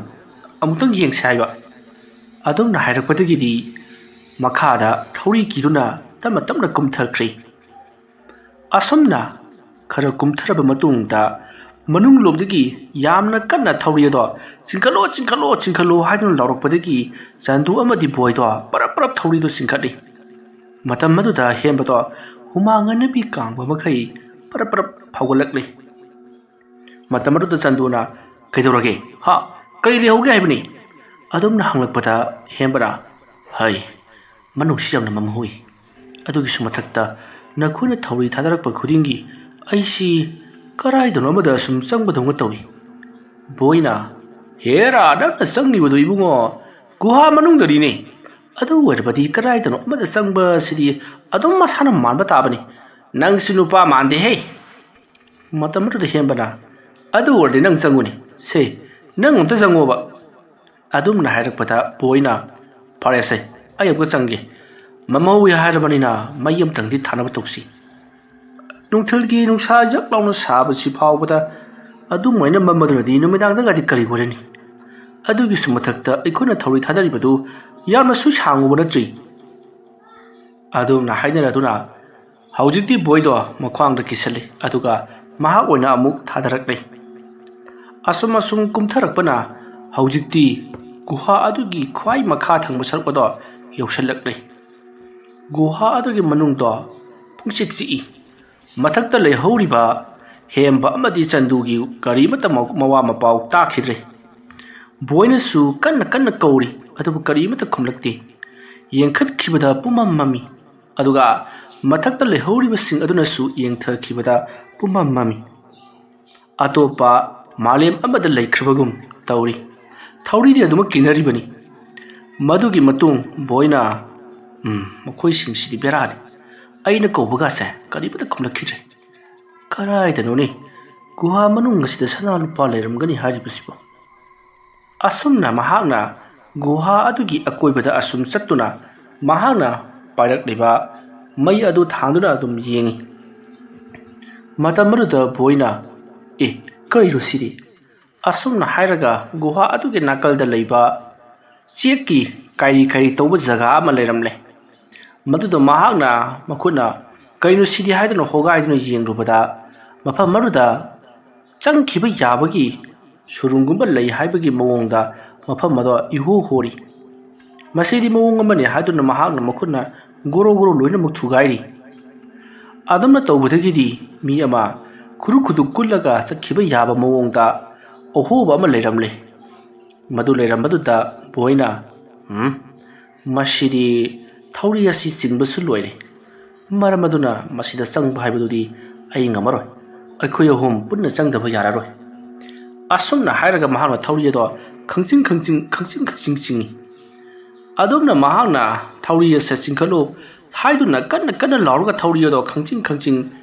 ꯑꯃꯨꯛꯇꯪ ꯌꯦꯡꯁꯤ" ꯍꯥꯏꯕ꯫ ꯑꯗꯨꯝꯅ ꯍꯥꯏꯔꯛꯄꯗꯒꯤꯗꯤ ꯃꯈꯥꯗ ꯊꯧꯔꯤ ꯀꯤꯗꯨꯅ ꯇꯞꯅ ꯇꯞꯅ ꯀꯨꯝꯊꯈ꯭ꯔꯦ꯫ ꯑꯁꯨꯝꯅ ꯈꯔ ꯀꯨꯝꯊꯔꯕ ꯃꯇꯨꯡꯗ ꯃꯅꯨꯡ ꯂꯣꯝꯗꯒꯤ ꯌꯥꯝꯅ ꯀꯟꯅ ꯊꯧꯔꯤ ꯑꯗꯣ "ꯆꯤꯡꯈꯠꯂꯣ, ꯆꯤꯡꯈꯠꯂꯣ, ꯆꯤꯡꯈꯠꯂꯣ" ꯍꯥꯏꯗꯨꯅ ꯂꯥꯎꯔꯛꯄꯗꯒꯤ ꯆꯟꯗꯨ ꯑꯃꯗꯤ ꯕꯣꯏꯗꯣ ꯄꯔꯞ ꯄꯔꯞ ꯊꯧꯔꯤꯗꯨ ꯆꯤꯡꯈꯠꯂꯤ꯫ ꯃꯇꯝ ꯑꯗꯨꯗ ꯍꯦꯝꯕꯗꯣ ꯍꯨꯃꯥꯡ ꯑꯅꯞꯄꯤ ꯀꯥꯡꯕ ꯃꯈꯩ ꯄꯔꯞ ꯄꯔꯞ ꯐꯥꯎꯒꯠꯂꯛꯂꯤ꯫ ꯃꯇꯝ ꯑꯗꯨꯗ ꯆꯟꯗꯨꯅ "ꯀꯩꯗꯧꯔꯒꯦ? ꯍꯥ? ꯀꯔꯤ ꯂꯩꯍꯧꯒꯦ ꯍꯥꯏꯕꯅꯤ?" ꯑꯗꯨꯝꯅ ꯍꯪꯂꯛꯄꯗ ꯍꯦꯝꯕꯅ "ꯍꯩ, ꯃꯅꯨꯡꯁꯤ ꯌꯥꯝꯅ ꯃꯝꯍꯧꯏ꯫ ꯑꯗꯨꯒꯤꯁꯨ ꯃꯊꯛꯇ ꯅꯈꯣꯏꯅ ꯊꯧꯔꯤ ꯊꯥꯗꯔꯛꯄ ꯈꯨꯗꯤꯡꯒꯤ ꯑꯩꯁꯤ ꯀꯔꯥꯏꯗꯅꯣ ꯑꯃꯗ ꯁꯨꯝ ꯆꯪꯕꯗꯧꯅ ꯇꯧꯏ꯫" ꯕꯣꯏꯅ "ꯍꯦꯔꯥ, ꯅꯪꯅ ꯆꯪꯉꯤꯕꯗꯨ ꯏꯕꯨꯡꯉꯣ, ꯒꯨꯍꯥ ꯃꯅꯨꯡꯗꯅꯤꯅꯦ꯫ ꯑꯗꯨ ꯑꯣꯏꯔꯕꯗꯤ ꯀꯗꯥꯏꯗꯅꯣ ꯑꯃꯗ ꯆꯪꯕꯁꯤꯗꯤ ꯑꯗꯨꯝ ꯃꯁꯥꯅ ꯃꯥꯟꯕ ꯇꯥꯕꯅꯤ꯫ ꯅꯪꯁꯨ ꯅꯨꯄꯥ ꯃꯥꯟꯗꯦꯍꯦ!" ꯃꯇꯝ ꯑꯗꯨꯗ ꯍꯦꯝꯕꯅ "ꯑꯗꯨ ꯑꯣꯏꯔꯗꯤ ꯅꯪ ꯆꯪꯉꯨꯅꯦ꯫ ꯁꯦ, ꯅꯪ ꯑꯝꯇ ꯆꯪꯉꯣꯕ꯫" ꯑꯗꯨꯝꯅ ꯍꯥꯏꯔꯛꯄꯗ ꯕꯣꯏꯅ "ꯐꯔꯦꯁꯦ, ꯑꯩ ꯑꯃꯨꯛꯀ ꯆꯪꯒꯦ꯫ ꯃꯝꯍꯧꯋꯤ ꯍꯥꯏꯔꯕꯅꯤꯅ ꯃꯩ ꯑꯃꯇꯪꯗꯤ ꯊꯥꯅꯕ ꯇꯧꯁꯤ꯫ ꯅꯨꯡꯊꯤꯜꯒꯤ ꯅꯨꯡꯁꯥ ꯌꯛ ꯂꯥꯎꯅ ꯁꯥꯕꯁꯤ ꯐꯥꯎꯕꯗ ꯑꯗꯨꯃꯥꯏꯅ ꯃꯝꯕꯗꯨꯅꯗꯤ ꯅꯨꯃꯤꯗꯥꯡꯗꯒꯗꯤ ꯀꯔꯤ ꯑꯣꯏꯔꯅꯤ? ꯑꯗꯨꯒꯤꯁꯨ ꯃꯊꯛꯇ ꯑꯩꯈꯣꯏꯅ ꯊꯧꯔꯤ ꯊꯥꯗꯔꯤꯕꯗꯨ ꯌꯥꯝꯅꯁꯨ ꯁꯥꯡꯉꯨꯕ ꯅꯠꯇ꯭ꯔꯤ꯫" ꯑꯗꯨꯝꯅ ꯍꯥꯏꯅꯔꯗꯨꯅ ꯍꯧꯖꯤꯛꯇꯤ ꯕꯣꯏꯗꯣ ꯃꯈ꯭ꯋꯥꯡꯗ ꯀꯤꯁꯜꯂꯤ, ꯑꯗꯨꯒ ꯃꯍꯥꯛ ꯑꯣꯏꯅ ꯑꯃꯨꯛ ꯊꯥꯗꯔꯛꯂꯤ꯫ ꯑꯁꯨꯝ ꯑꯁꯨꯝ ꯀꯨꯝꯊꯔꯛꯄꯅ ꯍꯧꯖꯤꯛꯇꯤ ꯒꯨꯍꯥ ꯑꯗꯨꯒꯤ ꯈ꯭ꯋꯥꯏ ꯃꯈꯥ ꯊꯪꯕ ꯁꯔꯨꯛ ꯑꯗꯣ ꯌꯧꯁꯤꯜꯂꯛꯂꯤ꯫ ꯒꯨꯍꯥ ꯑꯗꯨꯒꯤ ꯃꯅꯨꯡꯗꯣ ꯄꯨꯡꯆꯤꯛ ꯆꯤꯛꯏ꯫ ꯃꯊꯛꯇ ꯂꯩꯍꯧꯔꯤꯕ ꯍꯦꯝꯕ ꯑꯃꯗꯤ ꯆꯟꯗꯨꯒꯤ ꯀꯔꯤꯃꯠꯇ ꯃ-, ꯃꯋꯥ ꯃꯄꯥꯎ ꯇꯥꯈꯤꯗ꯭ꯔꯦ꯫ ꯕꯣꯏꯅꯁꯨ ꯀꯟꯅ ꯀꯟꯅ ꯀꯧꯔꯤ, ꯑꯗꯨꯕꯨ ꯀꯔꯤꯃꯠꯇ ꯈꯨꯝꯂꯛꯇꯦ꯫ ꯌꯦꯡꯈꯠꯈꯤꯕꯗ ꯄꯨꯝꯃꯝ ꯃꯝꯃꯤ, ꯑꯗꯨꯒ ꯃꯊꯛꯇ ꯂꯩꯍꯧꯔꯤꯕꯁꯤꯡ ꯑꯗꯨꯅꯁꯨ ꯌꯦꯡꯊꯈꯤꯕꯗ ꯄꯨꯝꯃꯝ ꯃꯝꯃꯤ꯫ ꯑꯇꯣꯞꯄ ꯃꯥꯂꯦꯝ ꯑꯃꯗ ꯂꯩꯈ꯭ꯔꯕꯒꯨꯝ ꯇꯧꯔꯤ꯫ ꯊꯧꯔꯤꯗꯤ ꯑꯗꯨꯃꯛ ꯀꯤꯅꯔꯤꯕꯅꯤ꯫ ꯃꯗꯨꯒꯤ ꯃꯇꯨꯡ ꯕꯣꯏꯅ, "ꯎꯝ, ꯃꯈꯣꯏꯁꯤꯡꯁꯤꯗꯤ ꯕꯦꯔꯥꯅꯤ꯫ ꯑꯩꯅ ꯀꯧꯕꯒꯥꯁꯦ ꯀꯔꯤꯃꯠꯇ ꯈꯨꯝꯂꯛꯈꯤꯗ꯭ꯔꯦ꯫ ꯀꯔꯥꯏꯗꯅꯣꯅꯦ ꯒꯨꯍꯥ ꯃꯅꯨꯡ ꯑꯁꯤꯗ ꯁꯅꯥ ꯂꯨꯄꯥ ꯂꯩꯔꯝꯒꯅꯤ ꯍꯥꯏꯔꯤꯕꯁꯤꯕꯣ?" ꯑꯁꯨꯝꯅ ꯃꯍꯥꯛꯅ ꯒꯨꯍꯥ ꯑꯗꯨꯒꯤ ꯑꯀꯣꯏꯕꯗ ꯑꯁꯨꯝ ꯆꯠꯇꯨꯅ ꯃꯍꯥꯛꯅ ꯄꯥꯏꯔꯛꯂꯤꯕ ꯃꯩ ꯑꯗꯨ ꯊꯥꯟꯗꯨꯅ ꯑꯗꯨꯝ ꯌꯦꯡꯉꯤ꯫ ꯃꯇꯝ ꯑꯗꯨꯗ ꯕꯣꯏꯅ, "ꯑꯦ, ꯀꯔꯤꯅꯣ ꯁꯤꯗꯤ?" ꯑꯁꯨꯝꯅ ꯍꯥꯏꯔꯒ ꯒꯨꯍꯥ ꯑꯗꯨꯒꯤ ꯅꯥꯀꯜꯗ ꯂꯩꯕ ꯆꯦꯛꯀꯤ ꯀꯥꯏꯔꯤ ꯀꯥꯏꯔꯤ ꯇꯧꯕ ꯖꯒꯥ ꯑꯃ ꯂꯩꯔꯝꯂꯦ꯫ ꯃꯗꯨꯗ ꯃꯍꯥꯛꯅ ꯃꯈꯨꯠꯅ "ꯀꯩꯅꯣ ꯁꯤꯗꯤ?" ꯍꯥꯏꯗꯨꯅ ꯍꯣꯒꯥꯏꯗꯨꯅ ꯌꯦꯡꯂꯨꯕꯗ ꯃꯐꯝ ꯑꯗꯨꯗ ꯆꯪꯈꯤꯕ ꯌꯥꯕꯒꯤ ꯁꯨꯔꯨꯡꯒꯨꯝꯕ ꯂꯩ ꯍꯥꯏꯕꯒꯤ ꯃꯑꯣꯡꯗ ꯃꯐꯝ ꯑꯗꯣ ꯏꯍꯣ ꯍꯣꯔꯤ꯫ "ꯃꯁꯤꯗꯤ ꯃꯑꯣꯡ ꯑꯃꯅꯤ" ꯍꯥꯏꯗꯨꯅ ꯃꯍꯥꯛꯅ ꯃꯈꯨꯠꯅ ꯒꯣꯔꯣ ꯒꯣꯔꯣ ꯂꯣꯏꯅꯃꯛ ꯊꯨꯒꯥꯏꯔꯤ꯫ ꯑꯗꯨꯝꯅ ꯇꯧꯕꯗꯒꯤꯗꯤ ꯃꯤ ꯑꯃ ꯈꯨꯔꯨ ꯈꯨꯗꯨ ꯀꯨꯜꯂꯒ ꯆꯠꯈꯤꯕ ꯌꯥꯕ ꯃꯑꯣꯡꯗ ꯑꯍꯣꯕ ꯑꯃ ꯂꯩꯔꯝꯂꯦ꯫ ꯃꯗꯨ ꯂꯩꯔꯝꯕꯗꯨꯗ ꯕꯣꯏꯅ, "ꯎꯝ, ꯃꯁꯤꯗꯤ ꯊꯧꯔꯤ ꯑꯁꯤ ꯆꯤꯡꯕꯁꯨ ꯂꯣꯏꯔꯦ꯫ ꯃꯔꯝ ꯑꯗꯨꯅ ꯃꯁꯤꯗ ꯆꯪꯕ ꯍꯥꯏꯕꯗꯨꯗꯤ ꯑꯩ ꯉꯝꯃꯔꯣꯏ꯫ ꯑꯩꯈꯣꯏ ꯑꯍꯨꯝ ꯄꯨꯟꯅ ꯆꯪꯗꯕ ꯌꯥꯔꯔꯣꯏ"꯫ ꯑꯁꯨꯝꯅ ꯍꯥꯏꯔꯒ ꯃꯍꯥꯛꯅ ꯊꯧꯔꯤ ꯑꯗꯣ ꯈꯪꯆꯤꯡ ꯈꯪꯆꯤꯡ, ꯈꯪꯆꯤꯡ ꯈꯪꯆꯤꯡ ꯆꯤꯡꯏ꯫ ꯑꯗꯨꯝꯅ ꯃꯍꯥꯛꯅ "ꯊꯧꯔꯤ ꯑꯁꯦ ꯆꯤꯡꯈꯠꯂꯨ" ꯍꯥꯏꯗꯨꯅ ꯀꯟꯅ ꯀꯟꯅ ꯂꯥꯎꯔꯒ ꯊꯧꯔꯤ ꯑꯗꯣ ꯈꯪꯆꯤꯡ ꯈꯪꯆꯤꯡ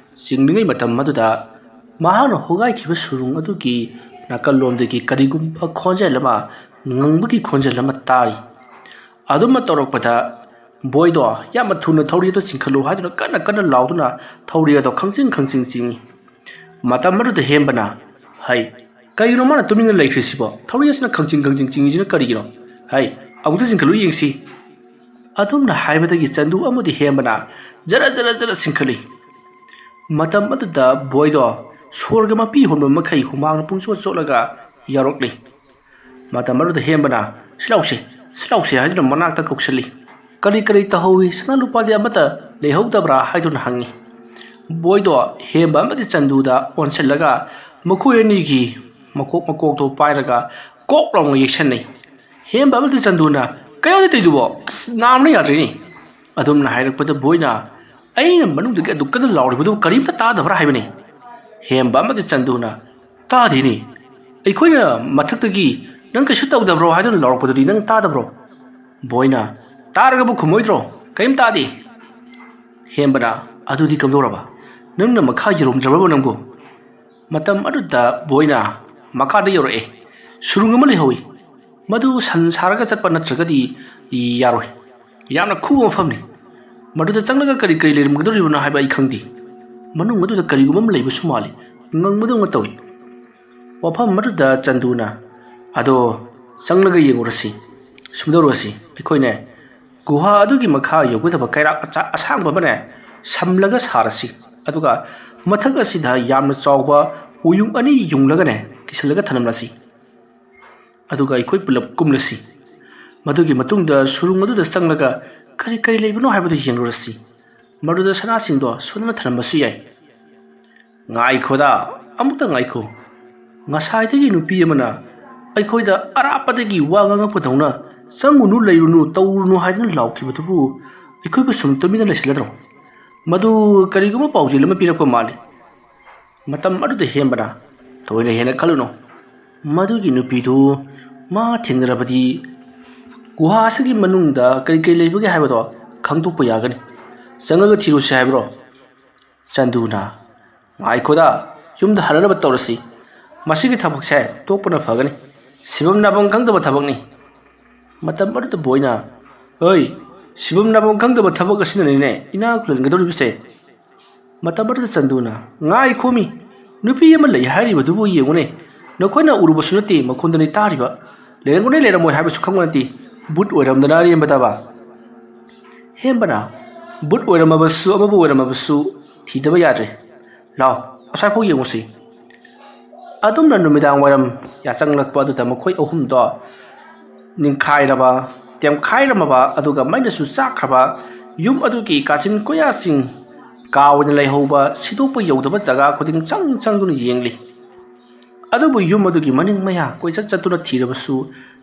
ꯆꯤꯡꯂꯤꯉꯩ ꯃꯇꯝ ꯑꯗꯨꯗ ꯃꯍꯥꯛꯅ ꯍꯣꯒꯥꯏꯈꯤꯕ ꯁꯨꯔꯨꯡ ꯑꯗꯨꯒꯤ ꯅꯥꯀꯜꯂꯣꯝꯗꯒꯤ ꯀꯔꯤꯒꯨꯝꯕ ꯈꯣꯟꯖꯦꯜ ꯑꯃ, ꯉꯪꯕꯒꯤ ꯈꯣꯟꯖꯦꯜ ꯑꯃ ꯇꯥꯔꯤ꯫ ꯑꯗꯨꯝꯅ ꯇꯧꯔꯛꯄꯗ ꯕꯣꯏꯗꯣ ꯌꯥꯝꯅ ꯊꯨꯅ ꯊꯧꯔꯤ ꯑꯗꯨ ꯆꯤꯡꯈꯠꯂꯨ ꯍꯥꯏꯗꯨꯅ ꯀꯟꯅ ꯀꯟꯅ ꯂꯥꯎꯗꯨꯅ ꯊꯧꯔꯤ ꯑꯗꯣ ꯈꯪꯆꯤꯡ ꯈꯪꯆꯤꯡ ꯆꯤꯡꯏ꯫ ꯃꯇꯝ ꯑꯗꯨꯗ ꯍꯦꯝꯕꯅ, "ꯍꯩ, ꯀꯩꯒꯤꯅꯣ ꯃꯥꯅ ꯇꯨꯃꯤꯟꯅ ꯂꯩꯈ꯭ꯔꯤꯁꯤꯕꯣ? ꯊꯧꯔꯤ ꯑꯁꯤꯅ ꯈꯪꯆꯤꯡ ꯈꯪꯆꯤꯡ ꯆꯤꯡꯉꯤꯁꯤꯅ ꯀꯔꯤꯒꯤꯅꯣ? ꯍꯩ, ꯑꯃꯨꯛꯇ ꯆꯤꯡꯈꯠꯂꯨ ꯌꯦꯡꯁꯤ"꯫ ꯑꯗꯨꯝꯅ ꯍꯥꯏꯕꯗꯒꯤ ꯆꯟꯗꯨ ꯑꯃꯗꯤ ꯍꯦꯝꯕꯅ ꯖꯔ ꯖꯔ ꯖꯔ ꯆꯤꯡꯈꯠꯂꯤ꯫ ꯃꯇꯝ ꯑꯗꯨꯗ ꯕꯣꯏꯗꯣ ꯁꯣꯔꯒ ꯃꯄꯤ ꯍꯣꯟꯕ ꯃꯈꯩ ꯍꯨꯃꯥꯡꯅ ꯄꯨꯡꯆꯣꯠ ꯆꯣꯠꯂꯒ ꯌꯥꯎꯔꯛꯂꯤ꯫ ꯃꯇꯝ ꯑꯗꯨꯗ ꯍꯦꯝꯕꯅ, "ꯁꯤ ꯂꯥꯎꯁꯦ, ꯁꯤ ꯂꯥꯎꯁꯦ" ꯍꯥꯏꯗꯨꯅ ꯃꯅꯥꯛꯇ ꯀꯧꯁꯤꯜꯂꯤ꯫ "ꯀꯔꯤ ꯀꯔꯤ ꯇꯧꯍꯧꯏ? ꯁꯅꯥ ꯂꯨꯄꯥꯗꯤ ꯑꯃꯠꯇ ꯂꯩꯍꯧꯗꯕ꯭ꯔꯥ?" ꯍꯥꯏꯗꯨꯅ ꯍꯪꯉꯤ꯫ ꯕꯣꯏꯗꯣ ꯍꯦꯝꯕ ꯑꯃꯗꯤ ꯆꯟꯗꯨꯗ ꯑꯣꯟꯁꯤꯜꯂꯒ ꯃꯈꯣꯏ ꯑꯅꯤꯒꯤ ꯃꯀꯣꯛ ꯃꯀꯣꯛꯇꯣ ꯄꯥꯏꯔꯒ ꯀꯣꯛ ꯂꯥꯎꯅ ꯌꯩꯁꯟꯅꯩ꯫ ꯍꯦꯝꯕ ꯑꯃꯗꯤ ꯆꯟꯗꯨꯅ, "ꯀꯩꯅꯣꯗꯤ ꯇꯧꯏꯗꯨꯕꯣ? ꯑꯁ, ꯅꯥꯝꯅ ꯌꯥꯗ꯭ꯔꯦꯅꯦ"꯫ ꯑꯗꯨꯝꯅ ꯍꯥꯏꯔꯛꯄꯗ ꯕꯣꯏꯅ, "ꯑꯩꯅ ꯃꯅꯨꯡꯗꯒꯤ ꯑꯗꯨꯛ ꯀꯟꯅ ꯂꯥꯎꯔꯤꯕꯗꯨ ꯀꯔꯤꯝꯇ ꯇꯥꯗꯕ꯭ꯔꯥ ꯍꯥꯏꯕꯅꯤ"꯫ ꯍꯦꯝꯕ ꯑꯃꯗꯤ ꯆꯟꯗꯨꯅ, "ꯇꯥꯗꯦꯅꯦ, ꯑꯩꯈꯣꯏꯅ ꯃꯊꯛꯇꯒꯤ 'ꯅꯪ ꯀꯩꯁꯨ ꯇꯧꯗꯕ꯭ꯔꯣ?' ꯍꯥꯏꯗꯨꯅ ꯂꯥꯎꯔꯛꯄꯗꯨꯗꯤ ꯅꯪ ꯇꯥꯗꯕ꯭ꯔꯣ?" ꯕꯣꯏꯅ, "ꯇꯥꯔꯒꯕꯨ ꯈꯨꯝꯃꯣꯏꯗ꯭ꯔꯣ? ꯀꯔꯤꯝ ꯇꯥꯗꯦ"꯫ ꯍꯦꯝꯕꯅ, "ꯑꯗꯨꯗꯤ ꯀꯝꯗꯧꯔꯕ? ꯅꯪꯅ ꯃꯈꯥ ꯌꯧꯔꯝꯗ꯭ꯔꯕꯕ ꯅꯪꯕꯨ?" ꯃꯇꯝ ꯑꯗꯨꯗ ꯕꯣꯏꯅ, "ꯃꯈꯥꯗ ꯌꯧꯔꯛꯑꯦ꯫ ꯁꯨꯔꯨꯡ ꯑꯃ ꯂꯩꯍꯧꯏ꯫ ꯃꯗꯨ ꯁꯟ ꯁꯥꯔꯒ ꯆꯠꯄ ꯅꯠꯇ꯭ꯔꯒꯗꯤ ꯌꯥꯔꯣꯏ꯫ ꯌꯥꯝꯅ ꯈꯨꯕ ꯃꯐꯝꯅꯤ꯫ ꯃꯗꯨꯗ ꯆꯪꯂꯒ ꯀꯔꯤ ꯀꯔꯤ ꯂꯩꯔꯝꯒꯗꯧꯔꯤꯕꯅꯣ ꯍꯥꯏꯕ ꯑꯩ ꯈꯪꯗꯦ꯫ ꯃꯅꯨꯡ ꯑꯗꯨꯗ ꯀꯔꯤꯒꯨꯝꯕ ꯑꯃ ꯂꯩꯕꯁꯨ ꯃꯥꯜꯂꯤ꯫ ꯉꯪꯕꯗꯧꯅ ꯇꯧꯏ"꯫ ꯃꯐꯝ ꯑꯗꯨꯗ ꯆꯟꯗꯨꯅ, "ꯑꯗꯣ ꯆꯪꯂꯒ ꯌꯦꯡꯉꯨꯔꯁꯤ, ꯁꯨꯝꯗꯧꯔꯁꯤ꯫ ꯑꯩꯈꯣꯏꯅꯦ, ꯒꯨꯍꯥ ꯑꯗꯨꯒꯤ ꯃꯈꯥ ꯌꯧꯒꯗꯕ ꯀꯩꯔꯥꯛ ꯃꯆꯥ ꯑꯁꯥꯡꯕ ꯑꯃꯅꯦ ꯁꯝꯂꯒ ꯁꯥꯔꯁꯤ꯫ ꯑꯗꯨꯒ ꯃꯊꯛ ꯑꯁꯤꯗ ꯌꯥꯝꯅ ꯆꯥꯎꯕ ꯎꯌꯨꯡ ꯑꯅꯤ ꯌꯨꯡꯂꯒꯅꯦ, ꯀꯤꯁꯜꯂꯒ ꯊꯅꯝꯂꯁꯤ꯫ ꯑꯗꯨꯒ ꯑꯩꯈꯣꯏ ꯄꯨꯂꯞ ꯀꯨꯝꯂꯁꯤ꯫ ꯃꯗꯨꯒꯤ ꯃꯇꯨꯡꯗ ꯁꯨꯔꯨꯡ ꯑꯗꯨꯗ ꯆꯪꯂꯒ ꯀꯔꯤ ꯀꯔꯤ ꯂꯩꯕꯅꯣ ꯍꯥꯏꯕꯗꯨ ꯌꯦꯡꯂꯨꯔꯁꯤ꯫ ꯃꯗꯨꯗ ꯁꯅꯥꯁꯤꯡꯗꯣ ꯁꯣꯟꯗꯨꯅ ꯊꯅꯝꯕꯁꯨ ꯌꯥꯏ꯫ "ꯉꯥꯏꯈꯣꯗ, ꯑꯃꯨꯛꯇ ꯉꯥꯏꯈꯣ꯫ ꯉꯁꯥꯏꯗꯒꯤ ꯅꯨꯄꯤ ꯑꯃꯅ ꯑꯩꯈꯣꯏꯗ ꯑꯔꯥꯞꯄꯗꯒꯤ ꯋꯥ ꯉꯥꯡꯉꯛꯄꯗꯧꯅ 'ꯆꯪꯉꯨꯅꯨ, ꯂꯩꯔꯨꯅꯨ, ꯇꯧꯔꯨꯅꯨ' ꯍꯥꯏꯗꯨꯅ ꯂꯥꯎꯈꯤꯕꯗꯨꯕꯨ ꯑꯩꯈꯣꯏꯕꯨ ꯁꯨꯝ ꯇꯨꯃꯤꯟꯅ ꯂꯩꯁꯤꯜꯂꯗ꯭ꯔꯣ? ꯃꯗꯨ ꯀꯔꯤꯒꯨꯝꯕ ꯄꯥꯎꯖꯦꯜ ꯑꯃ ꯄꯤꯔꯛꯄ ꯃꯥꯜꯂꯤ꯫" ꯃꯇꯝ ꯑꯗꯨꯗ ꯍꯦꯝꯕꯅ, "ꯊꯣꯏꯅ ꯍꯦꯟꯅ ꯈꯜꯂꯨꯅꯨ꯫ ꯃꯗꯨꯒꯤ ꯅꯨꯄꯤꯗꯨ ꯃꯥ ꯊꯦꯡꯅꯔꯕꯗꯤ ꯒꯨꯍꯥ ꯑꯁꯤꯒꯤ ꯃꯅꯨꯡꯗ ꯀꯔꯤ ꯀꯔꯤ ꯂꯩꯕꯒꯦ ꯍꯥꯏꯕꯗꯣ ꯈꯪꯗꯣꯛꯄ ꯌꯥꯒꯅꯤ꯫ ꯆꯪꯉꯒ ꯊꯤꯔꯨꯁꯤ ꯍꯥꯏꯕ꯭ꯔꯣ?" ꯆꯟꯗꯨꯅ, "ꯉꯥꯏꯈꯣꯗ, ꯌꯨꯝꯗ ꯍꯜꯂꯅꯕ ꯇꯧꯔꯁꯤ꯫ ꯃꯁꯤꯒꯤ ꯊꯕꯛꯁꯦ ꯇꯣꯛꯄꯅ ꯐꯒꯅꯤ꯫ ꯁꯤꯐꯝ ꯅꯥꯐꯝ ꯈꯪꯗꯕ ꯊꯕꯛꯅꯤ꯫" ꯃꯇꯝ ꯑꯗꯨꯗ ꯕꯣꯏꯅ, "ꯍꯣꯏ, ꯁꯤꯐꯝ ꯅꯥꯐꯝ ꯈꯪꯗꯕ ꯊꯕꯛ ꯑꯁꯤꯅꯅꯤꯅꯦ ꯏꯅꯥꯛ ꯈꯨꯜꯍꯟꯒꯗꯧꯔꯤꯕꯁꯦ꯫" ꯃꯇꯝ ꯑꯗꯨꯗ ꯆꯟꯗꯨꯅ, "ꯉꯥꯏꯈꯣꯃꯤ, ꯅꯨꯄꯤ ꯑꯃ ꯂꯩ ꯍꯥꯏꯔꯤꯕꯗꯨꯕꯨ ꯌꯦꯡꯉꯨꯅꯦ꯫ ꯅꯈꯣꯏꯅ ꯎꯔꯨꯕꯁꯨ ꯅꯠꯇꯦ, ꯃꯈꯣꯟꯗꯅꯤ ꯇꯥꯔꯤꯕ꯫ ꯂꯩꯔꯝꯒꯅꯤ, ꯂꯩꯔꯝꯃꯣꯏ ꯍꯥꯏꯕꯁꯨ ꯈꯪꯕ ꯅꯠꯇꯦ꯫ ꯕꯨꯠ ꯑꯣꯏꯔꯝꯗꯅ ꯑꯔꯦꯝꯕꯗꯕ꯫" ꯍꯦꯝꯕꯅ, "ꯕꯨꯠ ꯑꯣꯏꯔꯝꯃꯕꯁꯨ, ꯑꯃꯕꯨ ꯑꯣꯏꯔꯝꯃꯕꯁꯨ, ꯊꯤꯗꯕ ꯌꯥꯗ꯭ꯔꯦ꯫ ꯂꯥꯎ, ꯑꯁ꯭ꯋꯥꯏꯐꯥꯎ ꯌꯦꯡꯉꯨꯁꯤ꯫" ꯑꯗꯨꯝꯅ ꯅꯨꯃꯤꯗꯥꯡ ꯋꯥꯏꯔꯝ ꯌꯥꯆꯪꯂꯛꯄ ꯑꯗꯨꯗ ꯃꯈꯣꯏ ꯑꯍꯨꯝꯗꯣ ꯅꯤꯡꯈꯥꯏꯔꯕ, ꯇꯦꯝꯈꯥꯏꯔꯝꯃꯕ, ꯑꯗꯨꯒ ꯃꯩꯅꯁꯨ ꯆꯥꯛꯈ꯭ꯔꯕ ꯌꯨꯝ ꯑꯗꯨꯒꯤ ꯀꯥꯆꯤꯟ ꯀꯣꯌꯥꯁꯤꯡ, ꯀꯥ ꯑꯣꯏꯅ ꯂꯩꯍꯧꯕ, ꯁꯤꯗꯣꯛꯄ ꯌꯧꯗꯕ ꯖꯒꯥ ꯈꯨꯗꯤꯡ ꯆꯪ ꯆꯪꯗꯨꯅ ꯌꯦꯡꯂꯤ꯫ ꯑꯗꯨꯕꯨ ꯌꯨꯝ ꯑꯗꯨꯒꯤ ꯃꯅꯤꯡ ꯃꯌꯥ ꯀꯣꯏꯆꯠ ꯆꯠꯇꯨꯅ ꯊꯤꯔꯕꯁꯨ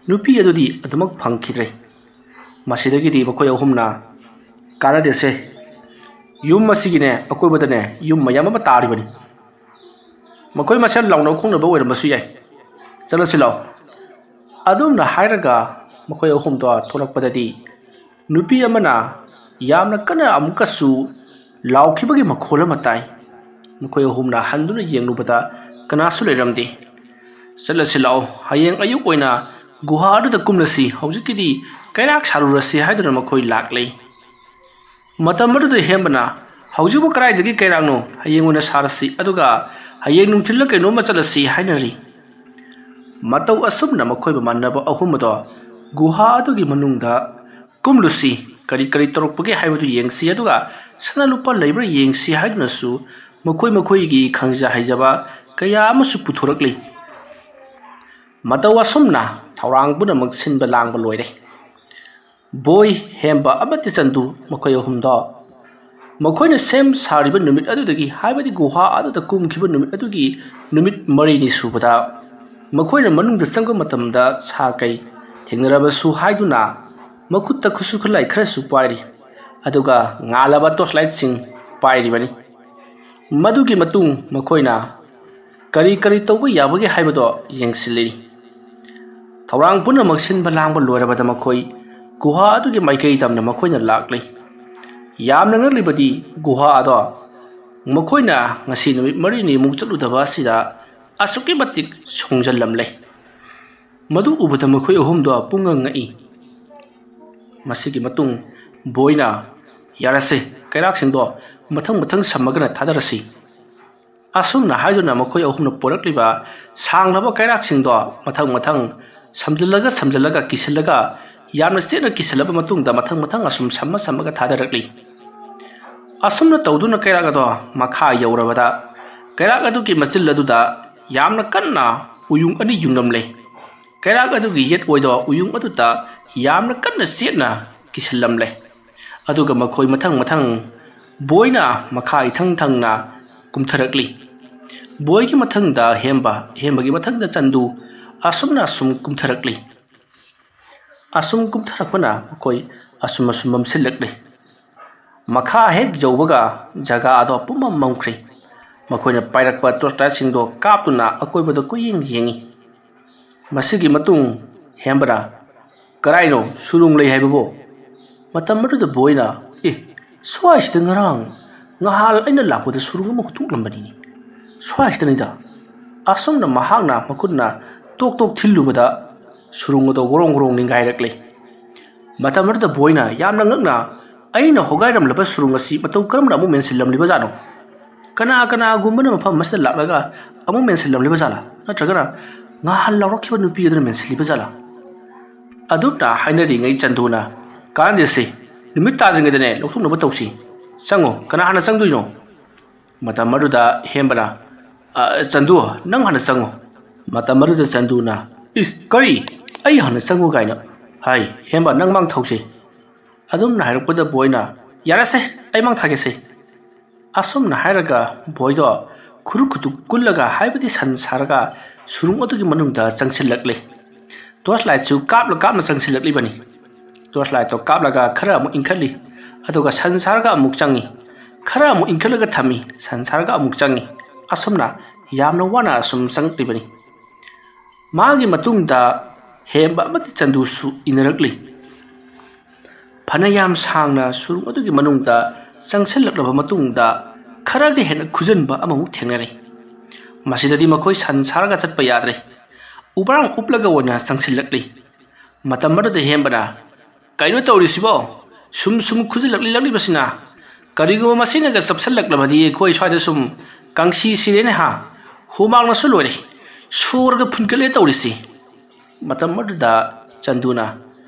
ꯅꯨꯄꯤ ꯑꯗꯨꯗꯤ ꯑꯗꯨꯃꯛ ꯐꯪꯈꯤꯗ꯭ꯔꯦ꯫ ꯃꯁꯤꯗꯒꯤꯗꯤ ꯃꯈꯣꯏ ꯑꯍꯨꯝꯅ, "ꯀꯥꯟꯅꯗꯦꯁꯦ, ꯌꯨꯝ ꯑꯁꯤꯒꯤꯅꯦ ꯑꯀꯣꯏꯕꯗꯅꯦ ꯌꯨꯝ ꯃꯌꯥꯝ ꯑꯃ ꯇꯥꯔꯤꯕꯅꯤ꯫ ꯃꯈꯣꯏ ꯃꯁꯦꯜ ꯂꯥꯎꯅ ꯈꯣꯡꯅꯕ ꯑꯣꯏꯔꯝꯕꯁꯨ ꯌꯥꯏ꯫ ꯆꯠꯂꯁꯤ ꯂꯥꯎ꯫" ꯑꯗꯨꯝꯅ ꯍꯥꯏꯔꯒ ꯃꯈꯣꯏ ꯑꯍꯨꯝꯗꯣ ꯊꯣꯛꯂꯛꯄꯗꯗꯤ ꯅꯨꯄꯤ ꯑꯃꯅ ꯌꯥꯝꯅ ꯀꯟꯅ ꯑꯃꯨꯛꯀꯁꯨ ꯂꯥꯎꯈꯤꯕꯒꯤ ꯃꯈꯣꯜ ꯑꯃ ꯇꯥꯏ꯫ ꯃꯈꯣꯏ ꯑꯍꯨꯝꯅ ꯍꯟꯗꯨꯅ ꯌꯦꯡꯂꯨꯕꯗ ꯀꯅꯥꯁꯨ ꯂꯩꯔꯝꯗꯦ꯫ "ꯆꯠꯂꯁꯤ ꯂꯥꯛꯑꯣ, ꯍꯌꯦꯡ ꯑꯌꯨꯛ ꯑꯣꯏꯅ ꯒꯨꯍꯥ ꯑꯗꯨꯗ ꯀꯨꯝꯂꯁꯤ, ꯍꯧꯖꯤꯛꯀꯤꯗꯤ ꯀꯩꯔꯥꯛ ꯁꯥꯔꯨꯔꯁꯤ" ꯍꯥꯏꯗꯨꯅ ꯃꯈꯣꯏ ꯂꯥꯛꯂꯦ꯫ ꯃꯇꯝ ꯑꯗꯨꯗ ꯍꯦꯝꯕꯅ, "ꯍꯧꯖꯤꯛꯄꯨ ꯀꯗꯥꯏꯗꯒꯤ ꯀꯩꯔꯥꯛꯅꯣ? ꯍꯌꯦꯡ ꯑꯣꯏꯅ ꯁꯥꯔꯁꯤ, ꯑꯗꯨꯒ ꯍꯌꯦꯡ ꯅꯨꯡꯊꯤꯜꯂ ꯀꯩꯅꯣꯝꯃ ꯆꯠꯂꯁꯤ" ꯍꯥꯏꯅꯔꯤ꯫ ꯃꯇꯧ ꯑꯁꯨꯝꯅ ꯃꯈꯣꯏ ꯃꯃꯥꯟꯅꯕ ꯑꯍꯨꯝ ꯑꯗꯣ ꯒꯨꯍꯥ ꯑꯗꯨꯒꯤ ꯃꯅꯨꯡꯗ ꯀꯨꯝꯂꯨꯁꯤ, ꯀꯔꯤ ꯀꯔꯤ ꯇꯧꯔꯛꯄꯒꯦ ꯍꯥꯏꯕꯗꯨ ꯌꯦꯡꯁꯤ, ꯑꯗꯨꯒ ꯁꯅꯥ ꯂꯨꯄꯥ ꯂꯩꯕ꯭ꯔꯥ ꯌꯦꯡꯁꯤ ꯍꯥꯏꯗꯨꯅꯁꯨ ꯃꯈꯣꯏ ꯃꯈꯣꯏꯒꯤ ꯈꯪꯖ ꯍꯩꯖꯕ ꯀꯌꯥ ꯑꯃꯁꯨ ꯄꯨꯊꯣꯔꯛꯂꯤ꯫ ꯃꯇꯧ ꯑꯁꯨꯝꯅ ꯊꯧꯔꯥꯡ ꯄꯨꯝꯅꯃꯛ ꯁꯤꯟꯕ ꯂꯥꯡꯕ ꯂꯣꯏꯔꯦ꯫ ꯕꯣꯏ, ꯍꯦꯝꯕ ꯑꯃꯗꯤ ꯆꯟꯗꯨ ꯃꯈꯣꯏ ꯑꯍꯨꯝꯗꯣ ꯃꯈꯣꯏꯅ ꯁꯦꯝ ꯁꯥꯔꯤꯕ ꯅꯨꯃꯤꯠ ꯑꯗꯨꯗꯒꯤ, ꯍꯥꯏꯕꯗꯤ ꯒꯨꯍꯥ ꯑꯗꯨꯗ ꯀꯨꯝꯈꯤꯕ ꯅꯨꯃꯤꯠ ꯑꯗꯨꯒꯤ ꯅꯨꯃꯤꯠ ꯃꯔꯤꯅꯤ ꯁꯨꯕꯗ ꯃꯈꯣꯏꯅ ꯃꯅꯨꯡꯗ ꯆꯪꯕ ꯃꯇꯝꯗ ꯁꯥ ꯀꯩ ꯊꯦꯡꯅꯔꯕꯁꯨ ꯍꯥꯏꯗꯨꯅ ꯃꯈꯨꯠꯇ ꯈꯨꯠꯁꯨ ꯈꯨꯠꯂꯥꯏ ꯈꯔꯁꯨ ꯄꯥꯏꯔꯤ, ꯑꯗꯨꯒ ꯉꯥꯜꯂꯕ ꯇꯣꯔꯆ ꯂꯥꯏꯠꯁꯤꯡ ꯄꯥꯏꯔꯤꯕꯅꯤ꯫ ꯃꯗꯨꯒꯤ ꯃꯇꯨꯡ ꯃꯈꯣꯏꯅ ꯀꯔꯤ ꯀꯔꯤ ꯇꯧꯕ ꯌꯥꯕꯒꯦ ꯍꯥꯏꯕꯗꯣ ꯌꯦꯡꯁꯤꯜꯂꯤ꯫ ꯊꯧꯔꯥꯡ ꯄꯨꯝꯅꯃꯛ ꯁꯤꯟꯕ ꯂꯥꯡꯕ ꯂꯣꯏꯔꯕꯗ ꯃꯈꯣꯏ ꯒꯨꯍꯥ ꯑꯗꯨꯒꯤ ꯃꯥꯏꯀꯩ ꯇꯝꯅ ꯃꯈꯣꯏꯅ ꯂꯥꯛꯂꯤ꯫ ꯌꯥꯝꯅ ꯉꯛꯂꯤꯕꯗꯤ ꯒꯨꯍꯥ ꯑꯗꯣ ꯃꯈꯣꯏꯅ ꯉꯁꯤ ꯅꯨꯃꯤꯠ ꯃꯔꯤꯅꯤꯃꯨꯛ ꯆꯠꯂꯨꯗꯕ ꯑꯁꯤꯗ ꯑꯁꯨꯛꯀꯤ ꯃꯇꯤꯛ ꯁꯣꯡꯖꯜꯂꯝꯂꯦ꯫ ꯃꯗꯨ ꯎꯕꯗ ꯃꯈꯣꯏ ꯑꯍꯨꯝꯗꯣ ꯄꯨꯡꯉꯛ ꯉꯛꯏ꯫ ꯃꯁꯤꯒꯤ ꯃꯇꯨꯡ ꯕꯣꯏꯅ, "ꯌꯥꯔꯁꯦ, ꯀꯩꯔꯥꯛꯁꯤꯡꯗꯣ ꯃꯊꯪ ꯃꯊꯪ ꯁꯝꯃꯒꯅ ꯊꯥꯗꯔꯁꯤ"꯫ ꯑꯁꯨꯝꯅ ꯍꯥꯏꯗꯨꯅ ꯃꯈꯣꯏ ꯑꯍꯨꯝꯅ ꯄꯣꯔꯛꯂꯤꯕ ꯁꯥꯡꯂꯕ ꯀꯩꯔꯥꯛꯁꯤꯡꯗꯣ ꯃꯊꯪ ꯃꯊꯪ ꯁꯝꯖꯤꯜꯂꯒ ꯁꯝꯖꯤꯜꯂꯒ ꯀꯤꯁꯤꯜꯂꯒ ꯌꯥꯝꯅ ꯆꯦꯠꯅ ꯀꯤꯁꯤꯜꯂꯕ ꯃꯇꯨꯡꯗ ꯃꯊꯪ ꯃꯊꯪ ꯑꯁꯨꯝ ꯁꯝꯃ ꯁꯝꯃꯒ ꯊꯥꯗꯔꯛꯂꯤ꯫ ꯑꯁꯨꯝꯅ ꯇꯧꯗꯨꯅ ꯀꯩꯔꯥꯛ ꯑꯗꯣ ꯃꯈꯥ ꯌꯧꯔꯕꯗ ꯀꯩꯔꯥꯛ ꯑꯗꯨꯒꯤ ꯃꯆꯤꯜ ꯑꯗꯨꯗ ꯌꯥꯝꯅ ꯀꯟꯅ ꯎꯌꯨꯡ ꯑꯅꯤ ꯌꯨꯡꯂꯝꯂꯦ꯫ ꯀꯩꯔꯥꯛ ꯑꯗꯨꯒꯤ ꯌꯦꯠ ꯑꯣꯏꯗꯣ ꯎꯌꯨꯡ ꯑꯗꯨꯗ ꯌꯥꯝꯅ ꯀꯟꯅ ꯆꯦꯠꯅ ꯀꯤꯁꯤꯜꯂꯝꯂꯦ꯫ ꯑꯗꯨꯒ ꯃꯈꯣꯏ ꯃꯊꯪ ꯃꯊꯪ ꯕꯣꯏꯅ ꯃꯈꯥ ꯏꯊꯪ ꯊꯪꯅ ꯀꯨꯝꯊꯔꯛꯂꯤ꯫ ꯕꯣꯏꯒꯤ ꯃꯊꯪꯗ ꯍꯦꯝꯕ, ꯍꯦꯝꯕꯒꯤ ꯃꯊꯪꯗ ꯆꯟꯗꯨ, ꯑꯁꯨꯝꯅ ꯑꯁꯨꯝ ꯀꯨꯝꯊꯔꯛꯂꯤ꯫ ꯑꯁꯨꯝ ꯀꯨꯝꯊꯔꯛꯄꯅ ꯃꯈꯣꯏ ꯑꯁꯨꯝ ꯑꯁꯨꯝ ꯃꯝꯁꯤꯜꯂꯛꯂꯤ꯫ ꯃꯈꯥ ꯍꯦꯛ ꯌꯧꯕꯒ ꯖꯒꯥ ꯑꯗꯣ ꯄꯨꯝꯃꯝ ꯃꯝꯈ꯭ꯔꯦ꯫ ꯃꯈꯣꯏꯅ ꯄꯥꯏꯔꯛꯄ ꯇꯣꯔꯆ ꯂꯥꯏꯠꯁꯤꯡꯗꯣ ꯀꯥꯞꯇꯨꯅ ꯑꯀꯣꯏꯕꯗ ꯀꯣꯏꯌꯦꯡ ꯌꯦꯡꯉꯤ꯫ ꯃꯁꯤꯒꯤ ꯃꯇꯨꯡ ꯍꯦꯝꯕꯅ, "ꯀꯔꯥꯏꯅꯣ ꯁꯨꯔꯨꯡ ꯂꯩ ꯍꯥꯏꯕꯕꯨ?" ꯃꯇꯝ ꯑꯗꯨꯗ ꯕꯣꯏꯅ, "ꯑꯦ, ꯁ꯭ꯋꯥꯏꯁꯤꯗ ꯉꯔꯥꯡ ꯉꯍꯥꯜ ꯑꯩꯅ ꯂꯥꯛꯄꯗ ꯁꯨꯔꯨꯡ ꯑꯃ ꯍꯨꯠꯇꯣꯛꯂꯝꯕꯅꯤꯅꯦ꯫ ꯁ꯭ꯋꯥꯏꯁꯤꯗꯅꯤꯗ"꯫ ꯑꯁꯨꯝꯅ ꯃꯍꯥꯛꯅ ꯃꯈꯨꯠꯅ ꯇꯣꯛ ꯇꯣꯛ ꯊꯤꯜꯂꯨꯕꯗ ꯁꯨꯔꯨꯡ ꯑꯗꯣ ꯒꯣꯔꯣꯡ ꯒꯣꯔꯣꯡ ꯅꯤꯡꯒꯥꯏꯔꯛꯂꯦ꯫ ꯃꯇꯝ ꯑꯗꯨꯗ ꯕꯣꯏꯅ ꯌꯥꯝꯅ ꯉꯛꯅ, "ꯑꯩꯅ ꯍꯣꯒꯥꯏꯔꯝꯂꯕ ꯁꯨꯔꯨꯡ ꯑꯁꯤ ꯃꯇꯧ ꯀꯔꯝꯅ ꯑꯃꯨꯛ ꯃꯦꯟꯁꯤꯜꯂꯝꯂꯤꯕꯖꯥꯠꯅꯣ? ꯀꯅꯥ ꯀꯅꯥꯒꯨꯝꯕꯅ ꯃꯐꯝ ꯑꯁꯤꯗ ꯂꯥꯛꯂꯒ ꯑꯃꯨꯛ ꯃꯦꯟꯁꯤꯜꯂꯝꯂꯤꯕ ꯖꯥꯠꯂꯥ? ꯅꯠꯇ꯭ꯔꯒꯅ ꯉꯍꯥꯟ ꯂꯥꯎꯔꯛꯈꯤꯕ ꯅꯨꯄꯤ ꯑꯗꯨꯅ ꯃꯦꯟꯁꯤꯜꯂꯤꯕ ꯖꯥꯠꯂꯥ?" ꯑꯗꯨꯝꯅ ꯍꯥꯏꯅꯔꯤꯉꯩ ꯆꯟꯗꯨꯅ, "ꯀꯥꯟꯅꯗꯦꯁꯦ, ꯅꯨꯃꯤꯠ ꯇꯥꯗ꯭ꯔꯤꯉꯩꯗꯅꯦ ꯂꯧꯊꯣꯛꯅꯕ ꯇꯧꯁꯤ꯫ ꯆꯪꯉꯣ, ꯀꯅꯥ ꯍꯥꯟꯅ ꯆꯪꯗꯣꯏꯅꯣ?" ꯃꯇꯝ ꯑꯗꯨꯗ ꯍꯦꯝꯕꯅ, "ꯑ, ꯆꯟꯗꯨ, ꯅꯪ ꯍꯥꯟꯅ ꯆꯪꯉꯨ꯫" ꯃꯇꯝ ꯑꯗꯨꯗ ꯆꯟꯗꯨꯅ, "ꯏꯁ, ꯀꯔꯤ? ꯑꯩ ꯍꯥꯟꯅ ꯆꯪꯉꯨ ꯀꯥꯏꯅ? ꯍꯥꯏ, ꯍꯦꯝꯕ, ꯅꯪ ꯃꯥꯡ ꯊꯧꯁꯤ꯫ ꯑꯗꯨꯝꯅ ꯍꯥꯏꯔꯛꯄꯗ ꯕꯣꯏꯅ, "ꯌꯥꯔꯦꯁꯦ, ꯑꯩ ꯃꯥꯡ ꯊꯥꯒꯦꯁꯦ꯫" ꯑꯁꯨꯝꯅ ꯍꯥꯏꯔꯒ ꯕꯣꯏꯗꯣ ꯈꯨꯔꯨ ꯈꯨꯠꯇꯨ ꯀꯨꯜꯂꯒ, ꯍꯥꯏꯕꯗꯤ ꯁꯟ ꯁꯥꯔꯒ ꯁꯨꯔꯨꯡ ꯑꯗꯨꯒꯤ ꯃꯅꯨꯡꯗ ꯆꯪꯁꯤꯜꯂꯛꯂꯦ꯫ ꯇꯣꯔꯆ ꯂꯥꯏꯠꯁꯨ ꯀꯥꯞꯂ ꯀꯥꯞꯅ ꯆꯪꯁꯤꯜꯂꯛꯂꯤꯕꯅꯤ꯫ ꯇꯣꯔꯆ ꯂꯥꯏꯠꯇꯣ ꯀꯥꯞꯂꯒ ꯈꯔ ꯑꯃꯨꯛ ꯏꯟꯈꯠꯂꯤ, ꯑꯗꯨꯒ ꯁꯟ ꯁꯥꯔꯒ ꯑꯃꯨꯛ ꯆꯪꯉꯤ, ꯈꯔ ꯑꯃꯨꯛ ꯏꯟꯈꯠꯂꯒ ꯊꯝꯃꯤ, ꯁꯟ ꯁꯥꯔꯒ ꯑꯃꯨꯛ ꯆꯪꯉꯤ꯫ ꯑꯁꯨꯝꯅ ꯌꯥꯝꯅ ꯋꯥꯅ ꯑꯁꯨꯝ ꯆꯪꯂꯛꯂꯤꯕꯅꯤ꯫ ꯃꯥꯒꯤ ꯃꯇꯨꯡꯗ ꯍꯦꯝꯕ ꯑꯃꯗꯤ ꯆꯟꯗꯨꯁꯨ ꯏꯟꯅꯔꯛꯂꯤ꯫ ꯐꯅꯌꯥꯝ ꯁꯥꯡꯅ ꯁꯨꯔꯨꯡ ꯑꯗꯨꯒꯤ ꯃꯅꯨꯡꯗ ꯆꯪꯁꯤꯜꯂꯛꯂꯕ ꯃꯇꯨꯡꯗ, ꯈꯔꯒ ꯍꯦꯟꯅ ꯈꯨꯖꯟꯕ ꯑꯃꯃꯨꯛ ꯊꯦꯡꯅꯔꯦ꯫ ꯃꯁꯤꯗꯗꯤ ꯃꯈꯣꯏ ꯁꯟ ꯁꯥꯔꯒ ꯆꯠꯄ ꯌꯥꯗ꯭ꯔꯦ꯫ ꯎꯕ꯭ꯔꯥꯡ ꯎꯞꯂꯒ ꯑꯣꯏꯅ ꯆꯪꯁꯤꯜꯂꯛꯂꯤ꯫ ꯃꯇꯝ ꯑꯗꯨꯗ ꯍꯦꯝꯕꯅ, "ꯀꯩꯅꯣ ꯇꯧꯔꯤꯁꯤꯕꯣ? ꯁꯨꯝ ꯁꯨꯝ ꯈꯨꯖꯤꯜꯂꯛꯂꯤ ꯂꯛꯂꯤꯕꯁꯤꯅ꯫ ꯀꯔꯤꯒꯨꯝꯕ ꯃꯁꯤꯅꯒ ꯆꯞꯁꯤꯜꯂꯛꯂꯕꯗꯤ ꯑꯩꯈꯣꯏ ꯁ꯭ꯋꯥꯏꯗ ꯁꯨꯝ ꯀꯥꯡꯁꯤ ꯁꯤꯔꯦꯅꯦ ꯍꯥ? ꯍꯨꯃꯥꯡꯅꯁꯨ ꯂꯣꯏꯔꯦ꯫ ꯁꯣꯔꯒ ꯐꯨꯟꯒꯠꯂꯦ ꯇꯧꯔꯤꯁꯤ꯫" ꯃꯇꯝ ꯑꯗꯨꯗ ꯆꯟꯗꯨꯅ,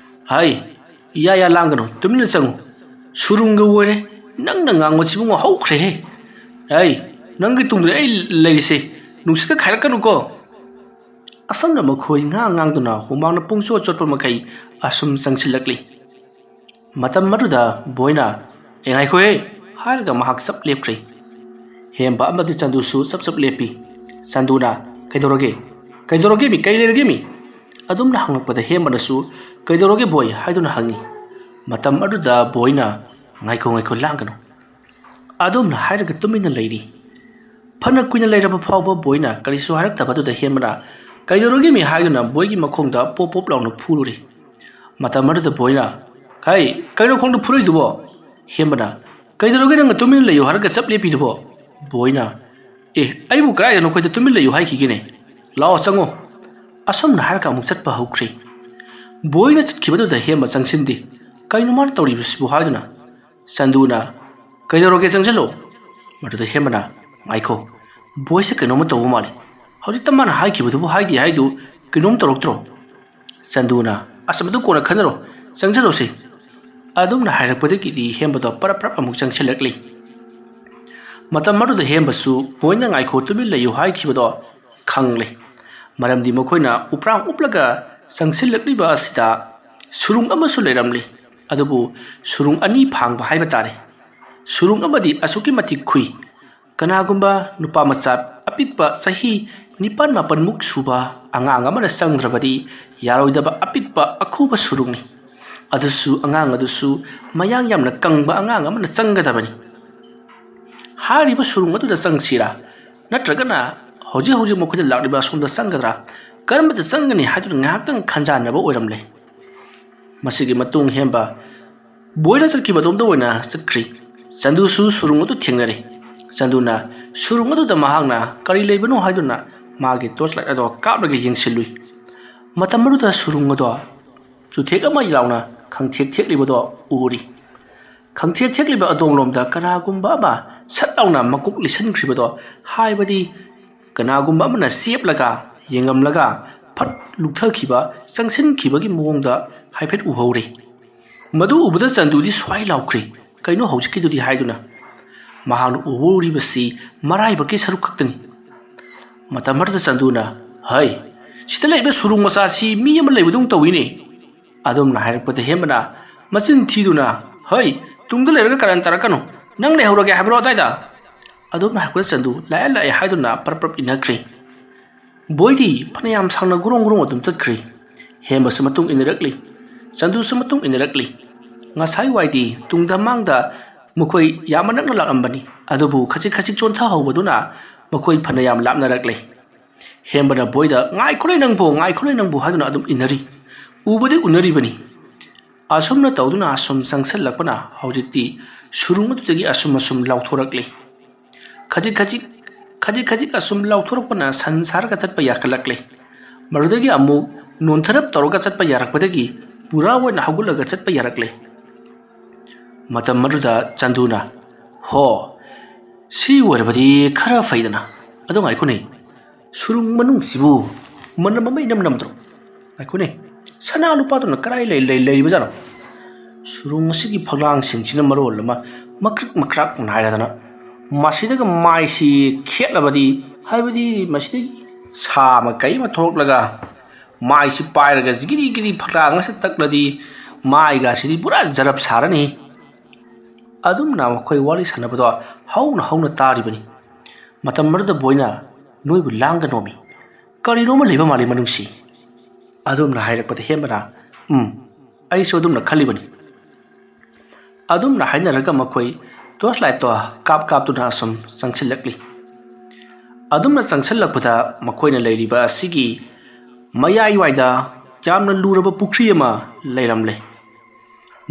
"ꯍꯩ, ꯏꯌꯥ ꯏꯌꯥ ꯂꯥꯡꯒꯅꯨ, ꯇꯨꯃꯤꯟꯅ ꯆꯪꯉꯨ꯫ ꯁꯨꯔꯨꯡꯒ ꯑꯣꯏꯔꯦ꯫ ꯅꯪꯅ ꯉꯥꯡꯕꯁꯤꯕꯨ ꯍꯧꯈ꯭ꯔꯦꯍꯦ꯫ ꯍꯩ, ꯅꯪꯒꯤ ꯇꯨꯡꯗ ꯑꯩ ꯂꯩꯔꯤꯁꯦ꯫ ꯅꯨꯡꯁꯤꯠꯀ ꯈꯥꯏꯔꯛꯀꯅꯨꯀꯣ꯫" ꯑꯁꯨꯝꯅ ꯃꯈꯣꯏ ꯉꯥꯡ ꯉꯥꯡꯗꯨꯅ ꯍꯨꯃꯥꯡꯅ ꯄꯨꯡꯆꯣꯠ ꯆꯣꯠꯄ ꯃꯈꯩ ꯑꯁꯨꯝ ꯆꯪꯁꯤꯜꯂꯛꯂꯤ꯫ ꯃꯇꯝ ꯑꯗꯨꯗ ꯕꯣꯏꯅ, "ꯑꯦ, ꯉꯥꯏꯈꯣꯍꯦ!" ꯍꯥꯏꯔꯒ ꯃꯍꯥꯛ ꯆꯞ ꯂꯦꯞꯈ꯭ꯔꯦ꯫ ꯍꯦꯝꯕ ꯑꯃꯗꯤ ꯆꯟꯗꯨꯁꯨ ꯆꯞ ꯆꯞ ꯂꯦꯞꯄꯤ꯫ ꯆꯟꯗꯨꯅ, "ꯀꯩꯗꯧꯔꯒꯦ? ꯀꯩꯗꯧꯔꯒꯦ ꯃꯤ? ꯀꯩ ꯂꯩꯔꯒꯦ ꯃꯤ?" ꯑꯗꯨꯝꯅ ꯍꯪꯂꯛꯄꯗ ꯍꯦꯝꯕꯅꯁꯨ, "ꯀꯩꯗꯧꯔꯒꯦ ꯕꯣꯏ?" ꯍꯥꯏꯗꯨꯅ ꯍꯪꯉꯤ꯫ ꯃꯇꯝ ꯑꯗꯨꯗ ꯕꯣꯏꯅ, "ꯉꯥꯏꯈꯣ, ꯉꯥꯏꯈꯣ, ꯂꯥꯡꯒꯅꯨ꯫" ꯑꯗꯨꯝꯅ ꯍꯥꯏꯔꯒ ꯇꯨꯃꯤꯟꯅ ꯂꯩꯔꯤ꯫ ꯐꯅ ꯀꯨꯏꯅ ꯂꯩꯔꯕ ꯐꯥꯎꯕ ꯕꯣꯏꯅ ꯀꯔꯤꯁꯨ ꯍꯥꯏꯔꯛꯇꯕ ꯑꯗꯨꯗ ꯍꯦꯝꯕꯅ, "ꯀꯩꯗꯧꯔꯒꯦ ꯃꯤ?" ꯍꯥꯏꯗꯨꯅ ꯕꯣꯏꯒꯤ ꯃꯈꯣꯡꯗ ꯄꯣꯞ ꯄꯣꯞ ꯂꯥꯎꯅ ꯐꯨꯔꯨꯔꯤ꯫ ꯃꯇꯝ ꯑꯗꯨꯗ ꯕꯣꯏꯅ, "ꯀꯩ, ꯀꯩꯅꯣ ꯈꯣꯡꯗ ꯐꯨꯔꯛꯏꯗꯨꯕꯣ?" ꯍꯦꯝꯕꯅ, "ꯀꯩꯗꯧꯔꯒꯦ ꯅꯪꯅ ꯇꯨꯃꯤꯟꯅ ꯂꯩꯌꯨ ꯍꯥꯏꯔꯒ ꯆꯞ ꯂꯦꯞꯄꯤꯗꯨꯕꯣ?" ꯕꯣꯏꯅ, "ꯑꯦ, ꯑꯩꯕꯨ ꯀꯗꯥꯏꯗ ꯅꯈꯣꯏꯗ ꯇꯨꯃꯤꯟ ꯂꯩꯌꯨ ꯍꯥꯏꯈꯤꯒꯦꯅꯦ? ꯂꯥꯛꯑꯣ, ꯆꯪꯉꯣ꯫" ꯑꯁꯨꯝꯅ ꯍꯥꯏꯔꯒ ꯑꯃꯨꯛ ꯆꯠꯄ ꯍꯧꯈ꯭ꯔꯦ꯫ ꯕꯣꯏꯅ ꯆꯠꯈꯤꯕꯗꯨꯗ ꯍꯦꯝꯕ ꯆꯪꯁꯤꯟꯗꯦ꯫ "ꯀꯩꯅꯣ ꯃꯥꯅ ꯇꯧꯔꯤꯕꯁꯤꯕꯨ?" ꯍꯥꯏꯗꯨꯅ ꯆꯟꯗꯨꯅ, "ꯀꯩꯗꯧꯔꯒꯦ? ꯆꯪꯁꯤꯜꯂꯣ꯫" ꯃꯗꯨꯗ ꯍꯦꯝꯕꯅ, "ꯉꯥꯏꯈꯣ, ꯕꯣꯏꯁꯦ ꯀꯩꯅꯣꯝꯃ ꯇꯧꯕ ꯃꯥꯜꯂꯤ꯫ ꯍꯧꯖꯤꯛꯇ ꯃꯥꯅ ꯍꯥꯏꯈꯤꯕꯗꯨꯕꯨ ꯍꯥꯏꯗꯦ ꯍꯥꯏꯗꯨ ꯀꯩꯅꯣꯝ ꯇꯧꯔꯛꯇ꯭ꯔꯣ?" ꯆꯟꯗꯨꯅ, "ꯑꯁ, ꯃꯗꯨ ꯀꯣꯟꯅ ꯈꯟꯅꯔꯣ, ꯆꯪꯁꯤꯜꯂꯣꯁꯦ꯫" ꯑꯗꯨꯝꯅ ꯍꯥꯏꯔꯛꯄꯗꯒꯤꯗꯤ ꯍꯦꯝꯕꯗꯣ ꯄꯔꯞ ꯄꯔꯞ ꯑꯃꯨꯛ ꯆꯪꯁꯤꯜꯂꯛꯂꯤ꯫ ꯃꯇꯝ ꯑꯗꯨꯗ ꯍꯦꯝꯕꯁꯨ ꯕꯣꯏꯅ "ꯉꯥꯏꯈꯣ, ꯇꯨꯃꯤꯟ ꯂꯩꯌꯨ" ꯍꯥꯏꯈꯤꯕꯗꯣ ꯈꯪꯂꯦ꯫ ꯃꯔꯝꯗꯤ ꯃꯈꯣꯏꯅ ꯎꯄ꯭ꯔꯥꯡ ꯎꯞꯂꯒ ꯆꯪꯁꯤꯜꯂꯛꯂꯤꯕ ꯑꯁꯤꯗ ꯁꯨꯔꯨꯡ ꯑꯃꯁꯨ ꯂꯩꯔꯝꯂꯤ꯫ ꯑꯗꯨꯕꯨ ꯁꯨꯔꯨꯡ ꯑꯅꯤ ꯐꯥꯡꯕ ꯍꯥꯏꯕ ꯇꯥꯔꯦ꯫ ꯁꯨꯔꯨꯡ ꯑꯃꯗꯤ ꯑꯁꯨꯛꯀꯤ ꯃꯇꯤꯛ ꯈꯨꯏ꯫ ꯀꯅꯥꯒꯨꯝꯕ ꯅꯨꯄꯥ ꯃꯆꯥ ꯑꯄꯤꯛꯄ ꯆꯍꯤ ꯅꯤꯄꯥꯟ ꯃꯥꯄꯟꯃꯨꯛ ꯁꯨꯕ ꯑꯉꯥꯡ ꯑꯃꯅ ꯆꯪꯗ꯭ꯔꯕꯗꯤ ꯌꯥꯔꯣꯏꯗꯕ ꯑꯄꯤꯛꯄ ꯑꯈꯨꯕ ꯁꯨꯔꯨꯡꯅꯤ꯫ ꯑꯗꯨꯁꯨ ꯑꯉꯥꯡ ꯑꯗꯨꯁꯨ ꯃꯌꯥꯡ ꯌꯥꯝꯅ ꯀꯪꯕ ꯑꯉꯥꯡ ꯑꯃꯅ ꯆꯪꯒꯗꯕꯅꯤ꯫ ꯍꯥꯏꯔꯤꯕ ꯁꯨꯔꯨꯡ ꯑꯗꯨꯗ ꯆꯪꯁꯤꯔꯥ, ꯅꯠꯇ꯭ꯔꯒꯅ ꯍꯧꯖꯤꯛ ꯍꯧꯖꯤꯛ ꯃꯈꯣꯏꯗ ꯂꯥꯛꯂꯤꯕ ꯑꯁꯣꯝꯗ ꯆꯪꯒꯗ꯭ꯔꯥ, ꯀꯔꯝꯕꯗ ꯆꯪꯒꯅꯤ ꯍꯥꯏꯗꯨꯅ ꯉꯥꯏꯍꯥꯛꯇꯪ ꯈꯟꯖꯥꯟꯅꯕ ꯑꯣꯏꯔꯝꯂꯦ꯫ ꯃꯁꯤꯒꯤ ꯃꯇꯨꯡ ꯍꯦꯝꯕ ꯕꯣꯏꯗ ꯆꯠꯈꯤꯕ ꯑꯗꯣꯝꯗ ꯑꯣꯏꯅ ꯆꯠꯈ꯭ꯔꯤ꯫ ꯆꯟꯗꯨꯁꯨ ꯁꯨꯔꯨꯡ ꯑꯗꯨ ꯊꯦꯡꯅꯔꯦ꯫ ꯆꯟꯗꯨꯅ ꯁꯨꯔꯨꯡ ꯑꯗꯨꯗ ꯃꯍꯥꯛꯅ ꯀꯔꯤ ꯂꯩꯕꯅꯣ ꯍꯥꯏꯗꯨꯅ ꯃꯥꯒꯤ torch light ꯑꯗꯣ ꯀꯥꯞꯂꯒ ꯌꯦꯡꯁꯤꯜꯂꯨꯏ꯫ ꯃꯇꯝ ꯑꯗꯨꯗ ꯁꯨꯔꯨꯡ ꯑꯗꯣ ꯆꯨꯊꯦꯛ ꯑꯃ ꯂꯥꯎꯅ ꯈꯪꯊꯦꯛ ꯊꯦꯛꯂꯤꯕꯗꯣ ꯎꯔꯤ꯫ ꯈꯪꯊꯦꯛ ꯊꯦꯛꯂꯤꯕ ꯑꯗꯣꯝꯂꯣꯝꯗ ꯀꯅꯥꯒꯨꯝꯕ ꯑꯃ ꯁꯠ ꯂꯥꯎꯅ ꯃꯀꯣꯛ ꯂꯤꯁꯤꯟꯈ꯭ꯔꯤꯕꯗꯣ, ꯍꯥꯏꯕꯗꯤ ꯀꯅꯥꯒꯨꯝꯕ ꯑꯃꯅ ꯆꯦꯞꯂꯒ, ꯌꯦꯡꯉꯝꯂꯒ ꯐꯠ ꯂꯨꯞꯊꯈꯤꯕ, ꯆꯪꯁꯤꯟꯈꯤꯕꯒꯤ ꯃꯑꯣꯡꯗ ꯍꯥꯏꯐꯦꯠ ꯎꯍꯧꯔꯤ꯫ ꯃꯗꯨ ꯎꯕꯗ ꯆꯟꯗꯨꯗꯤ ꯁ꯭ꯋꯥꯏ ꯂꯥꯎꯈ꯭ꯔꯤ, "ꯀꯩꯅꯣ ꯍꯧꯖꯤꯛꯀꯤꯗꯨꯗꯤ?" ꯍꯥꯏꯗꯨꯅ꯫ ꯃꯍꯥꯛꯅ ꯎꯍꯧꯔꯤꯕꯁꯤ ꯃꯔꯥꯏꯕꯛꯀꯤ ꯁꯔꯨꯛ ꯈꯛꯇꯅꯤ꯫ ꯃꯇꯝ ꯑꯗꯨꯗ ꯆꯟꯗꯨꯅ, "ꯍꯩ, ꯁꯤꯗ ꯂꯩꯕ ꯁꯨꯔꯨꯡ ꯃꯆꯥꯁꯤ ꯃꯤ ꯑꯃ ꯂꯩꯕꯗꯧꯅ ꯇꯧꯏꯅꯦ"꯫ ꯑꯗꯣꯝꯅ ꯍꯥꯏꯔꯛꯄꯗ ꯍꯦꯝꯕꯅ ꯃꯆꯤꯟ ꯊꯤꯗꯨꯅ, "ꯍꯩ, ꯇꯨꯡꯗ ꯂꯩꯔꯒ ꯀꯔꯟ ꯇꯥꯔꯛꯀꯅꯨ꯫ ꯅꯪ ꯂꯩꯍꯧꯔꯒꯦ ꯍꯥꯏꯕ꯭ꯔꯣ ꯑꯗꯥꯏꯗ?" ꯑꯗꯣꯝꯅ ꯍꯥꯏꯔꯛꯄꯗ ꯆꯟꯗꯨ ꯂꯥꯛꯑꯦ ꯂꯥꯛꯑꯦ ꯍꯥꯏꯗꯨꯅ ꯄꯔꯞ ꯄꯔꯞ ꯏꯟꯅꯈ꯭ꯔꯦ꯫ ꯕꯣꯏꯗꯤ ꯐꯅꯌꯥꯝ ꯁꯥꯡꯅ ꯒ꯭ꯔꯣꯡ ꯒ꯭ꯔꯣꯡ ꯑꯗꯨꯝ ꯆꯠꯈ꯭ꯔꯦ꯫ ꯍꯦꯝꯕꯁꯨ ꯃꯇꯨꯡ ꯏꯟꯅꯔꯛꯂꯤ꯫ ꯆꯟꯗꯨꯁꯨ ꯃꯇꯨꯡ ꯏꯟꯅꯔꯛꯂꯤ꯫ ꯉꯁꯥꯏ ꯋꯥꯏꯗꯤ ꯇꯨꯡꯗ ꯃꯥꯡꯗ ꯃꯈꯣꯏ ꯌꯥꯝꯅ ꯅꯛꯅ ꯂꯥꯛꯂꯝꯕꯅꯤ, ꯑꯗꯨꯕꯨ ꯈꯖꯤꯛ ꯈꯖꯤꯛ ꯆꯣꯟꯊꯍꯧꯕꯗꯨꯅ ꯃꯈꯣꯏ ꯐꯅꯌꯥꯝ ꯂꯥꯞꯅꯔꯛꯂꯦ꯫ ꯍꯦꯝꯕꯅ ꯕꯣꯏꯗ, "ꯉꯥꯏꯈꯣꯅꯦ ꯅꯪꯕꯨ, ꯉꯥꯏꯈꯣꯅꯦ ꯅꯪꯕꯨ" ꯍꯥꯏꯗꯨꯅ ꯑꯗꯨꯝ ꯏꯟꯅꯔꯤ꯫ ꯎꯕꯗꯤ ꯎꯅꯔꯤꯕꯅꯤ꯫ ꯑꯁꯨꯝꯅ ꯇꯧꯗꯨꯅ ꯑꯁꯨꯝ ꯆꯪꯁꯤꯜꯂꯛꯄꯅ ꯍꯧꯖꯤꯛꯇꯤ ꯁꯨꯔꯨꯡ ꯑꯗꯨꯗꯒꯤ ꯑꯁꯨꯝ ꯑꯁꯨꯝ ꯂꯥꯎꯊꯣꯔꯛꯂꯤ꯫ ꯈꯖꯤꯛ ꯈꯖꯤꯛ, ꯈꯖꯤꯛ ꯈꯖꯤꯛ ꯑꯁꯨꯝ ꯂꯥꯎꯊꯣꯔꯛꯄꯅ ꯁꯟ ꯁꯥꯔꯒ ꯆꯠꯄ ꯌꯥꯈꯠꯂꯛꯂꯦ꯫ ꯃꯗꯨꯗꯒꯤ ꯑꯃꯨꯛ ꯅꯣꯟꯊꯔꯞ ꯇꯧꯔꯒ ꯆꯠꯄ ꯌꯥꯔꯛꯄꯗꯒꯤ ꯄꯨꯔꯥ ꯑꯣꯏꯅ ꯍꯧꯒꯠꯂꯒ ꯆꯠꯄ ꯌꯥꯔꯛꯂꯦ꯫ ꯃꯇꯝ ꯑꯗꯨꯗ ꯆꯟꯗꯨꯅ, "ꯍꯣ, ꯁꯤ ꯑꯣꯏꯔꯕꯗꯤ ꯈꯔ ꯐꯩꯗꯅ꯫ ꯑꯗꯣ ꯉꯥꯏꯈꯣꯅꯦ, ꯁꯨꯔꯨꯡ ꯃꯅꯨꯡꯁꯤꯕꯨ ꯃꯅꯝ ꯑꯃ ꯏꯅꯝ ꯅꯝꯗ꯭ꯔꯣ? ꯉꯥꯏꯈꯣꯅꯦ, ꯁꯅꯥ ꯂꯨꯄꯥꯗꯨꯅ ꯀꯗꯥꯏ ꯂꯩ-, ꯂꯩ-, ꯂꯩꯔꯤꯕꯖꯥꯠꯅꯣ? ꯁꯨꯔꯨꯡ ꯑꯁꯤꯒꯤ ꯐꯛꯂꯥꯡꯁꯤꯡꯁꯤꯅ ꯃꯔꯣꯜ ꯑꯃ ꯃꯀ꯭ꯔꯛ ꯃꯀ꯭ꯔꯥꯛ ꯅꯥꯏꯔꯗꯅ ꯃꯁꯤꯗꯒ ꯃꯥꯏꯁꯤ ꯈꯦꯠꯂꯕꯗꯤ, ꯍꯥꯏꯕꯗꯤ ꯃꯁꯤꯗꯒꯤ ꯁꯥ ꯑꯃ ꯀꯩ ꯑꯃ ꯊꯣꯛꯂꯛꯂꯒ ꯃꯥꯏꯁꯤ ꯄꯥꯏꯔꯒ ꯖꯤꯒꯤꯔꯤ ꯒꯤꯔꯤ ꯐꯛꯂꯥꯡ ꯑꯁꯤꯗ ꯇꯛꯂꯗꯤ, ꯃꯥꯏꯒ ꯑꯁꯤꯗꯤ ꯄꯨꯔꯥ ꯖꯔꯞ ꯁꯥꯔꯅꯤ꯫ ꯑꯗꯨꯝꯅ ꯃꯈꯣꯏ ꯋꯥꯔꯤ ꯁꯥꯟꯅꯕꯗꯣ ꯍꯧꯅ ꯍꯧꯅ ꯇꯥꯔꯤꯕꯅꯤ꯫ ꯃꯇꯝ ꯑꯗꯨꯗ ꯕꯣꯏꯅ, "ꯅꯣꯏꯕꯨ ꯂꯥꯡꯒꯅꯣꯃꯤ, ꯀꯔꯤꯅꯣꯃ ꯂꯩꯕ ꯃꯥꯜꯂꯤ ꯃꯅꯨꯡꯁꯤ"꯫ ꯑꯗꯨꯝꯅ ꯍꯥꯏꯔꯛꯄꯗ ꯍꯦꯝꯕꯅ, "ꯎꯝ, ꯑꯩꯁꯨ ꯑꯗꯨꯝꯅ ꯈꯜꯂꯤꯕꯅꯤ"꯫ ꯑꯗꯨꯝꯅ ꯍꯥꯏꯅꯔꯒ ꯃꯈꯣꯏ ꯇꯣꯔꯆ ꯂꯥꯏꯠꯇꯣ ꯀꯥꯞ ꯀꯥꯞꯇꯨꯅ ꯑꯁꯨꯝ ꯆꯪꯁꯤꯜꯂꯛꯂꯤ꯫ ꯑꯗꯨꯝꯅ ꯆꯪꯁꯤꯜꯂꯛꯄꯗ ꯃꯈꯣꯏꯅ ꯂꯩꯔꯤꯕ ꯑꯁꯤꯒꯤ ꯃꯌꯥꯏꯋꯥꯏꯗ ꯌꯥꯝꯅ ꯂꯨꯔꯕ ꯄꯨꯈ꯭ꯔꯤ ꯑꯃ ꯂꯩꯔꯝꯂꯦ꯫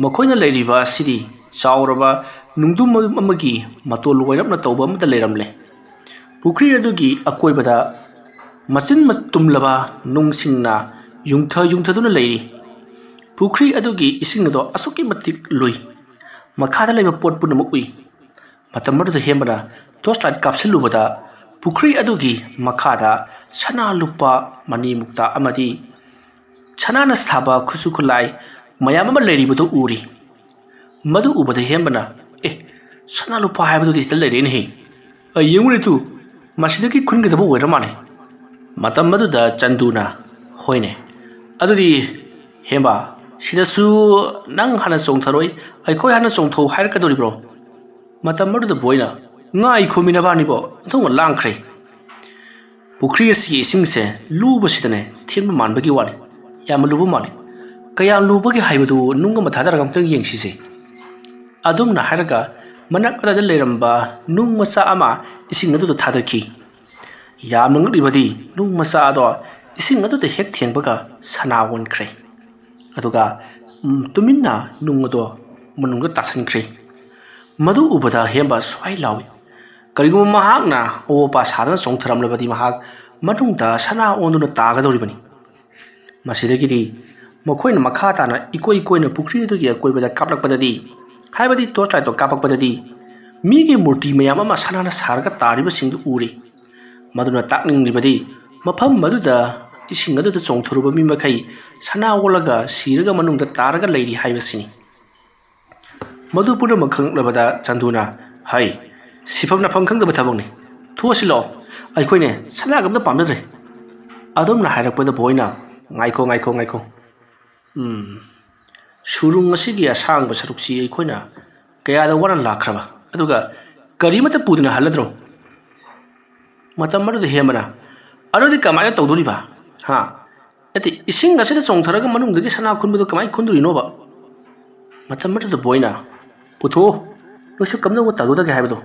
ꯃꯈꯣꯏꯅ ꯂꯩꯔꯤꯕ ꯑꯁꯤꯗꯤ ꯆꯥꯎꯔꯕ ꯅꯨꯡꯗꯨꯝ ꯑꯃꯒꯤ ꯃꯇꯣꯜ ꯑꯣꯏꯔꯞꯅ ꯇꯧꯕ ꯑꯃꯗ ꯂꯩꯔꯝꯂꯦ꯫ ꯄꯨꯈ꯭ꯔꯤ ꯑꯗꯨꯒꯤ ꯑꯀꯣꯏꯕꯗ ꯃꯆꯤꯟ ꯃ-, ꯇꯨꯝꯂꯕ ꯅꯨꯡꯁꯤꯡꯅ ꯌꯨꯡꯊ ꯌꯨꯡꯊꯗꯨꯅ ꯂꯩꯔꯤ꯫ ꯄꯨꯈ꯭ꯔꯤ ꯑꯗꯨꯒꯤ ꯏꯁꯤꯡ ꯑꯗꯣ ꯑꯁꯨꯛꯀꯤ ꯃꯇꯤꯛ ꯂꯨꯏ꯫ ꯃꯈꯥꯗ ꯂꯩꯕ ꯄꯣꯠ ꯄꯨꯝꯅꯃꯛ ꯎꯏ꯫ ꯃꯇꯝ ꯑꯗꯨꯗ ꯍꯦꯝꯕꯅ ꯇꯣꯔꯆ ꯂꯥꯏꯠ ꯀꯥꯞꯁꯤꯜꯂꯨꯕꯗ, ꯄꯨꯈ꯭ꯔꯤ ꯑꯗꯨꯒꯤ ꯃꯈꯥꯗ ꯁꯅꯥ ꯂꯨꯄꯥ, ꯃꯅꯤ ꯃꯨꯛꯇꯥ ꯑꯃꯗꯤ ꯁꯅꯥꯅ ꯁꯥꯕ ꯈꯨꯠꯁꯨ ꯈꯨꯠꯂꯥꯏ ꯃꯌꯥꯝ ꯑꯃ ꯂꯩꯔꯤꯕꯗꯨ ꯎꯔꯤ꯫ ꯃꯗꯨ ꯎꯕꯗ ꯍꯦꯝꯕꯅ, "ꯑꯦ, ꯁꯅꯥ ꯂꯨꯄꯥ ꯍꯥꯏꯕꯗꯨꯗꯤ ꯁꯤꯗ ꯂꯩꯔꯦꯅꯦꯍꯦ꯫ ꯑ, ꯌꯦꯡꯉꯨꯅꯦ ꯇꯨ, ꯃꯁꯤꯗꯒꯤ ꯈꯨꯟꯒꯗꯕ ꯑꯣꯏꯔ ꯃꯥꯜꯂꯦ"꯫ ꯃꯇꯝ ꯑꯗꯨꯗ ꯆꯟꯗꯨꯅ, "ꯍꯣꯏꯅꯦ, ꯑꯗꯨꯗꯤ ꯍꯦꯝꯕ, ꯁꯤꯗꯁꯨ ꯅꯪ ꯍꯥꯟꯅ ꯆꯣꯡꯊꯔꯣꯏ, ꯑꯩꯈꯣꯏ ꯍꯥꯟꯅ ꯆꯣꯡꯊꯧ ꯍꯥꯏꯔꯛꯀꯗꯧꯔꯤꯕ꯭ꯔꯣ?" ꯃꯇꯝ ꯑꯗꯨꯗ ꯕꯣꯏꯅ, "ꯉꯥꯏꯈꯣꯃꯤ ꯅꯕꯥꯅꯤꯕꯣ, ꯑꯣꯟꯊꯣꯛꯅ ꯂꯥꯡꯈ꯭ꯔꯦ꯫ ꯄꯨꯈ꯭ꯔꯤ ꯑꯁꯤꯒꯤ ꯏꯁꯤꯡꯁꯦ ꯂꯨꯕꯁꯤꯗꯅꯦ ꯊꯦꯟꯕ ꯃꯥꯟꯕꯒꯤ ꯋꯥꯅꯤ, ꯌꯥꯝꯅ ꯂꯨꯕ ꯃꯥꯜꯂꯤ꯫ ꯀꯌꯥꯝ ꯂꯨꯕꯒꯦ ꯍꯥꯏꯕꯗꯨ ꯅꯨꯡ ꯑꯃ ꯊꯥꯗꯔꯒ ꯑꯃꯨꯛꯇꯪ ꯌꯦꯡꯁꯤꯁꯦ"꯫ ꯑꯗꯨꯝꯅ ꯍꯥꯏꯔꯒ ꯃꯅꯥꯛ ꯑꯗꯨꯗ ꯂꯩꯔꯝꯕ ꯅꯨꯡ ꯃꯆꯥ ꯑꯃ ꯏꯁꯤꯡ ꯑꯗꯨꯗ ꯊꯥꯗꯈꯤ꯫ ꯌꯥꯝꯅ ꯉꯛꯂꯤꯕꯗꯤ ꯅꯨꯡ ꯃꯆꯥ ꯑꯗꯣ ꯏꯁꯤꯡ ꯑꯗꯨꯗ ꯍꯦꯛ ꯊꯦꯡꯕꯒ ꯁꯅꯥ ꯑꯣꯟꯈ꯭ꯔꯦ꯫ ꯑꯗꯨꯒ, ꯎꯝ, ꯇꯨꯃꯤꯟꯅ ꯅꯨꯡ ꯑꯗꯣ ꯃꯅꯨꯡꯗ ꯇꯥꯁꯤꯟꯈ꯭ꯔꯦ꯫ ꯃꯗꯨ ꯎꯕꯗ ꯍꯦꯝꯕ ꯁ꯭ꯋꯥꯏ ꯂꯥꯎꯏ꯫ ꯀꯔꯤꯒꯨꯝꯕ ꯃꯍꯥꯛꯅ ꯑꯑꯣꯄꯥ ꯁꯥꯗꯅ ꯆꯣꯡꯊꯔꯝꯂꯕꯗꯤ ꯃꯍꯥꯛ ꯃꯅꯨꯡꯗ ꯁꯅꯥ ꯑꯣꯟꯗꯨꯅ ꯇꯥꯒꯗꯧꯔꯤꯕꯅꯤ꯫ ꯃꯁꯤꯗꯒꯤꯗꯤ ꯃꯈꯣꯏꯅ ꯃꯈꯥ ꯇꯥꯅ ꯏꯀꯣꯏ ꯀꯣꯏꯅ ꯄꯨꯈ꯭ꯔꯤ ꯑꯗꯨꯒꯤ ꯑꯀꯣꯏꯕꯗ ꯀꯥꯞꯂꯛꯄꯗꯗꯤ, ꯍꯥꯏꯕꯗꯤ ꯇꯣꯔꯆ ꯂꯥꯏꯠꯇꯣ ꯀꯥꯞꯄꯛꯄꯗꯗꯤ, ꯃꯤꯒꯤ ꯃꯨꯔꯇꯤ ꯃꯌꯥꯝ ꯑꯃ ꯁꯅꯥꯅ ꯁꯥꯔꯒ ꯇꯥꯔꯤꯕꯁꯤꯡꯗꯨ ꯎꯔꯤ꯫ ꯃꯗꯨꯅ ꯇꯥꯛꯅꯤꯡꯂꯤꯕꯗꯤ, ꯃꯐꯝ ꯑꯗꯨꯗ ꯏꯁꯤꯡ ꯑꯗꯨꯗ ꯆꯣꯡꯊꯔꯨꯕ ꯃꯤ ꯃꯈꯩ ꯁꯅꯥ ꯑꯣꯜꯂꯒ ꯁꯤꯔꯒ ꯃꯅꯨꯡꯗ ꯇꯥꯔꯒ ꯂꯩꯔꯤ ꯍꯥꯏꯕꯁꯤꯅꯤ꯫ ꯃꯗꯨ ꯄꯨꯝꯅꯃꯛ ꯈꯪꯂꯛꯂꯕꯗ ꯆꯟꯗꯨꯅ, "ꯍꯩ, ꯁꯤꯐꯝ ꯅꯥꯐꯝ ꯈꯪꯗꯕ ꯊꯕꯛꯅꯤ꯫ ꯊꯣꯛꯑꯁꯤ ꯂꯥꯛꯑꯣ, ꯑꯩꯈꯣꯏꯅꯦ ꯁꯅꯥꯒ ꯑꯝꯇ ꯄꯥꯝꯖꯗ꯭ꯔꯦ꯫ ꯑꯗꯨꯝꯅ ꯍꯥꯏꯔꯛꯄꯗ ꯕꯣꯏꯅ, "ꯉꯥꯏꯈꯣ, ꯉꯥꯏꯈꯣ, ꯉꯥꯏꯈꯣ꯫ ꯎꯝ, ꯁꯨꯔꯨꯡ ꯑꯁꯤꯒꯤ ꯑꯁꯥꯡꯕ ꯁꯔꯨꯛꯁꯤ ꯑꯩꯈꯣꯏꯅ ꯀꯌꯥꯗ ꯋꯥꯅ ꯂꯥꯛꯈ꯭ꯔꯕ, ꯑꯗꯨꯒ ꯀꯔꯤ ꯑꯃꯠꯇ ꯄꯨꯗꯨꯅ ꯍꯜꯂꯗ꯭ꯔꯣ?" ꯃꯇꯝ ꯑꯗꯨꯗ ꯍꯦꯝꯕꯅ, "ꯑꯗꯨꯗꯤ ꯀꯃꯥꯏꯅ ꯇꯧꯗꯣꯔꯤꯕ? ꯍꯥ? ꯅꯠꯇꯦ, ꯏꯁꯤꯡ ꯑꯁꯤꯗ ꯆꯣꯡꯊꯔꯒ ꯃꯅꯨꯡꯗꯒꯤ ꯁꯅꯥ ꯈꯨꯟꯕꯗꯨ ꯀꯃꯥꯏꯅ ꯈꯨꯟꯗꯣꯔꯤꯅꯣꯕ?" ꯃꯇꯝ ꯑꯗꯨꯗ ꯕꯣꯏꯅ, "ꯄꯨꯊꯣꯛꯑꯣ, ꯅꯣꯏꯁꯨ ꯀꯝꯗꯧꯅ ꯇꯧꯒꯗꯒꯦ ꯍꯥꯏꯕꯗꯣ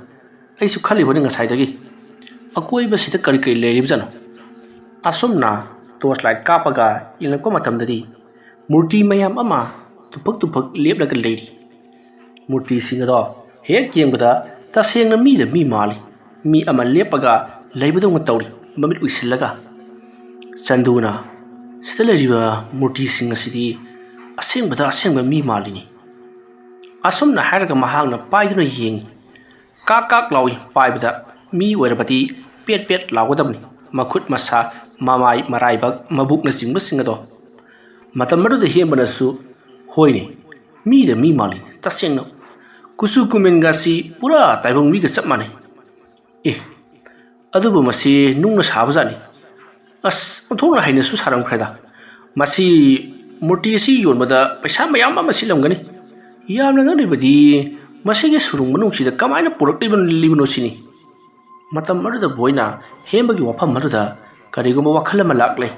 ꯑꯩꯁꯨ ꯈꯜꯂꯤꯕꯅꯤ ꯉꯁꯥꯏꯗꯒꯤ꯫ ꯑꯀꯣꯏꯕꯁꯤꯗ ꯀꯔꯤ ꯀꯔꯤ ꯂꯩꯔꯤꯕꯖꯥꯠꯅꯣ?" ꯑꯁꯨꯝꯅ torch light ꯀꯥꯞꯄꯒ ꯌꯦꯡꯂꯛꯄ ꯃꯇꯝꯗꯗꯤ ꯃꯨꯔꯇꯤ ꯃꯌꯥꯝ ꯑꯃ ꯇꯨꯐꯛ ꯇꯨꯐꯛ ꯂꯦꯞꯂꯒ ꯂꯩꯔꯤ꯫ ꯃꯨꯔꯇꯤꯁꯤꯡ ꯑꯗꯣ ꯍꯦꯛ ꯌꯦꯡꯕꯗ ꯇꯁꯦꯡꯅ ꯃꯤꯗ ꯃꯤ ꯃꯥꯜꯂꯤ꯫ ꯃꯤ ꯑꯃ ꯂꯦꯞꯄꯒ ꯂꯩꯕꯗꯧꯅ ꯇꯧꯔꯤ, ꯃꯃꯤꯠ ꯎꯏꯁꯤꯜꯂꯒ꯫ ꯆꯟꯗꯨꯅ, "ꯁꯤꯗ ꯂꯩꯔꯤꯕ ꯃꯨꯔꯇꯤꯁꯤꯡ ꯑꯁꯤꯗꯤ ꯑꯁꯦꯡꯕꯗ ꯑꯁꯦꯡꯕ ꯃꯤ ꯃꯥꯜꯂꯤꯅꯤ꯫" ꯑꯁꯨꯝꯅ ꯍꯥꯏꯔꯒ ꯃꯍꯥꯛꯅ ꯄꯥꯏꯗꯨꯅ ꯌꯦꯡꯉꯤ꯫ ꯀꯥꯛ ꯀꯥꯛ ꯂꯥꯎꯏ꯫ ꯄꯥꯏꯕꯗ ꯃꯤ ꯑꯣꯏꯔꯕꯗꯤ ꯄꯦꯠ ꯄꯦꯠ ꯂꯥꯎꯒꯗꯕꯅꯤ, ꯃꯈꯨꯠ ꯃꯁꯥ, ꯃꯃꯥꯏ, ꯃꯔꯥꯏꯕꯛ, ꯃꯕꯨꯛꯅꯆꯤꯡꯕꯁꯤꯡ ꯑꯗꯣ꯫ ꯃꯇꯝ ꯑꯗꯨꯗ ꯍꯦꯝꯕꯅꯁꯨ, "ꯍꯣꯏꯅꯦ, ꯃꯤꯗ ꯃꯤ ꯃꯥꯜꯂꯤ ꯇꯁꯦꯡꯅ꯫ ꯀꯨꯆꯨ ꯀꯨꯃꯦꯟꯒꯁꯤ ꯄꯨꯔꯥ ꯇꯥꯏꯕꯪ ꯃꯤꯒ ꯆꯞ ꯃꯥꯟꯅꯩ꯫ ꯑꯦ, ꯑꯗꯨꯕꯨ ꯃꯁꯤ ꯅꯨꯡꯅ ꯁꯥꯕꯖꯥꯠꯅꯤ꯫ ꯑꯁ, ꯑꯣꯟꯊꯣꯛꯅ ꯍꯩꯅꯁꯨ ꯁꯥꯔꯝꯈ꯭ꯔꯦꯗ꯫ ꯃꯁꯤ ꯃꯨꯔꯇꯤ ꯑꯁꯤ ꯌꯣꯟꯕꯗ ꯄꯩꯁꯥ ꯃꯌꯥꯝ ꯑꯃ ꯁꯤꯠꯂꯝꯒꯅꯤ꯫ ꯌꯥꯝꯅ ꯉꯛꯂꯤꯕꯗꯤ ꯃꯁꯤꯒꯤ ꯁꯨꯔꯨꯡ ꯃꯅꯨꯡꯁꯤꯗ ꯀꯃꯥꯏꯅ ꯄꯨꯔꯛꯂꯤꯕꯅꯣ ꯁꯤꯅꯤ꯫" ꯃꯇꯝ ꯑꯗꯨꯗ ꯕꯣꯏꯅ ꯍꯦꯝꯕꯒꯤ ꯋꯥꯐꯝ ꯑꯗꯨꯗ ꯀꯔꯤꯒꯨꯝꯕ ꯋꯥꯈꯜ ꯑꯃ ꯂꯥꯛꯂꯦ꯫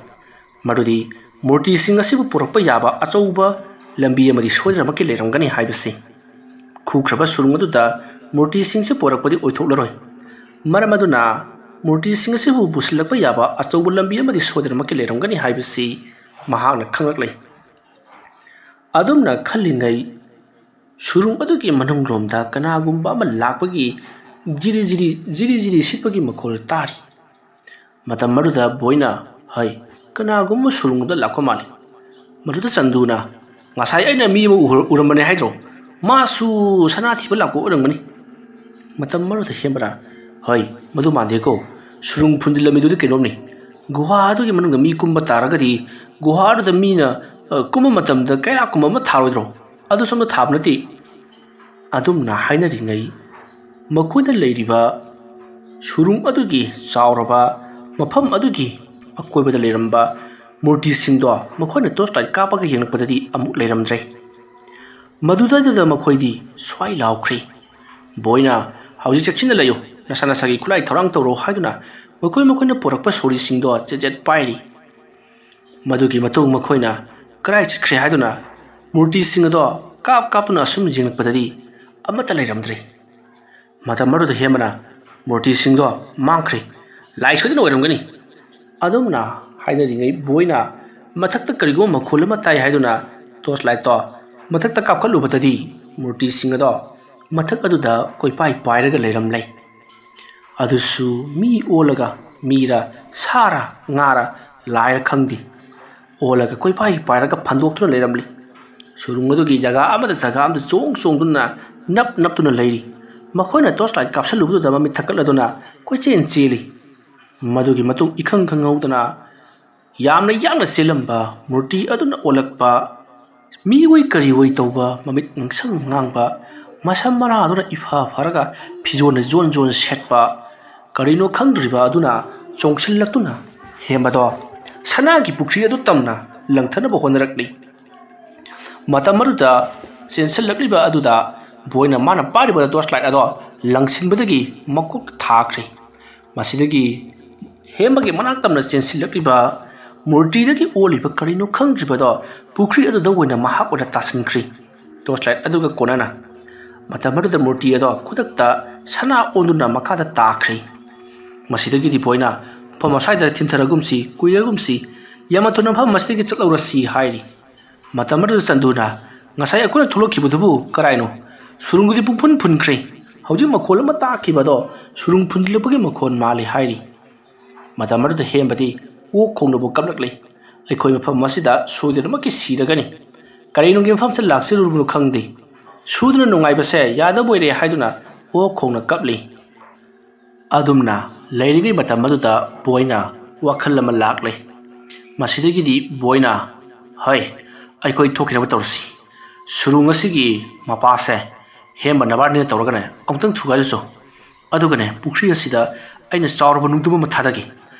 ꯃꯗꯨꯗꯤ ꯃꯨꯔꯇꯤꯁꯤꯡ ꯑꯁꯤꯕꯨ ꯄꯨꯔꯛꯄ ꯌꯥꯕ ꯑꯆꯧꯕ ꯂꯝꯕꯤ ꯑꯃꯗꯤ ꯁꯣꯏꯗꯅꯃꯛꯀꯤ ꯂꯩꯔꯝꯒꯅꯤ ꯍꯥꯏꯕꯁꯤ꯫ ꯈꯨꯈ꯭ꯔꯕ ꯁꯨꯔꯨꯡ ꯑꯗꯨꯗ ꯃꯨꯔꯇꯤꯁꯤꯡꯁꯤ ꯄꯨꯔꯛꯄꯗꯤ ꯑꯣꯏꯊꯣꯛꯂꯔꯣꯏ꯫ ꯃꯔꯝ ꯑꯗꯨꯅ ꯃꯨꯔꯇꯤꯁꯤꯡ ꯑꯁꯤꯕꯨ ꯄꯨꯁꯤꯜꯂꯛꯄ ꯌꯥꯕ ꯑꯆꯧꯕ ꯂꯝꯕꯤ ꯑꯃꯗꯤ ꯁꯣꯏꯗꯅꯃꯛꯀꯤ ꯂꯩꯔꯝꯒꯅꯤ ꯍꯥꯏꯕꯁꯤ ꯃꯍꯥꯛꯅ ꯈꯪꯂꯛꯂꯦ꯫ ꯑꯗꯨꯝꯅ ꯈꯜꯂꯤꯉꯩ ꯁꯨꯔꯨꯡ ꯑꯗꯨꯒꯤ ꯃꯅꯨꯡꯂꯣꯝꯗ ꯀꯅꯥꯒꯨꯝꯕ ꯑꯃ ꯂꯥꯛꯄꯒꯤ ꯖꯤꯔꯤ ꯖꯤꯔꯤ, ꯖꯤꯔꯤ ꯖꯤꯔꯤ ꯁꯤꯠꯄꯒꯤ ꯃꯈꯣꯜ ꯇꯥꯔꯤ꯫ ꯃꯇꯝ ꯑꯗꯨꯗ ꯕꯣꯏꯅ, "ꯍꯩ, ꯀꯅꯥꯒꯨꯝꯕ ꯁꯨꯔꯨꯡꯗ ꯂꯥꯛꯄ ꯃꯥꯜꯂꯤ꯫" ꯃꯗꯨꯗ ꯆꯟꯗꯨꯅ, "ꯉꯁꯥꯏ ꯑꯩꯅ ꯃꯤ ꯑꯃ ꯎꯍꯧ-, ꯎꯔꯝꯕꯅꯦ ꯍꯥꯏꯗ꯭ꯔꯣ? ꯃꯥꯁꯨ ꯁꯅꯥ ꯊꯤꯕ ꯂꯥꯛꯄ ꯑꯣꯏꯔꯝꯒꯅꯤ꯫" ꯃꯇꯝ ꯑꯗꯨꯗ ꯍꯦꯝꯕꯅ, "ꯍꯩ, ꯃꯗꯨ ꯃꯥꯟꯗꯦꯀꯣ, ꯁꯨꯔꯨꯡ ꯐꯨꯟꯖꯤꯜꯂꯝꯃꯤꯗꯨꯗꯤ ꯀꯩꯅꯣꯝꯅꯤ꯫ ꯒꯨꯍꯥ ꯑꯗꯨꯒꯤ ꯃꯅꯨꯡꯗ ꯃꯤ ꯀꯨꯝꯕ ꯇꯥꯔꯒꯗꯤ ꯒꯨꯍꯥ ꯑꯗꯨꯗ ꯃꯤꯅ, ꯑ, ꯀꯨꯝꯕ ꯃꯇꯝꯗ ꯀꯩꯔꯥꯛꯀꯨꯝꯕ ꯑꯃ ꯊꯥꯔꯣꯏꯗ꯭ꯔꯣ? ꯑꯗꯨꯁꯨ ꯑꯝꯇ ꯊꯥꯕ ꯅꯠꯇꯦ꯫" ꯑꯗꯨꯝꯅ ꯍꯥꯏꯅꯔꯤꯉꯩ ꯃꯈꯣꯏꯅ ꯂꯩꯔꯤꯕ ꯁꯨꯔꯨꯡ ꯑꯗꯨꯒꯤ ꯆꯥꯎꯔꯕ ꯃꯐꯝ ꯑꯗꯨꯒꯤ ꯑꯀꯣꯏꯕꯗ ꯂꯩꯔꯝꯕ ꯃꯨꯔꯇꯤꯁꯤꯡꯗꯣ ꯃꯈꯣꯏꯅ torch light ꯀꯥꯞꯄꯒ ꯌꯦꯡꯂꯛꯄꯗꯗꯤ ꯑꯃꯨꯛ ꯂꯩꯔꯝꯗ꯭ꯔꯦ꯫ ꯃꯗꯨꯗꯩꯗꯨꯗ ꯃꯈꯣꯏꯗꯤ ꯁ꯭ꯋꯥꯏ ꯂꯥꯎꯈ꯭ꯔꯦ꯫ ꯕꯣꯏꯅ, "ꯍꯧꯖꯤꯛ ꯆꯦꯛꯁꯤꯟꯅ ꯂꯩꯌꯨ, ꯅꯁꯥ ꯅꯁꯥꯒꯤ ꯈꯨꯠꯂꯥꯏ ꯊꯧꯔꯥꯡ ꯇꯧꯔꯣ" ꯍꯥꯏꯗꯨꯅ ꯃꯈꯣꯏ ꯃꯈꯣꯏꯅ ꯄꯨꯔꯛꯄ ꯁꯣꯔꯤꯁꯤꯡꯗꯣ ꯆꯦꯠ ꯆꯦꯠ ꯄꯥꯏꯔꯤ꯫ ꯃꯗꯨꯒꯤ ꯃꯇꯨꯡ ꯃꯈꯣꯏꯅ ꯀꯗꯥꯏ ꯆꯠꯈ꯭ꯔꯦ ꯍꯥꯏꯗꯨꯅ ꯃꯨꯔꯇꯤꯁꯤꯡ ꯑꯗꯣ ꯀꯥꯞ ꯀꯥꯞꯇꯨꯅ ꯑꯁꯨꯝ ꯌꯦꯡꯂꯛꯄꯗꯗꯤ ꯑꯃꯠꯇ ꯂꯩꯔꯝꯗ꯭ꯔꯦ꯫ ꯃꯇꯝ ꯑꯗꯨꯗ ꯍꯦꯃꯅ, "ꯃꯨꯔꯇꯤꯁꯤꯡꯗꯣ ꯃꯥꯡꯈ꯭ꯔꯦ, ꯂꯥꯏ ꯁꯣꯏꯗꯅ ꯑꯣꯏꯔꯝꯒꯅꯤ" ꯑꯗꯨꯝꯅ ꯍꯥꯏꯅꯔꯤꯉꯩ ꯕꯣꯏꯅ ꯃꯊꯛꯇ ꯀꯔꯤꯒꯨꯝꯕ ꯃꯈꯣꯜ ꯑꯃ ꯇꯥꯏ ꯍꯥꯏꯗꯨꯅ torch lightꯇꯣ ꯃꯊꯛꯇ ꯀꯥꯞꯈꯠꯂꯨꯕꯗꯗꯤ ꯃꯨꯔꯇꯤꯁꯤꯡ ꯑꯗꯣ ꯃꯊꯛ ꯑꯗꯨꯗ ꯀꯣꯏꯄꯥꯏ ꯄꯥꯏꯔꯒ ꯂꯩꯔꯝꯂꯦ꯫ ꯑꯗꯨꯁꯨ ꯃꯤ ꯑꯣꯜꯂꯒ, ꯃꯤꯔ ꯁꯥꯔ ꯉꯥꯔ ꯂꯥꯏꯔ ꯈꯪꯗꯦ, ꯑꯣꯜꯂꯒ ꯀꯣꯏꯄꯥꯏ ꯄꯥꯏꯔꯒ ꯐꯟꯗꯣꯛꯇꯨꯅ ꯂꯩꯔꯝꯂꯤ꯫ ꯁꯨꯔꯨꯡ ꯑꯗꯨꯒꯤ ꯖꯒꯥ ꯑꯃꯗ ꯖꯒꯥ ꯑꯃꯗ ꯆꯣꯡ ꯆꯣꯡꯗꯨꯅ ꯅꯞ ꯅꯞꯇꯨꯅ ꯂꯩꯔꯤ꯫ ꯃꯈꯣꯏꯅ torch light ꯀꯥꯞꯁꯜꯂꯨꯕꯗꯨꯗ ꯃꯃꯤꯠ ꯊꯛꯀꯠꯂꯗꯨꯅ ꯀꯣꯏꯆꯦꯟ ꯆꯦꯜꯂꯤ꯫ ꯃꯗꯨꯒꯤ ꯃꯇꯨꯡ ꯏꯈꯪ ꯈꯪꯍꯧꯗꯅ ꯌꯥꯝꯅ ꯌꯥꯡꯅ ꯆꯦꯜꯂꯝꯕ ꯃꯨꯔꯇꯤ ꯑꯗꯨꯅ ꯑꯣꯜꯂꯛꯄ ꯃꯤꯑꯣꯏ ꯀꯔꯤꯑꯣꯏ ꯇꯧꯕ, ꯃꯃꯤꯠ ꯉꯥꯡꯁꯪ ꯉꯥꯡꯕ, ꯃꯁꯝ ꯃꯔꯥꯗꯨꯅ ꯏꯐ ꯐꯔꯒ ꯐꯤꯖꯣꯜꯅ ꯖꯣꯟ ꯖꯣꯟ ꯁꯦꯠꯄ ꯀꯔꯤꯅꯣ ꯈꯪꯗ꯭ꯔꯤꯕ ꯑꯗꯨꯅ ꯆꯣꯡꯁꯤꯜꯂꯛꯇꯨꯅ ꯍꯦꯝꯕꯗꯣ ꯁꯅꯥꯒꯤ ꯄꯨꯈ꯭ꯔꯤ ꯑꯗꯨ ꯇꯝꯅ ꯂꯪꯊꯅꯕ ꯍꯣꯠꯅꯔꯛꯂꯤ꯫ ꯃꯇꯝ ꯑꯗꯨꯗ ꯆꯦꯟꯁꯤꯜꯂꯛꯂꯤꯕ ꯑꯗꯨꯗ ꯕꯣꯏꯅ ꯃꯥꯅ ꯄꯥꯏꯔꯤꯕ torch light ꯑꯗꯣ ꯂꯪꯁꯤꯟꯕꯗꯒꯤ ꯃꯀꯣꯛꯇ ꯊꯥꯈ꯭ꯔꯦ꯫ ꯃꯁꯤꯗꯒꯤ ꯍꯦꯝꯕꯒꯤ ꯃꯅꯥꯛ ꯇꯝꯅ ꯆꯦꯟꯁꯤꯜꯂꯛꯂꯤꯕ ꯃꯨꯔꯇꯤꯗꯒꯤ ꯑꯣꯜꯂꯤꯕ ꯀꯔꯤꯅꯣ ꯈꯪꯗ꯭ꯔꯤꯕꯗꯣ ꯄꯨꯈ꯭ꯔꯤ ꯑꯗꯨꯗ ꯑꯣꯏꯅ ꯃꯍꯥꯛ ꯑꯣꯏꯅ ꯇꯥꯁꯤꯟꯈ꯭ꯔꯦ꯫ Torch light ꯑꯗꯨꯒ ꯀꯣꯟꯅꯅ ꯃꯇꯝ ꯑꯗꯨꯗ ꯃꯨꯔꯇꯤ ꯑꯗꯣ ꯈꯨꯗꯛꯇ ꯁꯅꯥ ꯑꯣꯟꯗꯨꯅ ꯃꯈꯥꯗ ꯇꯥꯈ꯭ꯔꯦ꯫ ꯃꯁꯤꯗꯒꯤꯗꯤ ꯕꯣꯏꯅ, "ꯃꯐꯝ ꯑꯁ꯭ꯋꯥꯏꯗ ꯊꯤꯟꯊꯔꯒꯨꯝꯁꯤ, ꯀꯨꯏꯔꯒꯨꯝꯁꯤ, ꯌꯥꯝꯅ ꯊꯨꯅ ꯃꯐꯝ ꯑꯁꯤꯗꯒꯤ ꯆꯠꯍꯧꯔꯁꯤ" ꯍꯥꯏꯔꯤ꯫ ꯃꯇꯝ ꯑꯗꯨꯗ ꯆꯟꯗꯨꯅ, "ꯉꯁꯥꯏ ꯑꯩꯈꯣꯏꯅ ꯊꯣꯛꯂꯛꯈꯤꯕꯗꯨꯕꯨ ꯀꯔꯥꯏꯅꯣ? ꯁꯨꯔꯨꯡꯗꯨꯗꯤ ꯄꯨꯡꯐꯨꯟ ꯐꯨꯟꯈ꯭ꯔꯦ꯫ ꯍꯧꯖꯤꯛ ꯃꯈꯣꯜ ꯑꯃ ꯇꯥꯈꯤꯕꯗꯣ ꯁꯨꯔꯨꯡ ꯐꯨꯟꯖꯤꯜꯂꯛꯄꯒꯤ ꯃꯈꯣꯜ ꯃꯥꯜꯂꯤ" ꯍꯥꯏꯔꯤ꯫ ꯃꯇꯝ ꯑꯗꯨꯗ ꯍꯦꯝꯕꯗꯤ ꯑꯣꯛ ꯈꯣꯡꯅꯕꯨ ꯀꯞꯂꯛꯂꯤ꯫ "ꯑꯩꯈꯣꯏ ꯃꯐꯝ ꯑꯁꯤꯗ ꯁꯣꯏꯗꯅꯃꯛꯀꯤ ꯁꯤꯔꯒꯅꯤ꯫ ꯀꯔꯤꯅꯨꯡꯒꯤ ꯃꯐꯝꯁꯤꯗ ꯂꯥꯛꯆꯔꯨꯕꯅꯣ ꯈꯪꯗꯦ꯫ ꯁꯨꯗꯅ ꯅꯨꯡꯉꯥꯏꯕꯁꯦ ꯌꯥꯗꯕ ꯑꯣꯏꯔꯦ" ꯍꯥꯏꯗꯨꯅ ꯑꯣꯛ ꯈꯣꯡꯅ ꯀꯞꯂꯤ꯫ ꯑꯗꯨꯝꯅ ꯂꯩꯔꯤꯉꯩ ꯃꯇꯝ ꯑꯗꯨꯗ ꯕꯣꯏꯅ ꯋꯥꯈꯜ ꯑꯃ ꯂꯥꯛꯂꯦ꯫ ꯃꯁꯤꯗꯒꯤꯗꯤ ꯕꯣꯏꯅ, "ꯍꯩ, ꯑꯩꯈꯣꯏ ꯊꯣꯛꯈꯤꯅꯕ ꯇꯧꯔꯁꯤ꯫ ꯁꯨꯔꯨꯡ ꯑꯁꯤꯒꯤ ꯃꯄꯥꯁꯦ "ꯍꯦꯝꯕ ꯅꯕꯥꯅꯤꯅ ꯇꯧꯔꯒꯅꯦ ꯑꯃꯨꯛꯇꯪ ꯊꯨꯒꯥꯏꯔꯨꯆꯣ, ꯑꯗꯨꯒꯅꯦ ꯄꯨꯈ꯭ꯔꯤ ꯑꯁꯤꯗ ꯑꯩꯅ ꯆꯥꯎꯔꯕ ꯅꯨꯡꯗꯨꯝ ꯑꯃ ꯊꯥꯗꯒꯦ꯫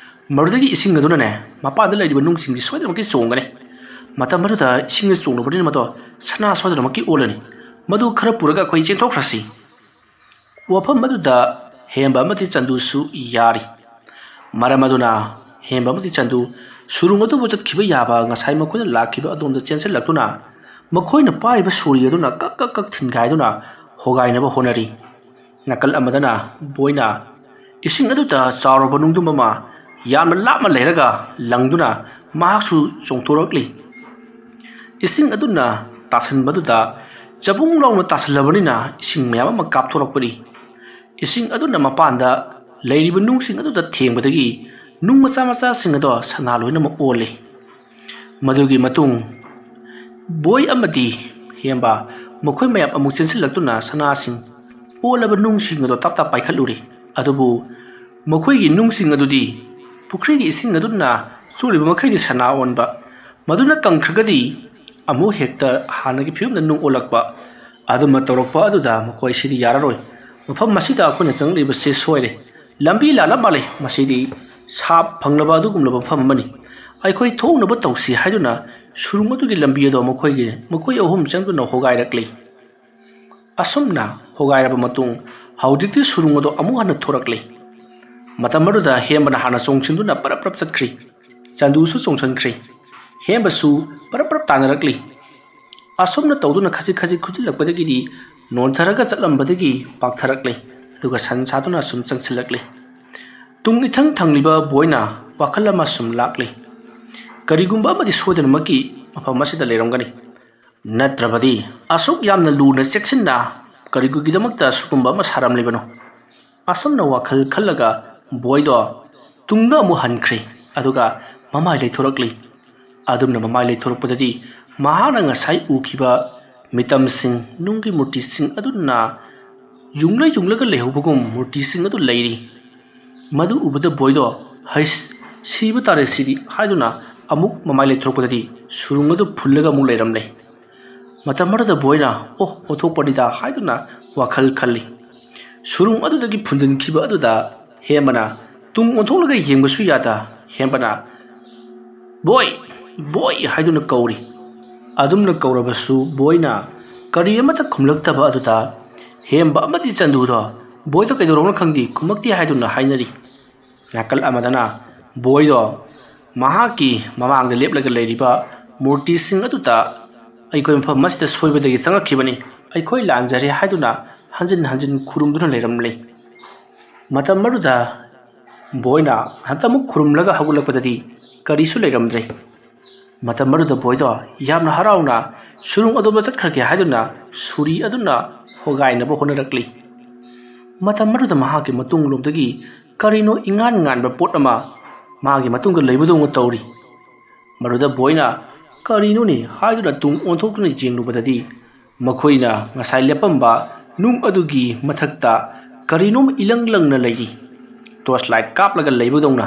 ꯃꯗꯨꯗꯒꯤ ꯏꯁꯤꯡ ꯑꯗꯨꯅꯅꯦ ꯃꯄꯥꯟꯗ ꯂꯩꯔꯤꯕ ꯅꯨꯡꯁꯤꯡꯗꯤ ꯁꯣꯏꯗꯅꯃꯛꯀꯤ ꯆꯣꯡꯒꯅꯤ꯫ ꯃꯇꯝ ꯑꯗꯨꯗ ꯏꯁꯤꯡꯗ ꯆꯣꯡꯂꯨꯕꯅꯤꯅ ꯃꯗꯣ ꯁꯅꯥ ꯁꯣꯏꯗꯅꯃꯛꯀꯤ ꯑꯣꯜꯂꯅꯤ꯫ ꯃꯗꯨ ꯈꯔ ꯄꯨꯔꯒ ꯑꯩꯈꯣꯏ ꯆꯦꯟꯊꯣꯛꯈ꯭ꯔꯁꯤ"꯫ ꯋꯥꯐꯝ ꯑꯗꯨꯗ ꯍꯦꯝꯕ ꯑꯃꯗꯤ ꯆꯟꯗꯨꯁꯨ ꯌꯥꯔꯤ꯫ ꯃꯔꯝ ꯑꯗꯨꯅ ꯍꯦꯝꯕ ꯑꯃꯗꯤ ꯆꯟꯗꯨ ꯁꯨꯔꯨꯡ ꯑꯗꯨꯕꯨ ꯆꯠꯈꯤꯕ ꯌꯥꯕ ꯉꯁꯥꯏ ꯃꯈꯣꯏꯅ ꯂꯥꯛꯈꯤꯕ ꯑꯗꯣꯝꯗ ꯆꯦꯟꯁꯤꯜꯂꯛꯇꯨꯅ ꯃꯈꯣꯏꯅ ꯄꯥꯏꯔꯤꯕ ꯁꯣꯔꯤ ꯑꯗꯨꯅ ꯀꯛ ꯀꯛ ꯀꯛ ꯊꯤꯟꯒꯥꯏꯗꯨꯅ ꯍꯣꯒꯥꯏꯅꯕ ꯍꯣꯠꯅꯔꯤ꯫ ꯅꯥꯀꯜ ꯑꯃꯗꯅ ꯕꯣꯏꯅ ꯏꯁꯤꯡ ꯑꯗꯨꯗ ꯆꯥꯎꯔꯕ ꯅꯨꯡꯗꯨꯝ ꯑꯃ ꯌꯥꯝꯅ ꯂꯥꯞꯅ ꯂꯩꯔꯒ ꯂꯪꯗꯨꯅ ꯃꯍꯥꯛꯁꯨ ꯆꯣꯡꯊꯣꯔꯛꯂꯤ꯫ ꯏꯁꯤꯡ ꯑꯗꯨꯅ ꯇꯥꯁꯤꯟꯕꯗꯨꯗ ꯆꯕꯨꯡ ꯂꯥꯎꯅ ꯇꯥꯁꯤꯜꯂꯕꯅꯤꯅ ꯏꯁꯤꯡ ꯃꯌꯥꯝ ꯑꯃ ꯀꯥꯞꯊꯣꯔꯛꯄꯅꯤ꯫ ꯏꯁꯤꯡ ꯑꯗꯨꯅ ꯃꯄꯥꯟꯗ ꯂꯩꯔꯤꯕ ꯅꯨꯡꯁꯤꯡ ꯑꯗꯨꯗ ꯊꯦꯡꯕꯗꯒꯤ ꯅꯨꯡ ꯃꯆꯥ ꯃꯆꯥꯁꯤꯡ ꯑꯗꯣ ꯁꯅꯥ ꯂꯣꯏꯅꯃꯛ ꯑꯣꯜꯂꯤ꯫ ꯃꯗꯨꯒꯤ ꯃꯇꯨꯡ ꯕꯣꯏ ꯑꯃꯗꯤ ꯍꯦꯝꯕ ꯃꯈꯣꯏ ꯃꯌꯥꯝ ꯑꯃꯨꯛ ꯆꯦꯟꯁꯤꯜꯂꯛꯇꯨꯅ ꯁꯅꯥꯁꯤꯡ ꯑꯣꯜꯂꯕ ꯅꯨꯡꯁꯤꯡ ꯑꯗꯣ ꯇꯞ ꯇꯞ ꯄꯥꯏꯈꯠꯂꯨꯔꯤ꯫ ꯑꯗꯨꯕꯨ ꯃꯈꯣꯏꯒꯤ ꯅꯨꯡꯁꯤꯡ ꯑꯗꯨꯗꯤ ꯄꯨꯈ꯭ꯔꯤꯒꯤ ꯏꯁꯤꯡ ꯑꯗꯨꯅ ꯆꯣꯠꯂꯤꯕ ꯃꯈꯩꯗꯤ ꯁꯅꯥ ꯑꯣꯟꯕ, ꯃꯗꯨꯅ ꯀꯪꯈ꯭ꯔꯒꯗꯤ ꯑꯃꯨꯛ ꯍꯦꯛꯇ ꯍꯥꯟꯅꯒꯤ ꯐꯤꯕꯝꯗ ꯅꯨꯡ ꯑꯣꯜꯂꯛꯄ꯫ ꯑꯗꯨꯝꯅ ꯇꯧꯔꯛꯄ ꯑꯗꯨꯗ ꯃꯈꯣꯏꯁꯤꯗꯤ ꯌꯥꯔꯔꯣꯏ꯫ ꯃꯐꯝ ꯑꯁꯤꯗ ꯑꯩꯈꯣꯏꯅ ꯆꯪꯂꯛꯂꯤꯕꯁꯤ ꯁꯣꯏꯔꯦ꯫ ꯂꯝꯕꯤ ꯂꯥꯜꯂ ꯃꯥꯜꯂꯦ꯫ ꯃꯁꯤꯗꯤ ꯁꯥꯞ ꯐꯪꯂꯕ ꯑꯗꯨꯒꯨꯝꯂꯕ ꯃꯐꯝ ꯑꯃꯅꯤ꯫ ꯑꯩꯈꯣꯏ ꯊꯣꯛꯅꯕ ꯇꯧꯁꯤ ꯍꯥꯏꯗꯨꯅ ꯁꯨꯔꯨꯡ ꯑꯗꯨꯒꯤ ꯂꯝꯕꯤ ꯑꯗꯣ ꯃꯈꯣꯏꯒꯤ, ꯃꯈꯣꯏ ꯑꯍꯨꯝ ꯆꯪꯗꯨꯅ ꯍꯣꯒꯥꯏꯔꯛꯂꯤ꯫ ꯑꯁꯨꯝꯅ ꯍꯣꯒꯥꯏꯔꯕ ꯃꯇꯨꯡ ꯍꯧꯖꯤꯛꯇꯤ ꯁꯨꯔꯨꯡ ꯑꯗꯣ ꯑꯃꯨꯛ ꯍꯟꯅ ꯊꯣꯔꯛꯂꯤ꯫ ꯃꯇꯝ ꯑꯗꯨꯗ ꯍꯦꯝꯕꯅ ꯍꯥꯟꯅ ꯆꯣꯡꯁꯤꯟꯗꯨꯅ ꯄꯔꯞ ꯄꯔꯞ ꯆꯠꯈ꯭ꯔꯤ꯫ ꯆꯥꯟꯗꯨꯁꯨ ꯆꯣꯡꯁꯤꯟꯈ꯭ꯔꯤ꯫ ꯍꯦꯝꯕꯁꯨ ꯄꯔꯞ ꯄꯔꯞ ꯇꯥꯟꯅꯔꯛꯂꯤ꯫ ꯑꯁꯨꯝꯅ ꯇꯧꯗꯨꯅ ꯈꯖꯤꯛ ꯈꯖꯤꯛ ꯈꯨꯠꯆꯤꯜꯂꯛꯄꯗꯒꯤꯗꯤ ꯅꯣꯟꯊꯔꯒ ꯆꯠꯂꯝꯕꯗꯒꯤ ꯄꯥꯛꯊꯔꯛꯂꯤ, ꯑꯗꯨꯒ ꯁꯟ ꯁꯥꯗꯨꯅ ꯑꯁꯨꯝ ꯆꯪꯁꯤꯜꯂꯛꯂꯤ꯫ ꯇꯨꯡ ꯏꯊꯪ ꯊꯪꯂꯤꯕ ꯕꯣꯏꯅ ꯋꯥꯈꯜ ꯑꯃ ꯁꯨꯝ ꯂꯥꯛꯂꯤ꯫ ꯀꯔꯤꯒꯨꯝꯕ ꯑꯃꯗꯤ ꯁꯣꯏꯗꯅꯃꯛꯀꯤ ꯃꯐꯝ ꯑꯁꯤꯗ ꯂꯩꯔꯝꯒꯅꯤ꯫ ꯅꯠꯇ꯭ꯔꯕꯗꯤ ꯑꯁꯨꯛ ꯌꯥꯝꯅ ꯂꯨꯅ ꯆꯦꯛꯁꯤꯟꯅ ꯀꯔꯤꯒꯤꯗꯃꯛꯇ ꯁꯤꯒꯨꯝꯕ ꯑꯃ ꯁꯥꯔꯝꯂꯤꯕꯅꯣ? ꯑꯁꯨꯝꯅ ꯋꯥꯈꯜ ꯈꯜꯂꯒ ꯕꯣꯏꯗꯣ ꯇꯨꯡꯗ ꯑꯃꯨꯛ ꯍꯟꯈ꯭ꯔꯦ, ꯑꯗꯨꯒ ꯃꯃꯥꯏ ꯂꯩꯊꯣꯔꯛꯂꯤ꯫ ꯑꯗꯨꯝꯅ ꯃꯃꯥꯏ ꯂꯩꯊꯣꯔꯛꯄꯗꯗꯤ ꯃꯍꯥꯛꯅ ꯉꯁꯥꯏ ꯎꯈꯤꯕ ꯃꯤꯇꯝꯁꯤꯡ, ꯅꯨꯡꯒꯤ ꯃꯨꯔꯇꯤꯁꯤꯡ ꯑꯗꯨꯅ ꯌꯨꯡꯂ ꯌꯨꯡꯂꯒ ꯂꯩꯍꯧꯕꯒꯨꯝ ꯃꯨꯔꯇꯤꯁꯤꯡ ꯑꯗꯨ ꯂꯩꯔꯤ꯫ ꯃꯗꯨ ꯎꯕꯗ ꯕꯣꯏꯗꯣ, "ꯍꯩꯁ, ꯁꯤꯕ ꯇꯥꯔꯦ ꯁꯤꯗꯤ" ꯍꯥꯏꯗꯨꯅ ꯑꯃꯨꯛ ꯃꯃꯥꯏ ꯂꯩꯊꯣꯔꯛꯄꯗꯗꯤ ꯁꯨꯔꯨꯡ ꯑꯗꯨ ꯐꯨꯜꯂꯒ ꯑꯃꯨꯛ ꯂꯩꯔꯝꯂꯦ꯫ ꯃꯇꯝ ꯑꯗꯨꯗ ꯕꯣꯏꯅ, "ꯑꯣ, ꯑꯣꯟꯊꯣꯛꯄꯅꯤꯗ" ꯍꯥꯏꯗꯨꯅ ꯋꯥꯈꯜ ꯈꯜꯂꯤ꯫ ꯁꯨꯔꯨꯡ ꯑꯗꯨꯗꯒꯤ ꯐꯨꯟꯖꯤꯟꯈꯤꯕ ꯑꯗꯨꯗ ꯍꯦꯝꯕꯅ ꯇꯨꯡ ꯑꯣꯟꯊꯣꯛꯂꯒ ꯌꯦꯡꯕꯁꯨ ꯌꯥꯗ ꯍꯦꯝꯕꯅ, "ꯕꯣꯏ! ꯕꯣꯏ!" ꯍꯥꯏꯗꯨꯅ ꯀꯧꯔꯤ꯫ ꯑꯗꯨꯝꯅ ꯀꯧꯔꯕꯁꯨ ꯕꯣꯏꯅ ꯀꯔꯤ ꯑꯃꯠꯇ ꯈꯨꯝꯂꯛꯇꯕ ꯑꯗꯨꯗ ꯍꯦꯝꯕ ꯑꯃꯗꯤ ꯆꯟꯗꯨꯗꯣ ꯕꯣꯏꯗ ꯀꯩꯗꯧꯔꯕꯅꯣ ꯈꯪꯗꯦ, ꯈꯨꯝꯃꯛꯇꯦ ꯍꯥꯏꯗꯨꯅ ꯍꯥꯏꯅꯔꯤ꯫ ꯅꯥꯀꯜ ꯑꯃꯗꯅ ꯕꯣꯏꯗꯣ ꯃꯍꯥꯛꯀꯤ ꯃꯃꯥꯡꯗ ꯂꯦꯞꯂꯒ ꯂꯩꯔꯤꯕ ꯃꯨꯔꯇꯤꯁꯤꯡ ꯑꯗꯨꯗ, "ꯑꯩꯈꯣꯏ ꯃꯐꯝ ꯑꯁꯤꯗ ꯁꯣꯏꯕꯗꯒꯤ ꯆꯪꯉꯛꯈꯤꯕꯅꯤ, ꯑꯩꯈꯣꯏ ꯂꯥꯟꯖꯔꯦ" ꯍꯥꯏꯗꯨꯅ ꯍꯟꯖꯤꯟ ꯍꯟꯖꯤꯟ ꯈꯨꯔꯨꯝꯗꯨꯅ ꯂꯩꯔꯝꯂꯤ꯫ ꯃꯇꯝ ꯑꯗꯨꯗ ꯕꯣꯏꯅ ꯍꯟꯇꯃꯨꯛ ꯈꯨꯔꯨꯝꯂꯒ ꯍꯧꯒꯠꯂꯛꯄꯗꯗꯤ ꯀꯔꯤꯁꯨ ꯂꯩꯔꯝꯗ꯭ꯔꯦ꯫ ꯃꯇꯝ ꯑꯗꯨꯗ ꯕꯣꯏꯗꯣ ꯌꯥꯝꯅ ꯍꯔꯥꯎꯅ ꯁꯨꯔꯨꯡ ꯑꯗꯣꯝꯗ ꯆꯠꯈ꯭ꯔꯒꯦ ꯍꯥꯏꯗꯨꯅ ꯁꯨꯔꯤ ꯑꯗꯨꯅ ꯍꯣꯒꯥꯏꯅꯕ ꯍꯣꯠꯅꯔꯛꯂꯤ꯫ ꯃꯇꯝ ꯑꯗꯨꯗ ꯃꯍꯥꯛꯀꯤ ꯃꯇꯨꯡꯂꯣꯝꯗꯒꯤ ꯀꯔꯤꯅꯣ ꯏꯉꯥꯟ ꯉꯥꯟꯕ ꯄꯣꯠ ꯑꯃ ꯃꯥꯒꯤ ꯃꯇꯨꯡꯗ ꯂꯩꯕꯗꯧꯅ ꯇꯧꯔꯤ꯫ ꯃꯗꯨꯗ ꯕꯣꯏꯅ "ꯀꯔꯤꯅꯣꯅꯦ?" ꯍꯥꯏꯗꯨꯅ ꯇꯨꯡ ꯑꯣꯟꯊꯣꯛꯇꯨꯅ ꯌꯦꯡꯂꯨꯕꯗꯗꯤ ꯃꯈꯣꯏꯅ ꯉꯁꯥꯏ ꯂꯦꯞꯄꯝꯕ ꯅꯨꯡ ꯑꯗꯨꯒꯤ ꯃꯊꯛꯇ ꯀꯔꯤꯅꯣꯝ ꯏꯂꯪ ꯂꯪꯅ ꯂꯩꯔꯤ, ꯇꯣꯔꯆ ꯂꯥꯏꯠ ꯀꯥꯞꯂꯒ ꯂꯩꯕꯗꯧꯅ꯫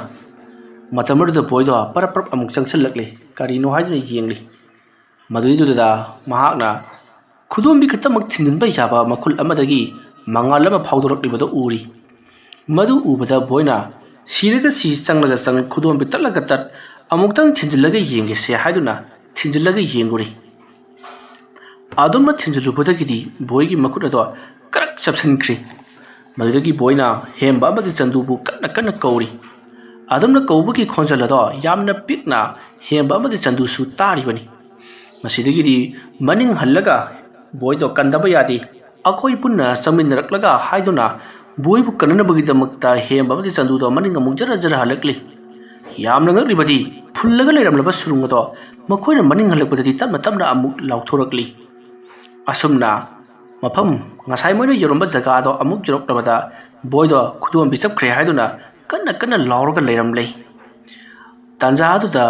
ꯃꯇꯝ ꯑꯗꯨꯗ ꯕꯣꯏꯗꯣ ꯄꯔꯞ ꯄꯔꯞ ꯑꯃꯨꯛ ꯆꯪꯁꯤꯜꯂꯛꯂꯤ, ꯀꯔꯤꯅꯣ ꯍꯥꯏꯗꯨꯅ ꯌꯦꯡꯂꯤ꯫ ꯃꯗꯨꯗꯨꯗ ꯃꯍꯥꯛꯅ ꯈꯨꯗꯣꯝꯕꯤ ꯈꯛꯇꯃꯛ ꯊꯤꯟꯖꯤꯟꯕ ꯌꯥꯕ ꯃꯈꯨꯜ ꯑꯃꯗꯒꯤ ꯃꯉꯥꯜ ꯑꯃ ꯐꯥꯎꯗꯣꯔꯛꯂꯤꯕꯗꯨ ꯎꯔꯤ꯫ ꯃꯗꯨ ꯎꯕꯗ ꯕꯣꯏꯅ "ꯁꯤꯔꯒ ꯁꯤ, ꯆꯪꯂꯒ ꯆꯪ, ꯈꯨꯗꯣꯝꯕꯤ ꯇꯠꯂꯒ ꯇꯠ, ꯑꯃꯨꯛꯇꯪ ꯊꯤꯟꯖꯤꯜꯂꯒ ꯌꯦꯡꯒꯦꯁꯦ" ꯍꯥꯏꯗꯨꯅ ꯊꯤꯟꯖꯤꯜꯂꯒ ꯌꯦꯡꯉꯨꯔꯤ꯫ ꯑꯗꯨꯝꯅ ꯊꯤꯟꯖꯤꯜꯂꯨꯕꯗꯒꯤꯗꯤ ꯕꯣꯏꯒꯤ ꯃꯈꯨꯠ ꯑꯗꯣ ꯀꯔꯛ ꯆꯞꯁꯤꯟꯈ꯭ꯔꯤ꯫ ꯃꯗꯨꯗꯒꯤ ꯕꯣꯏꯅ ꯍꯦꯝꯕ ꯑꯃꯗꯤ ꯆꯟꯗꯨꯕꯨ ꯀꯟꯅ ꯀꯟꯅ ꯀꯧꯔꯤ꯫ ꯑꯗꯨꯝꯅ ꯀꯧꯕꯒꯤ ꯈꯣꯟꯖꯦꯜ ꯑꯗꯣ ꯌꯥꯝꯅ ꯄꯤꯛꯅ ꯍꯦꯝꯕ ꯑꯃꯗꯤ ꯆꯟꯗꯨꯁꯨ ꯇꯥꯔꯤꯕꯅꯤ꯫ ꯃꯁꯤꯗꯒꯤꯗꯤ ꯃꯅꯤꯡ ꯍꯜꯂꯒ ꯕꯣꯏꯗꯣ ꯀꯟꯗꯕ ꯌꯥꯗꯦ, "ꯑꯩꯈꯣꯏ ꯄꯨꯟꯅ ꯆꯪꯃꯤꯟꯅꯔꯛꯂꯒ" ꯍꯥꯏꯗꯨꯅ ꯕꯣꯏꯕꯨ ꯀꯟꯅꯅꯕꯒꯤꯗꯃꯛꯇ ꯍꯦꯝꯕ ꯑꯃꯗꯤ ꯆꯟꯗꯨꯗꯣ ꯃꯅꯤꯡ ꯑꯃꯨꯛ ꯖꯔ ꯖꯔ ꯍꯜꯂꯛꯂꯤ꯫ ꯌꯥꯝꯅ ꯉꯛꯂꯤꯕꯗꯤ ꯐꯨꯜꯂꯒ ꯂꯩꯔꯝꯂꯕ ꯁꯨꯔꯨꯡ ꯑꯗꯣ ꯃꯈꯣꯏꯅ ꯃꯅꯤꯡ ꯍꯜꯂꯛꯄꯗꯗꯤ ꯇꯞꯅ ꯇꯞꯅ ꯑꯃꯨꯛ ꯂꯥꯎꯊꯣꯔꯛꯂꯤ꯫ ꯑꯁꯨꯝꯅ ꯃꯐꯝ ꯉꯁꯥꯏ ꯃꯣꯏꯅ ꯌꯧꯔꯝꯕ ꯖꯒꯥꯗꯣ ꯑꯃꯨꯛ ꯌꯧꯔꯛꯂꯕꯗ ꯕꯣꯏꯗꯣ ꯈꯨꯗꯣꯝꯕꯤ ꯆꯞꯈ꯭ꯔꯦ ꯍꯥꯏꯗꯨꯅ ꯀꯟꯅ ꯀꯟꯅ ꯂꯥꯎꯔꯒ ꯂꯩꯔꯝꯂꯦ꯫ ꯇꯥꯟꯖꯥ ꯑꯗꯨꯗ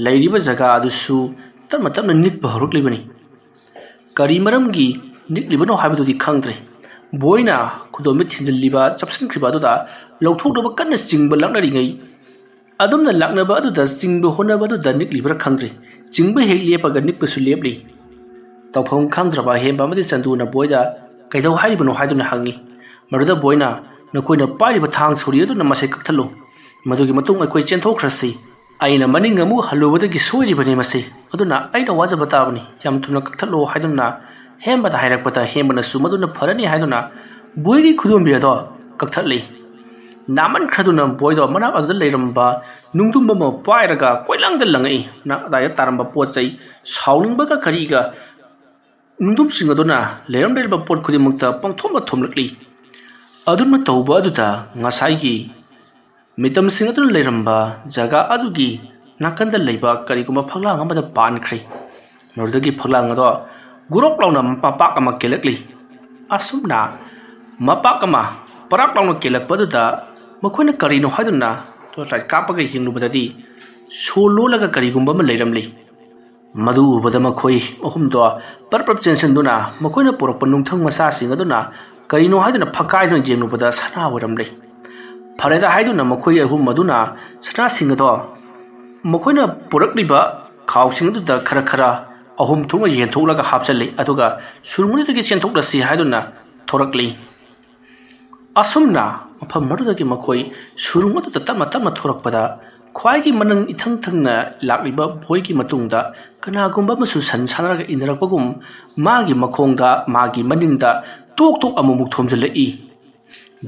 ꯂꯩꯔꯤꯕ ꯖꯒꯥ ꯑꯗꯨꯁꯨ ꯇꯞꯅ ꯇꯞꯅ ꯅꯤꯛꯄ ꯍꯧꯔꯛꯂꯤꯕꯅꯤ꯫ ꯀꯔꯤ ꯃꯔꯝꯒꯤ ꯅꯤꯛꯂꯤꯕꯅꯣ ꯍꯥꯏꯕꯗꯨꯗꯤ ꯈꯪꯗ꯭ꯔꯦ꯫ ꯕꯣꯏꯅ ꯈꯨꯗꯣꯝꯕꯤ ꯊꯤꯟꯖꯤꯜꯂꯤꯕ ꯆꯞꯁꯤꯟꯈ꯭ꯔꯤꯕ ꯑꯗꯨꯗ ꯂꯧꯊꯣꯛꯅꯕ ꯀꯟꯅ ꯆꯤꯡꯕ ꯂꯥꯛꯅꯔꯤꯉꯩ, ꯑꯗꯨꯝꯅ ꯂꯥꯛꯅꯕ ꯑꯗꯨꯗ ꯆꯤꯡꯕ ꯍꯣꯠꯅꯕ ꯑꯗꯨꯗ ꯅꯤꯛꯂꯤꯕ꯭ꯔꯥ ꯈꯪꯗ꯭ꯔꯦ, ꯆꯤꯡꯕ ꯍꯦꯛ ꯂꯦꯞꯄꯒ ꯅꯤꯛꯄꯁꯨ ꯂꯦꯞꯂꯤ꯫ ꯇꯧꯐꯝ ꯈꯪꯗ꯭ꯔꯕ ꯍꯦꯝꯕ ꯑꯃꯗꯤ ꯆꯟꯗꯨꯅ ꯕꯣꯏꯗ "ꯀꯩꯗꯧ ꯍꯥꯏꯔꯤꯕꯅꯣ?" ꯍꯥꯏꯗꯨꯅ ꯍꯪꯉꯤ꯫ ꯃꯗꯨꯗ ꯕꯣꯏꯅ, "ꯅꯈꯣꯏꯅ ꯄꯥꯏꯔꯤꯕ ꯊꯥꯡ ꯁꯣꯔꯤ ꯑꯗꯨꯅ ꯃꯁꯦ ꯀꯛꯊꯠꯂꯨ꯫ ꯃꯗꯨꯒꯤ ꯃꯇꯨꯡ ꯑꯩꯈꯣꯏ ꯆꯦꯟꯊꯣꯛꯈ꯭ꯔꯁꯤ꯫ ꯑꯩꯅ ꯃꯅꯤꯡ ꯑꯃꯨꯛ ꯍꯜꯂꯨꯕꯗꯒꯤ ꯁꯣꯏꯔꯤꯕꯅꯤ ꯃꯁꯤ꯫ ꯑꯗꯨꯅ ꯑꯩꯅ ꯋꯥꯖꯕ ꯇꯥꯕꯅꯤ꯫ ꯌꯥꯝ ꯊꯨꯅ ꯀꯛꯊꯠꯂꯣ" ꯍꯥꯏꯗꯨꯅ ꯍꯦꯝꯕꯗ ꯍꯥꯏꯔꯛꯄꯗ ꯍꯦꯝꯕꯅꯁꯨ ꯃꯗꯨꯅ ꯐꯔꯅꯤ ꯍꯥꯏꯗꯨꯅ ꯕꯣꯏꯒꯤ ꯈꯨꯗꯣꯝꯕꯤ ꯑꯗꯣ ꯀꯛꯊꯠꯂꯤ꯫ ꯅꯥꯃꯟꯈ꯭ꯔꯗꯨꯅ ꯕꯣꯏꯗꯣ ꯃꯅꯥꯛ ꯑꯗꯨꯗ ꯂꯩꯔꯝꯕ ꯅꯨꯡꯗꯨꯝ ꯑꯃ ꯄꯥꯏꯔꯒ ꯀꯣꯏꯂꯪꯗ ꯂꯪꯉꯛꯏ꯫ ꯃꯅꯥꯛ ꯑꯗꯥꯏꯗ ꯇꯥꯔꯝꯕ ꯄꯣꯠ ꯆꯩ, ꯁꯥꯎꯅꯤꯡꯕꯒ ꯀꯔꯤꯒ ꯅꯨꯡꯗꯨꯝꯁꯤꯡ ꯑꯗꯨꯅ ꯂꯩꯔꯝ ꯂꯩꯔꯝꯕ ꯄꯣꯠ ꯈꯨꯗꯤꯡꯃꯛꯇ ꯄꯪꯊꯣꯝꯗ ꯊꯣꯝꯂꯛꯂꯤ꯫ ꯑꯗꯨꯝꯅ ꯇꯧꯕ ꯑꯗꯨꯗ ꯉꯁꯥꯏꯒꯤ ꯃꯤꯇꯝꯁꯤꯡ ꯑꯗꯨꯅ ꯂꯩꯔꯝꯕ ꯖꯒꯥ ꯑꯗꯨꯒꯤ ꯅꯥꯀꯟꯗ ꯂꯩꯕ ꯀꯔꯤꯒꯨꯝꯕ ꯐꯛꯂꯥꯡ ꯑꯃꯗ ꯄꯥꯟꯈ꯭ꯔꯦ꯫ ꯃꯗꯨꯗꯒꯤ ꯐꯛꯂꯥꯡ ꯑꯗꯣ ꯒꯨꯔꯣꯛ ꯂꯥꯎꯅ ꯃꯄꯥꯛ ꯑꯃ ꯀꯦꯜꯂꯛꯂꯤ꯫ ꯑꯁꯨꯝꯅ ꯃꯄꯥꯛ ꯑꯃ ꯄꯔꯥꯛ ꯂꯥꯎꯅ ꯀꯦꯜꯂꯛꯄ ꯑꯗꯨꯗ ꯃꯈꯣꯏꯅ ꯀꯔꯤꯅꯣ ꯍꯥꯏꯗꯨꯅ torchlight ꯀꯥꯞꯄꯒ ꯌꯦꯡꯂꯨꯕꯗꯗꯤ ꯁꯣ ꯂꯣꯜꯂꯒ ꯀꯔꯤꯒꯨꯝꯕ ꯑꯃ ꯂꯩꯔꯝꯂꯤ꯫ ꯃꯗꯨ ꯎꯕꯗ ꯃꯈꯣꯏ ꯑꯍꯨꯝꯗꯣ ꯄꯔꯞ ꯄꯔꯞ ꯆꯦꯟꯁꯤꯟꯗꯨꯅ ꯃꯈꯣꯏꯅ ꯄꯨꯔꯛꯄ ꯅꯨꯡꯊꯪ ꯃꯆꯥꯁꯤꯡ ꯑꯗꯨꯅ ꯀꯔꯤꯅꯣ ꯍꯥꯏꯗꯨꯅ ꯐꯛꯀꯥꯏꯗꯨꯅ ꯌꯦꯡꯂꯨꯕꯗ ꯁꯅꯥ ꯑꯣꯏꯔꯝꯂꯦ꯫ ꯐꯔꯦꯗ ꯍꯥꯏꯗꯨꯅ ꯃꯈꯣꯏ ꯑꯍꯨꯝ ꯑꯗꯨꯅ ꯁꯅꯥꯁꯤꯡ ꯑꯗꯣ ꯃꯈꯣꯏꯅ ꯄꯨꯔꯛꯂꯤꯕ ꯈꯥꯎꯁꯤꯡ ꯑꯗꯨꯗ ꯈꯔ ꯈꯔ ꯑꯍꯨꯝ ꯊꯣꯛꯅ ꯌꯦꯟꯊꯣꯛꯂꯒ ꯍꯥꯞꯆꯤꯜꯂꯤ꯫ ꯑꯗꯨꯒ ꯁꯨꯔꯨꯡ ꯑꯗꯨꯗꯒꯤ ꯆꯦꯟꯊꯣꯛꯂꯁꯤ ꯍꯥꯏꯗꯨꯅ ꯊꯣꯔꯛꯂꯤ꯫ ꯑꯁꯨꯝꯅ ꯃꯐꯝ ꯑꯗꯨꯗꯒꯤ ꯃꯈꯣꯏ ꯁꯨꯔꯨꯡ ꯑꯗꯨꯗ ꯇꯞꯅ ꯇꯞꯅ ꯊꯣꯔꯛꯄꯗ ꯈ꯭ꯋꯥꯏꯒꯤ ꯃꯅꯤꯡ ꯏꯊꯪ ꯊꯪꯅ ꯂꯥꯛꯂꯤꯕ ꯕꯣꯏꯒꯤ ꯃꯇꯨꯡꯗ ꯀꯅꯥꯒꯨꯝꯕ ꯑꯃꯁꯨ ꯁꯟ ꯁꯥꯟꯅꯔꯒ ꯏꯟꯅꯔꯛꯄꯒꯨꯝ ꯃꯥꯒꯤ ꯃꯈꯣꯡꯗ, ꯃꯥꯒꯤ ꯃꯅꯤꯡꯗ ꯇꯣꯛ ꯇꯣꯛ ꯑꯃꯨꯛꯃꯨꯛ ꯊꯣꯝꯖꯤꯜꯂꯛꯏ꯫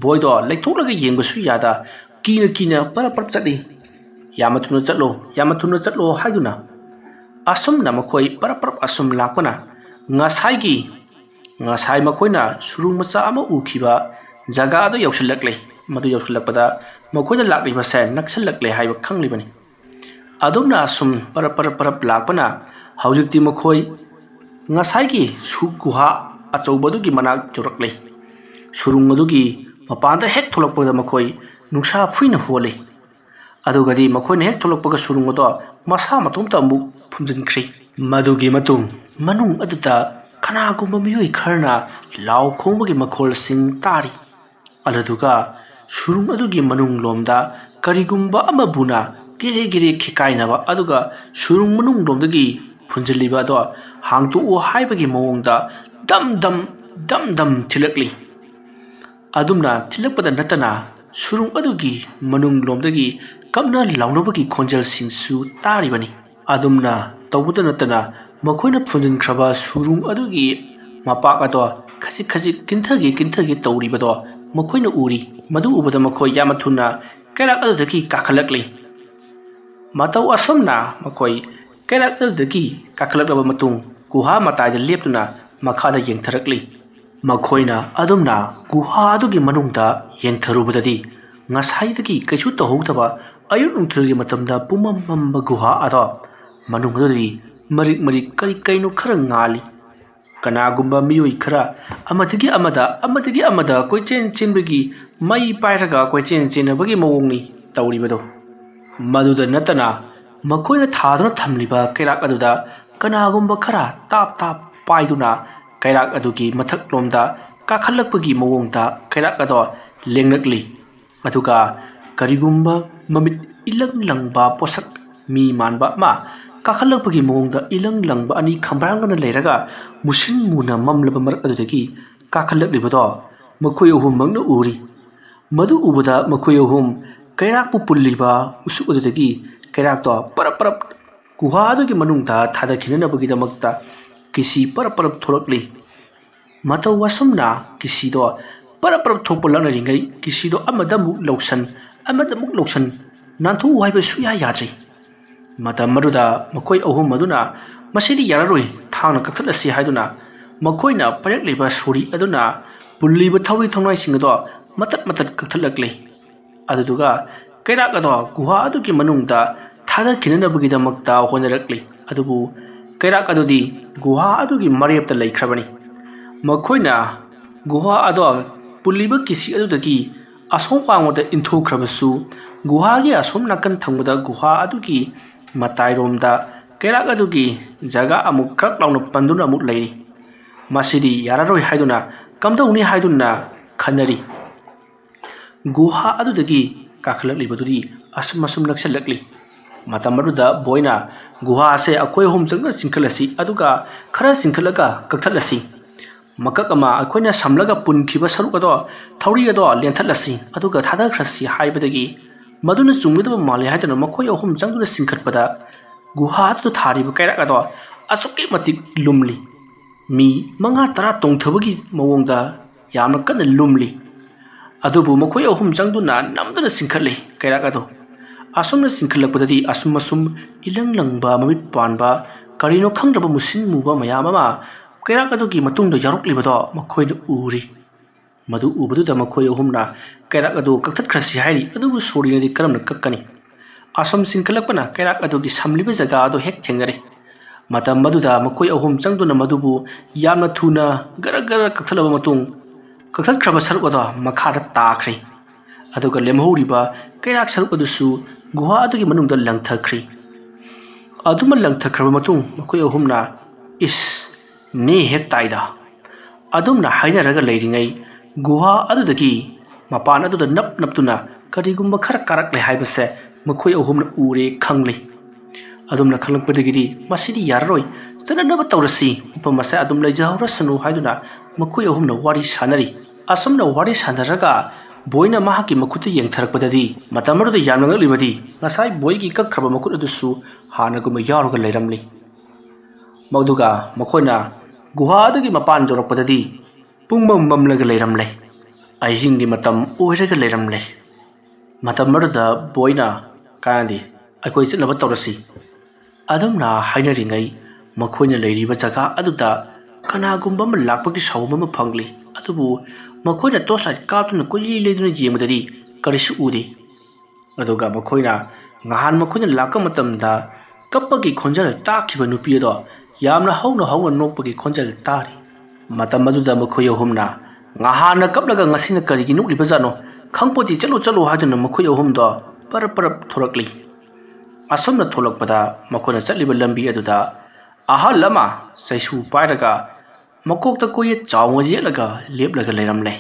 ꯕꯣꯏꯗꯣ ꯂꯩꯊꯣꯛꯂꯒ ꯌꯦꯡꯕꯁꯨ ꯌꯥꯗ ꯀꯤꯅ ꯀꯤꯅ ꯄꯔꯞ ꯄꯔꯞ ꯆꯠꯂꯤ꯫ "ꯌꯥꯝꯅ ꯊꯨꯅ ꯆꯠꯂꯣ, ꯌꯥꯝꯅ ꯊꯨꯅ ꯆꯠꯂꯣ" ꯍꯥꯏꯗꯨꯅ꯫ ꯑꯁꯨꯝꯅ ꯃꯈꯣꯏ ꯄꯔꯞ ꯄꯔꯞ ꯑꯁꯨꯝ ꯂꯥꯛꯄꯅ ꯉꯁꯥꯏꯒꯤ, ꯉꯁꯥꯏ ꯃꯈꯣꯏꯅ ꯁꯨꯔꯨꯡ ꯃꯆꯥ ꯑꯃ ꯎꯈꯤꯕ ꯖꯒꯥ ꯑꯗꯨ ꯌꯧꯁꯤꯜꯂꯛꯂꯦ꯫ ꯃꯗꯨ ꯌꯧꯁꯤꯜꯂꯛꯄꯗ ꯃꯈꯣꯏꯅ ꯂꯥꯛꯂꯤꯕꯁꯦ ꯅꯛꯁꯤꯜꯂꯛꯂꯦ ꯍꯥꯏꯕ ꯈꯪꯂꯤꯕꯅꯤ꯫ ꯑꯗꯨꯝꯅ ꯑꯁꯨꯝ ꯄꯔꯞ ꯄꯔꯞ ꯄꯔꯞ ꯂꯥꯛꯄꯅ ꯍꯧꯖꯤꯛꯇꯤ ꯃꯈꯣꯏ ꯉꯁꯥꯏꯒꯤ ꯁꯨ ꯒꯨꯍꯥ ꯑꯆꯧꯕꯗꯨꯒꯤ ꯃꯅꯥꯛ ꯌꯧꯔꯛꯂꯦ꯫ ꯁꯨꯔꯨꯡ ꯑꯗꯨꯒꯤ ꯃꯄꯥꯟꯗ ꯍꯦꯛ ꯊꯣꯛꯂꯛꯄꯗ ꯃꯈꯣꯏ ꯅꯨꯡꯁꯥ ꯐꯨꯏꯅ ꯍꯣꯜꯂꯤ꯫ ꯑꯗꯨꯒꯗꯤ ꯃꯈꯣꯏꯅ ꯍꯦꯛ ꯊꯣꯛꯂꯛꯄꯒ ꯁꯨꯔꯨꯡ ꯑꯗꯣ ꯃꯁꯥ ꯃꯇꯣꯝꯇ ꯑꯃꯨꯛ ꯐꯨꯝꯖꯤꯟꯈ꯭ꯔꯦ꯫ ꯃꯗꯨꯒꯤ ꯃꯇꯨꯡ ꯃꯅꯨꯡ ꯑꯗꯨꯗ ꯀꯅꯥꯒꯨꯝꯕ ꯃꯤꯑꯣꯏ ꯈꯔꯅ ꯂꯥꯎ ꯈꯣꯡꯕꯒꯤ ꯃꯈꯣꯜꯁꯤꯡ ꯇꯥꯔꯤ꯫ ꯑꯗꯨꯗꯨꯒ ꯁꯨꯔꯨꯡ ꯑꯗꯨꯒꯤ ꯃꯅꯨꯡ ꯂꯣꯝꯗ ꯀꯔꯤꯒꯨꯝꯕ ꯑꯃꯕꯨꯅ ꯒꯤꯔꯤ ꯒꯤꯔꯤ ꯈꯤꯀꯥꯏꯅꯕ, ꯑꯗꯨꯒ ꯁꯨꯔꯨꯡ ꯃꯅꯨꯡ ꯂꯣꯝꯗꯒꯤ ꯐꯨꯟꯖꯤꯜꯂꯤꯕ ꯑꯗꯣ ꯍꯥꯡꯇꯣꯛꯎ ꯍꯥꯏꯕꯒꯤ ꯃꯑꯣꯡꯗ ꯗꯝ ꯗꯝ ꯗꯝ ꯗꯝ ꯊꯤꯜꯂꯛꯂꯤ꯫ ꯑꯗꯨꯝꯅ ꯊꯤꯜꯂꯛꯄꯗ ꯅꯠꯇꯅ ꯁꯨꯔꯨꯡ ꯑꯗꯨꯒꯤ ꯃꯅꯨꯡ ꯂꯣꯝꯗꯒꯤ ꯀꯞꯅ ꯂꯥꯎꯅꯕꯒꯤ ꯈꯣꯟꯖꯦꯜꯁꯤꯡꯁꯨ ꯇꯥꯔꯤꯕꯅꯤ꯫ ꯑꯗꯨꯝꯅ ꯇꯧꯕꯗ ꯅꯠꯇꯅ ꯃꯈꯣꯏꯅ ꯐꯨꯟꯖꯤꯟꯈ꯭ꯔꯕ ꯁꯨꯔꯨꯡ ꯑꯗꯨꯒꯤ ꯃꯄꯥꯛ ꯑꯗꯣ ꯈꯖꯤꯛ ꯈꯖꯤꯛ ꯀꯤꯟꯊꯒꯦ ꯀꯤꯟꯊꯒꯦ ꯇꯧꯔꯤꯕꯗꯣ ꯃꯈꯣꯏꯅ ꯎꯔꯤ꯫ ꯃꯗꯨ ꯎꯕꯗ ꯃꯈꯣꯏ ꯌꯥꯝꯅ ꯊꯨꯅ ꯀꯩꯔꯥꯛ ꯑꯗꯨꯗꯒꯤ ꯀꯥꯈꯠꯂꯛꯂꯤ꯫ ꯃꯇꯧ ꯑꯁꯨꯝꯅ ꯃꯈꯣꯏ ꯀꯩꯔꯥꯛ ꯑꯗꯨꯗꯒꯤ ꯀꯥꯈꯠꯂꯛꯂꯕ ꯃꯇꯨꯡ ꯒꯨꯍꯥ ꯃꯇꯥꯏꯗ ꯂꯦꯞꯇꯨꯅ ꯃꯈꯥꯗ ꯌꯦꯡꯊꯔꯛꯂꯤ꯫ ꯃꯈꯣꯏꯅ ꯑꯗꯨꯝꯅ ꯒꯨꯍꯥ ꯑꯗꯨꯒꯤ ꯃꯅꯨꯡꯗ ꯌꯦꯡꯊꯔꯨꯕꯗꯗꯤ ꯉꯁꯥꯏꯗꯒꯤ ꯀꯩꯁꯨ ꯇꯧꯍꯧꯗꯕ ꯑꯌꯨꯛ ꯅꯨꯡꯊꯤꯜꯒꯤ ꯃꯇꯝꯗ ꯄꯨꯝꯃꯝ ꯃꯝꯕ ꯒꯨꯍꯥ ꯑꯗꯣ ꯃꯅꯨꯡ ꯑꯗꯨꯗꯗꯤ ꯃꯔꯤꯛ ꯃꯔꯤꯛ ꯀꯔꯤ ꯀꯩꯅꯣ ꯈꯔ ꯉꯥꯜꯂꯤ꯫ ꯀꯅꯥꯒꯨꯝꯕ ꯃꯤꯑꯣꯏ ꯈꯔ ꯑꯃꯗꯒꯤ ꯑꯃꯗ ꯑꯃꯗꯒꯤ ꯑꯃꯗ ꯀꯣꯏꯆꯦꯟ ꯆꯦꯟꯕꯒꯤ ꯃꯩ ꯄꯥꯏꯔꯒ ꯀꯣꯏꯆꯦꯟ ꯆꯦꯟꯅꯕꯒꯤ ꯃꯑꯣꯡꯅꯤ ꯇꯧꯔꯤꯕꯗꯨ꯫ ꯃꯗꯨꯗ ꯅꯠꯇꯅ ꯃꯈꯣꯏꯅ ꯊꯥꯗꯨꯅ ꯊꯝꯂꯤꯕ ꯀꯩꯔꯥꯛ ꯑꯗꯨꯗ ꯀꯅꯥꯒꯨꯝꯕ ꯈꯔ ꯇꯥꯞ ꯇꯥꯞ ꯄꯥꯏꯗꯨꯅ ꯀꯩꯔꯥꯛ ꯑꯗꯨꯒꯤ ꯃꯊꯛꯂꯣꯝꯗ ꯀꯥꯈꯠꯂꯛꯄꯒꯤ ꯃꯑꯣꯡꯗ ꯀꯩꯔꯥꯛ ꯑꯗꯣ ꯂꯦꯡꯂꯛꯂꯤ꯫ ꯑꯗꯨꯒ ꯀꯔꯤꯒꯨꯝꯕ ꯃꯃꯤꯠ ꯏꯂꯪ ꯂꯪꯕ ꯄꯣꯠꯁꯛ ꯃꯤ ꯃꯥꯟꯕ ꯑꯃ ꯀꯥꯈꯠꯂꯛꯄꯒꯤ ꯃꯑꯣꯡꯗ ꯏꯂꯪ ꯂꯪꯕ ꯑꯅꯤ ꯈꯝꯕ꯭ꯔꯥꯡꯒꯅ ꯂꯩꯔꯒ ꯃꯨꯁꯤꯟ ꯃꯨꯅ ꯃꯝꯂꯕ ꯃꯔꯛ ꯑꯗꯨꯗꯒꯤ ꯀꯥꯈꯠꯂꯛꯂꯤꯕꯗꯣ ꯃꯈꯣꯏ ꯑꯍꯨꯝꯃꯛꯅ ꯎꯔꯤ꯫ ꯃꯗꯨ ꯎꯕꯗ ꯃꯈꯣꯏ ꯑꯍꯨꯝ ꯀꯩꯔꯥꯛꯄꯨ ꯄꯨꯜꯂꯤꯕ ꯎꯆꯨꯛ ꯑꯗꯨꯗꯒꯤ ꯀꯩꯔꯥꯛꯇꯣ ꯄꯔꯞ ꯄꯔꯞ ꯒꯨꯍꯥ ꯑꯗꯨꯒꯤ ꯃꯅꯨꯡꯗ ꯊꯥꯗꯈꯤꯅꯅꯕꯒꯤꯗꯃꯛꯇ ꯀꯤꯁꯤ ꯄꯔꯞ ꯄꯔꯞ ꯊꯣꯛꯂꯛꯂꯤ꯫ ꯃꯇꯧ ꯑꯁꯨꯝꯅ ꯀꯤꯁꯤꯗꯣ ꯄꯔꯞ ꯄꯔꯞ ꯊꯣꯛꯄ ꯂꯥꯛꯅꯔꯤꯉꯩ ꯀꯤꯁꯤꯗꯣ ꯑꯃꯗ ꯑꯃꯨꯛ ꯂꯧꯁꯟ, ꯑꯃꯗ ꯑꯃꯨꯛ ꯂꯧꯁꯟ, ꯅꯥꯟꯊꯣꯛꯎ ꯍꯥꯏꯕ ꯁꯨꯛꯌꯥ ꯌꯥꯗ꯭ꯔꯤ꯫ ꯃꯇꯝ ꯑꯗꯨꯗ ꯃꯈꯣꯏ ꯑꯍꯨꯝ ꯑꯗꯨꯅ "ꯃꯁꯤꯗꯤ ꯌꯥꯔꯔꯣꯏ, ꯊꯥꯡꯅ ꯀꯛꯊꯠꯂꯁꯤ" ꯍꯥꯏꯗꯨꯅ ꯃꯈꯣꯏꯅ ꯄꯥꯏꯔꯛꯂꯤꯕ ꯁꯣꯔꯤ ꯑꯗꯨꯅ ꯄꯨꯜꯂꯤꯕ ꯊꯧꯔꯤ ꯊꯧꯅꯥꯏꯁꯤꯡ ꯑꯗꯣ ꯃꯇꯠ ꯃꯇꯠ ꯀꯛꯊꯠꯂꯛꯂꯤ꯫ ꯑꯗꯨꯗꯨꯒ ꯀꯩꯔꯥꯛ ꯑꯗꯣ ꯒꯨꯍꯥ ꯑꯗꯨꯒꯤ ꯃꯅꯨꯡꯗ ꯊꯥꯗꯈꯤꯅꯅꯕꯒꯤꯗꯃꯛꯇ ꯍꯣꯠꯅꯔꯛꯂꯤ꯫ ꯑꯗꯨꯕꯨ ꯀꯩꯔꯥꯛ ꯑꯗꯨꯗꯤ ꯒꯨꯍꯥ ꯑꯗꯨꯒꯤ ꯃꯔꯦꯞꯇ ꯂꯩꯈ꯭ꯔꯕꯅꯤ꯫ ꯃꯈꯣꯏꯅ ꯒꯨꯍꯥ ꯑꯗꯣ ꯄꯨꯜꯂꯤꯕ ꯀꯤꯁꯤ ꯑꯗꯨꯗꯒꯤ ꯑꯁꯣꯝ ꯋꯥꯡꯃꯗ ꯏꯟꯊꯨꯈ꯭ꯔꯕꯁꯨ, ꯒꯨꯍꯥꯒꯤ ꯑꯁꯣꯝ ꯅꯥꯀꯟ ꯊꯪꯕꯗ ꯒꯨꯍꯥ ꯑꯗꯨꯒꯤ ꯃꯇꯥꯏꯔꯣꯝꯗ ꯀꯩꯔꯥꯛ ꯑꯗꯨꯒꯤ ꯖꯒꯥ ꯑꯃꯨꯛ ꯈ꯭ꯔꯛ ꯂꯥꯎꯅ ꯄꯟꯗꯨꯅ ꯑꯃꯨꯛ ꯂꯩꯔꯤ꯫ "ꯃꯁꯤꯗꯤ ꯌꯥꯔꯔꯣꯏ" ꯍꯥꯏꯗꯨꯅ, ꯀꯝꯗꯧꯅꯤ ꯍꯥꯏꯗꯨꯅ ꯈꯟꯅꯔꯤ꯫ ꯒꯨꯍꯥ ꯑꯗꯨꯗꯒꯤ ꯀꯥꯈꯠꯂꯛꯂꯤꯕꯗꯨꯗꯤ ꯑꯁꯨꯝ ꯑꯁꯨꯝ ꯅꯛꯁꯤꯜꯂꯛꯂꯤ꯫ ꯃꯇꯝ ꯑꯗꯨꯗ ꯕꯣꯏꯅ ꯒꯨꯍꯥ ꯑꯁꯦ ꯑꯩꯈꯣꯏ ꯑꯍꯨꯝ ꯆꯪꯗꯨꯅ ꯆꯤꯡꯈꯠꯂꯁꯤ, ꯑꯗꯨꯒ ꯈꯔ ꯆꯤꯡꯈꯠꯂꯒ ꯀꯛꯊꯠꯂꯁꯤ꯫ ꯃꯀꯛ ꯑꯃ ꯑꯩꯈꯣꯏꯅ ꯁꯝꯂꯒ ꯄꯨꯟꯈꯤꯕ ꯁꯔꯨꯛ ꯑꯗꯣ, ꯊꯧꯔꯤ ꯑꯗꯣ ꯂꯦꯟꯊꯠꯂꯁꯤ, ꯑꯗꯨꯒ ꯊꯥꯗꯈ꯭ꯔꯁꯤ" ꯍꯥꯏꯕꯗꯒꯤ, ꯃꯗꯨꯅ ꯆꯨꯝꯒꯗꯕ ꯃꯥꯜꯂꯤ ꯍꯥꯏꯗꯨꯅ ꯃꯈꯣꯏ ꯑꯍꯨꯝ ꯆꯪꯗꯨꯅ ꯆꯤꯡꯈꯠꯄꯗ, ꯒꯨꯍꯥ ꯑꯗꯨꯗ ꯊꯥꯔꯤꯕ ꯀꯩꯔꯥꯛ ꯑꯗꯣ ꯑꯁꯨꯛꯀꯤ ꯃꯇꯤꯛ ꯂꯨꯝꯂꯤ꯫ ꯃꯤ ꯃꯉꯥ ꯇꯔꯥ ꯇꯣꯡꯊꯕꯒꯤ ꯃꯑꯣꯡꯗ ꯌꯥꯝꯅ ꯀꯟꯅ ꯂꯨꯝꯂꯤ꯫ ꯑꯗꯨꯕꯨ ꯃꯈꯣꯏ ꯑꯍꯨꯝ ꯆꯪꯗꯨꯅ ꯅꯝꯗꯨꯅ ꯆꯤꯡꯈꯠꯂꯤ ꯀꯩꯔꯥꯛ ꯑꯗꯨ꯫ ꯑꯁꯨꯝꯅ ꯆꯤꯡꯈꯠꯂꯛꯄꯗꯗꯤ ꯑꯁꯨꯝ ꯑꯁꯨꯝ ꯏꯂꯪ ꯂꯪꯕ, ꯃꯃꯤꯠ ꯄꯥꯟꯕ, ꯀꯔꯤꯅꯣ ꯈꯪꯗ꯭ꯔꯕ ꯃꯨꯁꯤꯟ ꯃꯨꯕ ꯃꯌꯥꯝ ꯑꯃ ꯀꯩꯔꯥꯛ ꯑꯗꯨꯒꯤ ꯃꯇꯨꯡꯗ ꯌꯥꯎꯔꯛꯂꯤꯕꯗꯣ ꯃꯈꯣꯏꯅ ꯎꯔꯤ꯫ ꯃꯗꯨ ꯎꯕꯗꯨꯗ ꯃꯈꯣꯏ ꯑꯍꯨꯝꯅ ꯀꯩꯔꯥꯛ ꯑꯗꯨ ꯀꯛꯊꯠꯈ꯭ꯔꯁꯤ ꯍꯥꯏꯔꯤ, ꯑꯗꯨꯕꯨ ꯁꯣꯔꯤꯅꯗꯤ ꯀꯔꯝꯅ ꯀꯛꯀꯅꯤ? ꯑꯁꯨꯝ ꯆꯤꯡꯈꯠꯂꯛꯄꯅ ꯀꯩꯔꯥꯛ ꯑꯗꯨꯒꯤ ꯁꯝꯂꯤꯕ ꯖꯒꯥ ꯑꯗꯨ ꯍꯦꯛ ꯊꯦꯡꯅꯔꯦ꯫ ꯃꯇꯝ ꯑꯗꯨꯗ ꯃꯈꯣꯏ ꯑꯍꯨꯝ ꯆꯪꯗꯨꯅ ꯃꯗꯨꯕꯨ ꯌꯥꯝꯅ ꯊꯨꯅ ꯒꯔ ꯒꯔ ꯀꯛꯊꯠꯂꯕ ꯃꯇꯨꯡ, ꯀꯛꯊꯠꯈ꯭ꯔꯕ ꯁꯔꯨꯛ ꯑꯗꯣ ꯃꯈꯥꯗ ꯇꯥꯈ꯭ꯔꯦ꯫ ꯑꯗꯨꯒ ꯂꯦꯝꯍꯧꯔꯤꯕ ꯀꯩꯔꯥꯛ ꯁꯔꯨꯛ ꯑꯗꯨꯁꯨ ꯒꯨꯍꯥ ꯑꯗꯨꯒꯤ ꯃꯅꯨꯡꯗ ꯂꯪꯊꯈ꯭ꯔꯦ꯫ ꯑꯗꯨꯃ ꯂꯪꯊꯈ꯭ꯔꯕ ꯃꯇꯨꯡ ꯃꯈꯣꯏ ꯑꯍꯨꯝꯅ, "ꯏꯁ, ꯅꯦ ꯍꯦꯛ ꯇꯥꯏꯗ!" ꯑꯗꯨꯝꯅ ꯍꯥꯏꯅꯔꯒ ꯂꯩꯔꯤꯉꯩ, ꯒꯨꯍꯥ ꯑꯗꯨꯗꯒꯤ ꯃꯄꯥꯟ ꯑꯗꯨꯗ ꯅꯞ ꯅꯞꯇꯨꯅ ꯀꯔꯤꯒꯨꯝꯕ ꯈꯔ ꯀꯥꯔꯛꯂꯦ ꯍꯥꯏꯕꯁꯦ ꯃꯈꯣꯏ ꯑꯍꯨꯝꯅ ꯎꯔꯦ ꯈꯪꯂꯦ꯫ ꯑꯗꯨꯝꯅ ꯈꯪꯂꯛꯄꯗꯒꯤꯗꯤ, "ꯃꯁꯤꯗꯤ ꯌꯥꯔꯔꯣꯏ, ꯆꯠꯅꯅꯕ ꯇꯧꯔꯁꯤ, ꯃꯐꯝ ꯑꯁꯦ ꯑꯗꯨꯝ ꯂꯩꯖꯍꯧꯔꯁꯅꯨ" ꯍꯥꯏꯗꯨꯅ ꯃꯈꯣꯏ ꯑꯍꯨꯝꯅ ꯋꯥꯔꯤ ꯁꯥꯟꯅꯔꯤ꯫ ꯑꯁꯨꯝꯅ ꯋꯥꯔꯤ ꯁꯥꯟꯅꯔꯒ ꯕꯣꯏꯅ ꯃꯍꯥꯛꯀꯤ ꯃꯈꯨꯠꯇ ꯌꯦꯡꯊꯔꯛꯄꯗꯗꯤ, ꯃꯇꯝ ꯑꯗꯨꯗ ꯌꯥꯝꯅ ꯉꯛꯂꯤꯕꯗꯤ ꯉꯁꯥꯏ ꯕꯣꯏꯒꯤ ꯀꯛꯈ꯭ꯔꯕ ꯃꯈꯨꯠ ꯑꯗꯨꯁꯨ ꯍꯥꯟꯅꯒꯨꯝꯅ ꯌꯥꯎꯔꯒ ꯂꯩꯔꯝꯂꯤ꯫ ꯃꯗꯨꯒ ꯃꯈꯣꯏꯅ ꯒꯨꯍꯥ ꯑꯗꯨꯒꯤ ꯃꯄꯥꯟ ꯌꯧꯔꯛꯄꯗꯗꯤ ꯄꯨꯡꯃꯝ ꯃꯝꯂꯒ ꯂꯩꯔꯝꯂꯦ꯫ ꯑꯍꯤꯡꯒꯤ ꯃꯇꯝ ꯑꯣꯏꯔꯒ ꯂꯩꯔꯝꯂꯦ꯫ ꯃꯇꯝ ꯑꯗꯨꯗ ꯕꯣꯏꯅ, "ꯀꯥꯟꯅꯗꯦ, ꯑꯩꯈꯣꯏ ꯆꯠꯅꯕ ꯇꯧꯔꯁꯤ" ꯑꯗꯨꯝꯅ ꯍꯥꯏꯅꯔꯤꯉꯩ, ꯃꯈꯣꯏꯅ ꯂꯩꯔꯤꯕ ꯖꯒꯥ ꯑꯗꯨꯗ ꯀꯅꯥꯒꯨꯝꯕ ꯑꯃ ꯂꯥꯛꯄꯒꯤ ꯁꯥꯎꯕ ꯑꯃ ꯐꯪꯂꯤ꯫ ꯑꯗꯨꯕꯨ ꯃꯈꯣꯏꯅ torch light ꯀꯥꯞꯇꯨꯅ ꯀꯣꯏꯂꯩ ꯂꯩꯗꯨꯅ ꯌꯦꯡꯕꯗꯗꯤ ꯀꯔꯤꯁꯨ ꯎꯗꯦ꯫ ꯑꯗꯨꯒ ꯃꯈꯣꯏꯅ ꯉꯍꯥꯟ ꯃꯈꯣꯏꯅ ꯂꯥꯛꯄ ꯃꯇꯝꯗ ꯀꯞꯄꯒꯤ ꯈꯣꯟꯖꯦꯜ ꯇꯥꯈꯤꯕ ꯅꯨꯄꯤ ꯑꯗꯣ ꯌꯥꯝꯅ ꯍꯧꯅ ꯍꯧꯅ ꯅꯣꯛꯄꯒꯤ ꯈꯣꯟꯖꯦꯜ ꯇꯥꯔꯤ꯫ ꯃꯇꯝ ꯑꯗꯨꯗ ꯃꯈꯣꯏ ꯑꯍꯨꯝꯅ, "ꯉꯍꯥꯟꯅ ꯀꯞꯂꯒ ꯉꯁꯤꯅ ꯀꯔꯤꯒꯤ ꯅꯣꯛꯂꯤꯕꯖꯥꯠꯅꯣ? ꯈꯪꯄꯣꯠꯇꯦ, ꯆꯠꯂꯨ, ꯆꯠꯂꯨ" ꯍꯥꯏꯗꯨꯅ ꯃꯈꯣꯏ ꯑꯍꯨꯝꯗꯣ ꯄꯔꯞ ꯄꯔꯞ ꯊꯣꯔꯛꯂꯤ꯫ ꯑꯁꯨꯝꯅ ꯊꯣꯛꯂꯛꯄꯗ ꯃꯈꯣꯏꯅ ꯆꯠꯂꯤꯕ ꯂꯝꯕꯤ ꯑꯗꯨꯗ ꯑꯍꯜ ꯑꯃ ꯆꯩꯁꯨ ꯄꯥꯏꯔꯒ ꯃꯀꯣꯛꯇ ꯀꯣꯌꯦꯠ ꯆꯥꯎꯅ ꯌꯦꯠꯂꯒ ꯂꯦꯞꯂꯒ ꯂꯩꯔꯝꯂꯦ꯫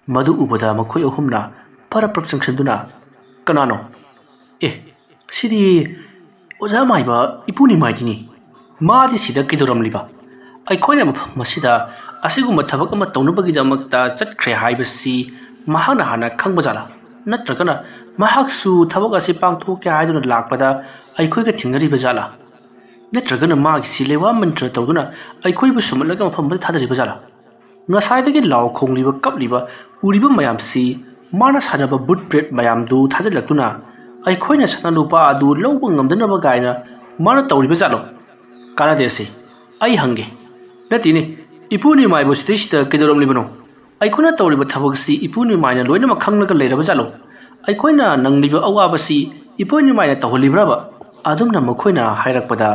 ꯃꯗꯨ ꯎꯕꯗ ꯃꯈꯣꯏ ꯑꯍꯨꯝꯅ ꯄꯔꯞ ꯄꯔꯞ ꯆꯪꯁꯤꯟꯗꯨꯅ, "ꯀꯅꯥꯅꯣ? ꯑꯦ, ꯁꯤꯗꯤ ꯑꯣꯖꯥ ꯃꯥꯏꯕ ꯏꯄꯨ ꯅꯤꯃꯥꯏꯗꯤꯅꯤ꯫ ꯃꯥꯗꯤ ꯁꯤꯗ ꯀꯩꯗꯧꯔꯝꯂꯤꯕ? ꯑꯩꯈꯣꯏꯅ ꯃꯐꯝ ꯑꯁꯤꯗ ꯑꯁꯤꯒꯨꯝꯕ ꯊꯕꯛ ꯑꯃ ꯇꯧꯅꯕꯒꯤꯗꯃꯛꯇ ꯆꯠꯈ꯭ꯔꯦ ꯍꯥꯏꯕꯁꯤ ꯃꯍꯥꯛꯅ ꯍꯥꯟꯅ ꯈꯪꯕ ꯖꯥꯠꯂꯥ? ꯅꯠꯇ꯭ꯔꯒꯅ ꯃꯍꯥꯛꯁꯨ ꯊꯕꯛ ꯑꯁꯤ ꯄꯥꯡꯊꯣꯛꯀꯦ ꯍꯥꯏꯗꯨꯅ ꯂꯥꯛꯄꯗ ꯑꯩꯈꯣꯏꯒ ꯊꯦꯡꯅꯔꯤꯕ ꯖꯥꯠꯂꯥ? ꯅꯠꯇ꯭ꯔꯒꯅ ꯃꯥꯒꯤꯁꯤ ꯂꯩꯋꯥ ꯃꯟꯇ꯭ꯔ ꯇꯧꯗꯨꯅ ꯑꯩꯈꯣꯏꯕꯨ ꯁꯨꯝꯍꯠꯂꯒ ꯃꯐꯝ ꯑꯃꯗ ꯊꯥꯗꯔꯤꯕ ꯖꯥꯠꯂꯥ? ꯉꯁꯥꯏꯗꯒꯤ ꯂꯥꯎ ꯈꯣꯡꯂꯤꯕ, ꯀꯞꯂꯤꯕ, ꯎꯔꯤꯕ ꯃꯌꯥꯝꯁꯤ ꯃꯥꯅ ꯁꯥꯟꯅꯕ ꯚꯨꯠ ꯄ꯭ꯔꯦꯠ ꯃꯌꯥꯝꯗꯨ ꯊꯥꯖꯤꯜꯂꯛꯇꯨꯅ ꯑꯩꯈꯣꯏꯅ ꯁꯅꯥ ꯂꯨꯄꯥ ꯑꯗꯨ ꯂꯧꯕ ꯉꯝꯗꯅꯕ ꯀꯥꯏꯅ ꯃꯥꯅ ꯇꯧꯔꯤꯕ ꯖꯥꯠꯂꯣ? ꯀꯥꯟꯅꯗꯦ ꯑꯁꯤ꯫ ꯑꯩ ꯍꯪꯒꯦ꯫ ꯅꯠꯇꯦꯅꯦ, ꯏꯄꯨ ꯅꯤꯃꯥꯏꯕꯨ ꯁꯤꯗꯩꯁꯤꯗ ꯀꯩꯗꯧꯔꯝꯂꯤꯕꯅꯣ? ꯑꯩꯈꯣꯏꯅ ꯇꯧꯔꯤꯕ ꯊꯕꯛꯁꯤ ꯏꯄꯨ ꯅꯤꯃꯥꯏꯅ ꯂꯣꯏꯅꯃꯛ ꯈꯪꯂꯒ ꯂꯩꯔꯕ ꯖꯥꯠꯂꯣ? ꯑꯩꯈꯣꯏꯅ ꯅꯪꯂꯤꯕ ꯑꯋꯥꯕꯁꯤ ꯏꯄꯨ ꯅꯤꯃꯥꯏꯅ ꯇꯧꯍꯜꯂꯤꯕ꯭ꯔꯕ? ꯑꯗꯨꯝꯅ ꯃꯈꯣꯏꯅ ꯍꯥꯏꯔꯛꯄꯗ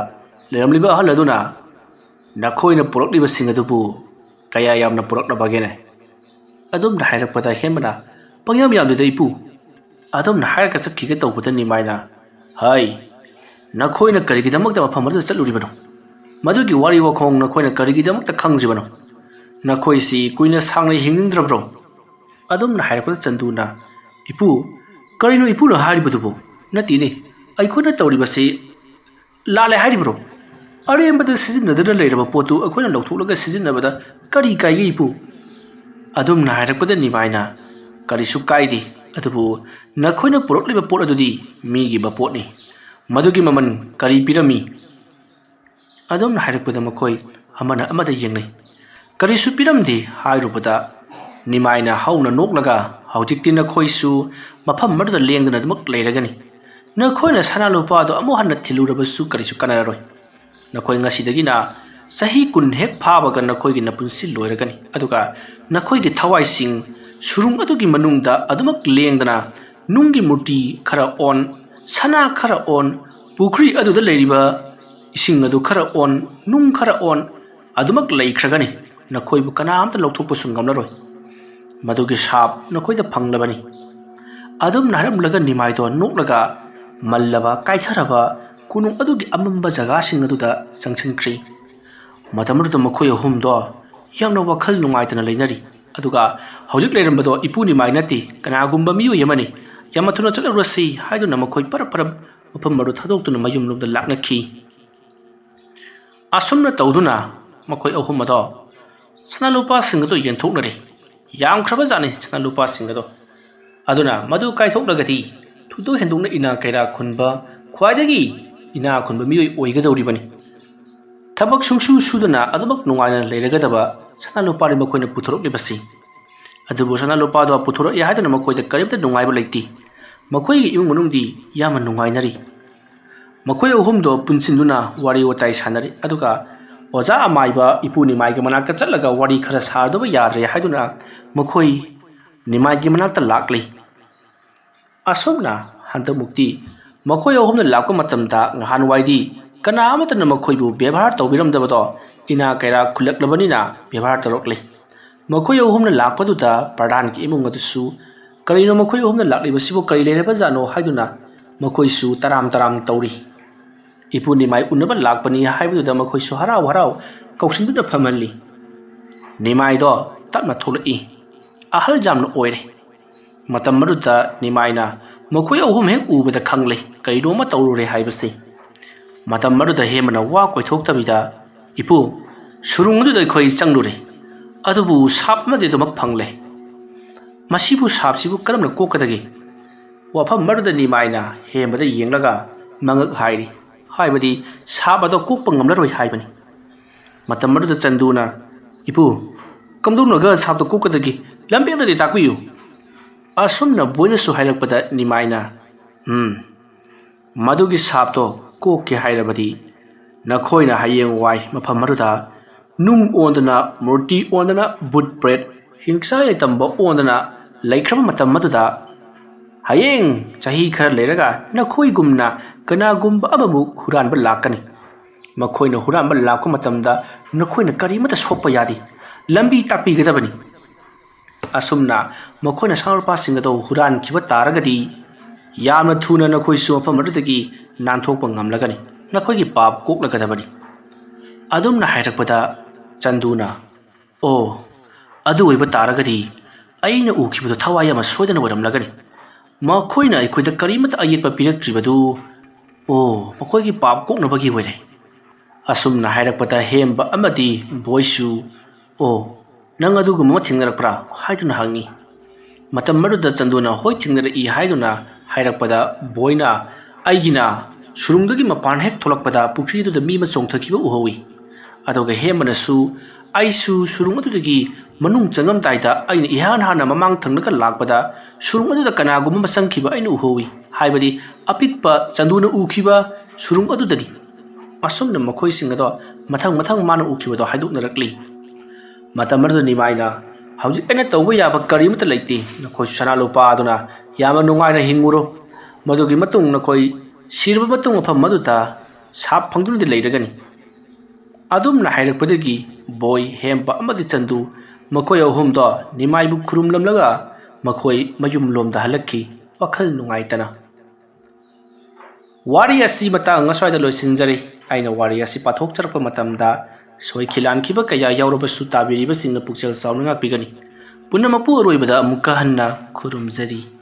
ꯂꯩꯔꯝꯂꯤꯕ ꯑꯍꯜ ꯑꯗꯨꯅ, "ꯅꯈꯣꯏꯅ ꯄꯨꯔꯛꯂꯤꯕꯁꯤꯡ ꯑꯗꯨꯕꯨ ꯀꯌꯥ ꯌꯥꯝꯅ ꯄꯨꯔꯛꯂꯕꯒꯦꯅꯦ?" ꯑꯗꯨꯝꯅ ꯍꯥꯏꯔꯛꯄꯗ ꯍꯦꯟꯕꯅ, "ꯄꯪꯌꯥꯝ ꯌꯥꯝꯗꯦꯗ ꯏꯄꯨ"꯫ ꯑꯗꯨꯝꯅ ꯍꯥꯏꯔꯒ ꯆꯠꯈꯤꯒꯦ ꯇꯧꯕꯗ ꯅꯤꯃꯥꯏꯅ, "ꯍꯩ, ꯅꯈꯣꯏꯅ ꯀꯔꯤꯒꯤꯗꯃꯛꯇ ꯃꯐꯝ ꯑꯗꯨꯗ ꯆꯠꯂꯨꯔꯤꯕꯅꯣ? ꯃꯗꯨꯒꯤ ꯋꯥꯔꯤ ꯋꯥꯈꯣꯡ ꯅꯈꯣꯏꯅ ꯀꯔꯤꯒꯤꯗꯃꯛꯇ ꯈꯪꯗ꯭ꯔꯤꯕꯅꯣ? ꯅꯈꯣꯏꯁꯤ ꯀꯨꯏꯅ ꯁꯥꯡꯅ ꯍꯤꯡꯅꯤꯡꯗ꯭ꯔꯕ꯭ꯔꯣ?" ꯑꯗꯨꯝꯅ ꯍꯥꯏꯔꯛꯄꯗ ꯆꯟꯗꯨꯅ, "ꯏꯄꯨ, ꯀꯔꯤꯅꯣ ꯏꯄꯨꯅ ꯍꯥꯏꯔꯤꯕꯗꯨꯕꯨ? ꯅꯠꯇꯦꯅꯦ, ꯑꯩꯈꯣꯏꯅ ꯇꯧꯔꯤꯕꯁꯤ ꯂꯥꯜꯂꯦ ꯍꯥꯏꯔꯤꯕ꯭ꯔꯣ? ꯑꯔꯦꯝꯕꯗ ꯁꯤꯖꯤꯟꯅꯗꯨꯅ ꯂꯩꯔꯕ ꯄꯣꯠꯇꯨ ꯑꯩꯈꯣꯏꯅ ꯂꯧꯊꯣꯛꯂꯒ ꯁꯤꯖꯤꯟꯅꯕꯗ ꯀꯔꯤ ꯀꯥꯏꯒꯦ ꯏꯄꯨ?" ꯑꯗꯨꯝꯅ ꯍꯥꯏꯔꯛꯄꯗ ꯅꯤꯃꯥꯏꯅ, "ꯀꯔꯤꯁꯨ ꯀꯥꯏꯗꯦ, ꯑꯗꯨꯕꯨ ꯅꯈꯣꯏꯅ ꯄꯨꯔꯛꯂꯤꯕ ꯄꯣꯠ ꯑꯗꯨꯗꯤ ꯃꯤꯒꯤ ꯃꯄꯣꯠꯅꯤ꯫ ꯃꯗꯨꯒꯤ ꯃꯃꯜ ꯀꯔꯤ ꯄꯤꯔꯝꯃꯤ?" ꯑꯗꯨꯝꯅ ꯍꯥꯏꯔꯛꯄꯗ ꯃꯈꯣꯏ ꯑꯃꯅ ꯑꯃꯗ ꯌꯦꯡꯅꯩ꯫ "ꯀꯔꯤꯁꯨ ꯄꯤꯔꯝꯗꯦ" ꯍꯥꯏꯔꯨꯕꯗ ꯅꯤꯃꯥꯏꯅ ꯍꯧꯅ ꯅꯣꯛꯂꯒ, "ꯍꯧꯖꯤꯛꯇꯤ ꯅꯈꯣꯏꯁꯨ ꯃꯐꯝ ꯑꯃꯗꯨꯗ ꯂꯦꯡꯗꯅ ꯑꯗꯨꯃꯛ ꯂꯩꯔꯒꯅꯤ꯫ ꯅꯈꯣꯏꯅ ꯁꯅꯥ ꯂꯨꯄꯥꯗꯣ ꯑꯃꯨꯛ ꯍꯟꯅ ꯊꯤꯜꯂꯨꯔꯕꯁꯨ ꯀꯔꯤꯁꯨ ꯀꯥꯟꯅꯔꯔꯣꯏ꯫ ꯅꯈꯣꯏ ꯉꯁꯤꯗꯒꯤꯅ ꯆꯍꯤ ꯀꯨꯟ ꯍꯦꯛ ꯐꯥꯕꯒ ꯅꯈꯣꯏꯒꯤ ꯅꯄꯨꯟꯁꯤ ꯂꯣꯏꯔꯒꯅꯤ꯫ ꯑꯗꯨꯒ ꯅꯈꯣꯏꯒꯤ ꯊꯋꯥꯏꯁꯤꯡ ꯁꯨꯔꯨꯡ ꯑꯗꯨꯒꯤ ꯃꯅꯨꯡꯗ ꯑꯗꯨꯃꯛ ꯂꯦꯡꯗꯅ ꯅꯨꯡꯒꯤ ꯃꯨꯔꯇꯤ ꯈꯔ ꯑꯣꯟ, ꯁꯅꯥ ꯈꯔ ꯑꯣꯟ, ꯄꯨꯈ꯭ꯔꯤ ꯑꯗꯨꯗ ꯂꯩꯔꯤꯕ ꯏꯁꯤꯡ ꯑꯗꯨ ꯈꯔ ꯑꯣꯟ, ꯅꯨꯡ ꯈꯔ ꯑꯣꯟ, ꯑꯗꯨꯃꯛ ꯂꯩꯈ꯭ꯔꯒꯅꯤ꯫ ꯅꯈꯣꯏꯕꯨ ꯀꯅꯥꯝꯇ ꯂꯧꯊꯣꯛꯄꯁꯨ ꯉꯝꯂꯔꯣꯏ꯫ ꯃꯗꯨꯒꯤ ꯁꯥꯞ ꯅꯈꯣꯏꯗ ꯐꯪꯂꯕꯅꯤ꯫" ꯑꯗꯨꯝꯅ ꯍꯥꯏꯔꯝꯂꯒ ꯅꯤꯃꯥꯏꯗꯣ ꯅꯣꯛꯂꯒ ꯃꯜꯂꯕ, ꯀꯥꯏꯊꯔꯕ ꯀꯣꯅꯨꯡ ꯑꯗꯨꯒꯤ ꯑꯃꯝꯕ ꯖꯒꯥꯁꯤꯡ ꯑꯗꯨꯗ ꯆꯪꯁꯤꯟꯈ꯭ꯔꯤ꯫ ꯃꯇꯝ ꯑꯗꯨꯗ ꯃꯈꯣꯏ ꯑꯍꯨꯝꯗꯣ ꯌꯥꯝꯅ ꯋꯥꯈꯜ ꯅꯨꯡꯉꯥꯏꯇꯅ ꯂꯩꯅꯔꯤ꯫ ꯑꯗꯨꯒ ꯍꯧꯖꯤꯛ ꯂꯩꯔꯝꯕꯗꯣ ꯏꯄꯨ ꯅꯤꯃꯥꯏ ꯅꯠꯇꯦ, ꯀꯅꯥꯒꯨꯝꯕ ꯃꯤꯑꯣꯏ ꯑꯃꯅꯤ꯫ "ꯌꯥꯝꯅ ꯊꯨꯅ ꯆꯠꯂꯨꯔꯁꯤ" ꯍꯥꯏꯗꯨꯅ ꯃꯈꯣꯏ ꯄꯔꯞ ꯄꯔꯞ ꯃꯐꯝ ꯑꯗꯨ ꯊꯥꯗꯣꯛꯇꯨꯅ ꯃꯌꯨꯝꯂꯣꯝꯗ ꯂꯥꯛꯅꯈꯤ꯫ ꯑꯁꯨꯝꯅ ꯇꯧꯗꯨꯅ ꯃꯈꯣꯏ ꯑꯍꯨꯝ ꯑꯗꯣ ꯁꯅꯥ ꯂꯨꯄꯥꯁꯤꯡ ꯑꯗꯨ ꯌꯦꯟꯊꯣꯛꯅꯔꯦ꯫ ꯌꯥꯝꯈ꯭ꯔꯕꯖꯥꯠꯅꯤ ꯁꯅꯥ ꯂꯨꯄꯥꯁꯤꯡ ꯑꯗꯣ꯫ ꯑꯗꯨꯅ ꯃꯗꯨ ꯀꯥꯏꯊꯣꯛꯂꯒꯗꯤ ꯊꯣꯏꯗꯣꯛ ꯍꯦꯟꯗꯣꯛꯅ ꯏꯅꯥ ꯀꯩꯔꯥ ꯈꯨꯟꯕ, ꯈ꯭ꯋꯥꯏꯗꯒꯤ ꯏꯅꯥ ꯈꯨꯟꯕ ꯃꯤꯑꯣꯏ ꯑꯣꯏꯒꯗꯧꯔꯤꯕꯅꯤ꯫ ꯊꯕꯛ ꯁꯨꯡꯁꯨ ꯁꯨꯗꯅ ꯑꯗꯨꯃꯛ ꯅꯨꯡꯉꯥꯏꯅ ꯂꯩꯔꯒꯗꯕ ꯁꯅꯥ ꯂꯨꯄꯥꯅꯤ ꯃꯈꯣꯏꯅ ꯄꯨꯊꯣꯔꯛꯂꯤꯕꯁꯤ꯫ ꯑꯗꯨꯕꯨ ꯁꯅꯥ ꯂꯨꯄꯥꯗꯣ ꯄꯨꯊꯣꯔꯛꯑꯦ ꯍꯥꯏꯗꯨꯅ ꯃꯈꯣꯏꯗ ꯀꯔꯤꯝꯇ ꯅꯨꯡꯉꯥꯏꯕ ꯂꯩꯇꯦ꯫ ꯃꯈꯣꯏꯒꯤ ꯏꯃꯨꯡ ꯃꯅꯨꯡꯗꯤ ꯌꯥꯝꯅ ꯅꯨꯡꯉꯥꯏꯅꯔꯤ꯫ ꯃꯈꯣꯏ ꯑꯍꯨꯝꯗꯣ ꯄꯨꯟꯁꯤꯟꯗꯨꯅ ꯋꯥꯔꯤ ꯋꯥꯇꯥꯏ ꯁꯥꯟꯅꯔꯤ꯫ ꯑꯗꯨꯒ ꯑꯣꯖꯥ ꯑꯃꯥꯏꯕ ꯏꯄꯨ ꯅꯤꯃꯥꯏꯒꯤ ꯃꯅꯥꯛꯇ ꯆꯠꯂꯒ ꯋꯥꯔꯤ ꯈꯔ ꯁꯥꯗꯕ ꯌꯥꯗ꯭ꯔꯦ ꯍꯥꯏꯗꯨꯅ ꯃꯈꯣꯏ ꯅꯤꯃꯥꯏꯒꯤ ꯃꯅꯥꯛꯇ ꯂꯥꯛꯂꯤ꯫ ꯑꯁꯨꯝꯅ ꯍꯟꯗꯛꯃꯨꯛꯇꯤ ꯃꯈꯣꯏ ꯑꯍꯨꯝꯅ ꯂꯥꯛꯄ ꯃꯇꯝꯗ ꯅꯍꯥꯟꯋꯥꯏꯗꯤ ꯀꯅꯥ ꯑꯃꯠꯇꯅ ꯃꯈꯣꯏꯕꯨ ꯕꯦꯕꯥꯔ ꯇꯧꯕꯤꯔꯝꯗꯕꯗꯣ ꯏꯅꯥ ꯀꯩꯔꯥ ꯈꯨꯜꯂꯛꯂꯕꯅꯤꯅ ꯕꯦꯕꯥꯔ ꯇꯧꯔꯛꯂꯤ꯫ ꯃꯈꯣꯏ ꯑꯍꯨꯝꯅ ꯂꯥꯛꯄꯗꯨꯗ ꯄ꯭ꯔꯙꯥꯟꯒꯤ ꯏꯃꯨꯡ ꯑꯗꯨꯁꯨ ꯀꯔꯤꯅꯣ ꯃꯈꯣꯏ ꯑꯍꯨꯝꯅ ꯂꯥꯛꯂꯤꯕꯁꯤꯕꯨ ꯀꯔꯤ ꯂꯩꯔꯕꯖꯥꯠꯅꯣ ꯍꯥꯏꯗꯨꯅ ꯃꯈꯣꯏꯁꯨ ꯇꯔꯥꯝ ꯇꯔꯥꯝ ꯇꯧꯔꯤ꯫ ꯏꯄꯨ ꯅꯤꯃꯥꯏ ꯎꯅꯕ ꯂꯥꯛꯄꯅꯤ ꯍꯥꯏꯕꯗꯨꯗ ꯃꯈꯣꯏꯁꯨ ꯍꯔꯥꯎ ꯍꯔꯥꯎ ꯀꯧꯁꯤꯟꯗꯨꯅ ꯐꯝꯍꯜꯂꯤ꯫ ꯅꯤꯃꯥꯏꯗꯣ ꯇꯞꯅ ꯊꯣꯛꯂꯛꯏ꯫ ꯑꯍꯜ ꯌꯥꯝꯅ ꯑꯣꯏꯔꯦ꯫ ꯃꯇꯝ ꯑꯗꯨꯗ ꯅꯤꯃꯥꯏꯅ ꯃꯈꯣꯏ ꯑꯍꯨꯝ ꯍꯦꯛ ꯎꯕꯗ ꯈꯪꯂꯦ ꯀꯔꯤꯅꯣꯃ ꯇꯧꯔꯨꯔꯦ ꯍꯥꯏꯕꯁꯤ꯫ ꯃꯇꯝ ꯑꯗꯨꯗ ꯍꯦꯃꯅ ꯋꯥ ꯀꯣꯏꯊꯣꯛꯇꯕꯤꯗ, "ꯏꯄꯨ, ꯁꯨꯔꯨꯡ ꯑꯗꯨꯗ ꯑꯩꯈꯣꯏ ꯆꯪꯂꯨꯔꯦ꯫ ꯑꯗꯨꯕꯨ ꯁꯥꯞ ꯑꯃꯗꯤ ꯑꯗꯨꯃꯛ ꯐꯪꯂꯦ꯫ ꯃꯁꯤꯕꯨ, ꯁꯥꯞꯁꯤꯕꯨ ꯀꯔꯝꯅ ꯀꯣꯛꯀꯗꯒꯦ?" ꯋꯥꯐꯝ ꯑꯗꯨꯗ ꯅꯤꯃꯥꯏꯅ ꯍꯦꯃꯗ ꯌꯦꯡꯂꯒ ꯃꯉꯛ ꯍꯥꯏꯔꯤ꯫ ꯍꯥꯏꯕꯗꯤ ꯁꯥꯞ ꯑꯗꯣ ꯀꯣꯛꯄ ꯉꯝꯂꯔꯣꯏ ꯍꯥꯏꯕꯅꯤ꯫ ꯃꯇꯝ ꯑꯗꯨꯗ ꯆꯟꯗꯨꯅ, "ꯏꯄꯨ, ꯀꯝꯗꯧꯅꯒ ꯁꯥꯞꯇꯣ ꯀꯣꯛꯀꯗꯒꯦ? ꯂꯝꯕꯤ ꯑꯃꯗꯤ ꯇꯥꯛꯄꯤꯌꯨ꯫" ꯑꯁꯨꯝꯅ ꯕꯣꯏꯅꯁꯨ ꯍꯥꯏꯔꯛꯄꯗ ꯅꯤꯃꯥꯏꯅ, "ꯎꯝ, ꯃꯗꯨꯒꯤ ꯁꯥꯞꯇꯣ ꯀꯣꯛꯀꯦ ꯍꯥꯏꯔꯕꯗꯤ ꯅꯈꯣꯏꯅ ꯍꯌꯦꯡ ꯋꯥꯏ ꯃꯐꯝ ꯑꯗꯨꯗ ꯅꯨꯡ ꯑꯣꯟꯗꯅ, ꯃꯨꯔꯇꯤ ꯑꯣꯟꯗꯅ, ꯚꯨꯠ ꯄ꯭ꯔꯦꯠ, ꯍꯤꯡꯁꯥ ꯌꯥꯏꯇꯝꯕ ꯑꯣꯟꯗꯅ ꯂꯩꯈ꯭ꯔꯕ ꯃꯇꯝ ꯑꯗꯨꯗ, ꯍꯌꯦꯡ ꯆꯍꯤ ꯈꯔ ꯂꯩꯔꯒ ꯅꯈꯣꯏꯒꯨꯝꯅ ꯀꯅꯥꯒꯨꯝꯕ ꯑꯃꯕꯨ ꯍꯨꯔꯥꯟꯕ ꯂꯥꯛꯀꯅꯤ꯫ ꯃꯈꯣꯏꯅ ꯍꯨꯔꯥꯟꯕ ꯂꯥꯛꯄ ꯃꯇꯝꯗ ꯅꯈꯣꯏꯅ ꯀꯔꯤꯃꯠꯇ ꯁꯣꯛꯄ ꯌꯥꯗꯦ, ꯂꯝꯕꯤ ꯇꯥꯛꯄꯤꯒꯗꯕꯅꯤ꯫" ꯑꯁꯨꯝꯅ ꯃꯈꯣꯏꯅ ꯁꯅꯥ ꯂꯨꯄꯥꯁꯤꯡ ꯑꯗꯨ ꯍꯨꯔꯥꯟꯈꯤꯕ ꯇꯥꯔꯒꯗꯤ ꯌꯥꯝꯅ ꯊꯨꯅ ꯅꯈꯣꯏꯁꯨ ꯃꯐꯝ ꯑꯗꯨꯗꯒꯤ ꯅꯥꯟꯊꯣꯛꯄ ꯉꯝꯂꯒꯅꯤ, ꯅꯈꯣꯏꯒꯤ ꯄꯥꯞ ꯀꯣꯛꯂꯒꯗꯕꯅꯤ꯫ ꯑꯗꯨꯝꯅ ꯍꯥꯏꯔꯛꯄꯗ ꯆꯟꯗꯨꯅ, "ꯑꯣ, ꯑꯗꯨ ꯑꯣꯏꯕ ꯇꯥꯔꯒꯗꯤ ꯑꯩꯅ ꯎꯈꯤꯕꯗꯨ ꯊꯋꯥꯏ ꯑꯃ ꯁꯣꯏꯗꯅ ꯑꯣꯏꯔꯝꯂꯒꯅꯤ꯫ ꯃꯈꯣꯏꯅ ꯑꯩꯈꯣꯏꯗ ꯀꯔꯤꯃꯠꯇ ꯑꯌꯦꯠꯄ ꯄꯤꯔꯛꯇ꯭ꯔꯤꯕꯗꯨ "ꯑꯣ, ꯃꯈꯣꯏꯒꯤ ꯄꯥꯞ ꯀꯣꯛꯅꯕꯒꯤ ꯑꯣꯏꯔꯦ"꯫ ꯑꯁꯨꯝꯅ ꯍꯥꯏꯔꯛꯄꯗ ꯍꯦꯝꯕ ꯑꯃꯗꯤ ꯕꯣꯏꯁꯨ, "ꯑꯣ, ꯅꯪ ꯑꯗꯨꯒꯨꯝꯕ ꯑꯃ ꯊꯦꯡꯅꯔꯛꯄ꯭ꯔꯥ?" ꯍꯥꯏꯗꯨꯅ ꯍꯪꯉꯤ꯫ ꯃꯇꯝ ꯑꯗꯨꯗ ꯆꯟꯗꯨꯅ "ꯍꯣꯏ, ꯊꯦꯡꯅꯔꯛꯏ" ꯍꯥꯏꯗꯨꯅ ꯍꯥꯏꯔꯛꯄꯗ ꯕꯣꯏꯅ, "ꯑꯩꯒꯤꯅ ꯁꯨꯔꯨꯡꯗꯒꯤ ꯃꯄꯥꯟ ꯍꯦꯛ ꯊꯣꯛꯂꯛꯄꯗ ꯄꯨꯈ꯭ꯔꯤ ꯑꯗꯨꯗ ꯃꯤ ꯑꯃ ꯆꯣꯡꯊꯈꯤꯕ ꯎꯍꯧꯏ"꯫ ꯑꯗꯨꯒ ꯍꯦꯝꯕꯅꯁꯨ, "ꯑꯩꯁꯨ ꯁꯨꯔꯨꯡ ꯑꯗꯨꯗꯒꯤ ꯃꯅꯨꯡ ꯆꯪꯉꯝꯗꯥꯏꯗ ꯑꯩꯅ ꯏꯍꯥꯟ ꯍꯥꯟꯅ ꯃꯃꯥꯡ ꯊꯪꯂꯒ ꯂꯥꯛꯄꯗ ꯁꯨꯔꯨꯡ ꯑꯗꯨꯗ ꯀꯅꯥꯒꯨꯝꯕ ꯑꯃ ꯆꯪꯈꯤꯕ ꯑꯩꯅ ꯎꯍꯧꯏ", ꯍꯥꯏꯕꯗꯤ ꯑꯄꯤꯛꯄ ꯆꯟꯗꯨꯅ ꯎꯈꯤꯕ ꯁꯨꯔꯨꯡ ꯑꯗꯨꯗꯅꯤ꯫ ꯑꯁꯨꯝꯅ ꯃꯈꯣꯏꯁꯤꯡ ꯑꯗꯣ ꯃꯊꯪ ꯃꯊꯪ ꯃꯥꯅ ꯎꯈꯤꯕꯗꯣ ꯍꯥꯏꯗꯣꯛꯅꯔꯛꯂꯤ꯫ ꯃꯇꯝ ꯑꯗꯨꯗ ꯅꯤꯃꯥꯏꯅ, "ꯍꯧꯖꯤꯛ ꯑꯩꯅ ꯇꯧꯕ ꯌꯥꯕ ꯀꯔꯤꯃꯠꯇ ꯂꯩꯇꯦ꯫ ꯅꯈꯣꯏ ꯁꯅꯥ ꯂꯨꯄꯥ ꯑꯗꯨꯅ ꯌꯥꯝꯅ ꯅꯨꯡꯉꯥꯏꯅ ꯍꯤꯡꯉꯨꯔꯣ꯫ ꯃꯗꯨꯒꯤ ꯃꯇꯨꯡ ꯅꯈꯣꯏ ꯁꯤꯔꯕ ꯃꯇꯨꯡ ꯃꯐꯝ ꯑꯗꯨꯗ ꯁꯥꯞ ꯐꯪꯗꯨꯅꯗꯤ ꯂꯩꯔꯒꯅꯤ"꯫ ꯑꯗꯨꯝꯅ ꯍꯥꯏꯔꯛꯄꯗꯒꯤ ꯕꯣꯏ, ꯍꯦꯝꯕ ꯑꯃꯗꯤ ꯆꯟꯗꯨ, ꯃꯈꯣꯏ ꯑꯍꯨꯝꯗꯣ ꯅꯤꯃꯥꯏꯕꯨ ꯈꯨꯔꯨꯝꯂꯝꯂꯒ ꯃꯈꯣꯏ ꯃꯌꯨꯝꯂꯣꯝꯗ ꯍꯜꯂꯛꯈꯤ, ꯋꯥꯈꯜ ꯅꯨꯡꯉꯥꯏꯇꯅ꯫ ꯋꯥꯔꯤ ꯑꯁꯤ ꯃꯇꯥꯡ ꯑꯁ꯭ꯋꯥꯏꯗ ꯂꯣꯏꯁꯤꯟꯖꯔꯦ꯫ ꯑꯩꯅ ꯋꯥꯔꯤ ꯑꯁꯤ ꯄꯥꯊꯣꯛꯆꯔꯛꯄ ꯃꯇꯝꯗ ꯁꯣꯏꯈꯤ ꯂꯥꯟꯈꯤꯕ ꯀꯌꯥ ꯌꯥꯎꯔꯕꯁꯨ ꯇꯥꯕꯤꯔꯤꯕꯁꯤꯡꯅ ꯄꯨꯛꯆꯦꯜ ꯆꯥꯎꯅ ꯉꯥꯛꯄꯤꯒꯅꯤ꯫ ꯄꯨꯝꯅꯃꯛꯄꯨ ꯑꯔꯣꯏꯕꯗ ꯑꯃꯨꯛꯀ ꯍꯟꯅ ꯈꯨꯔꯨꯝꯖꯔꯤ꯫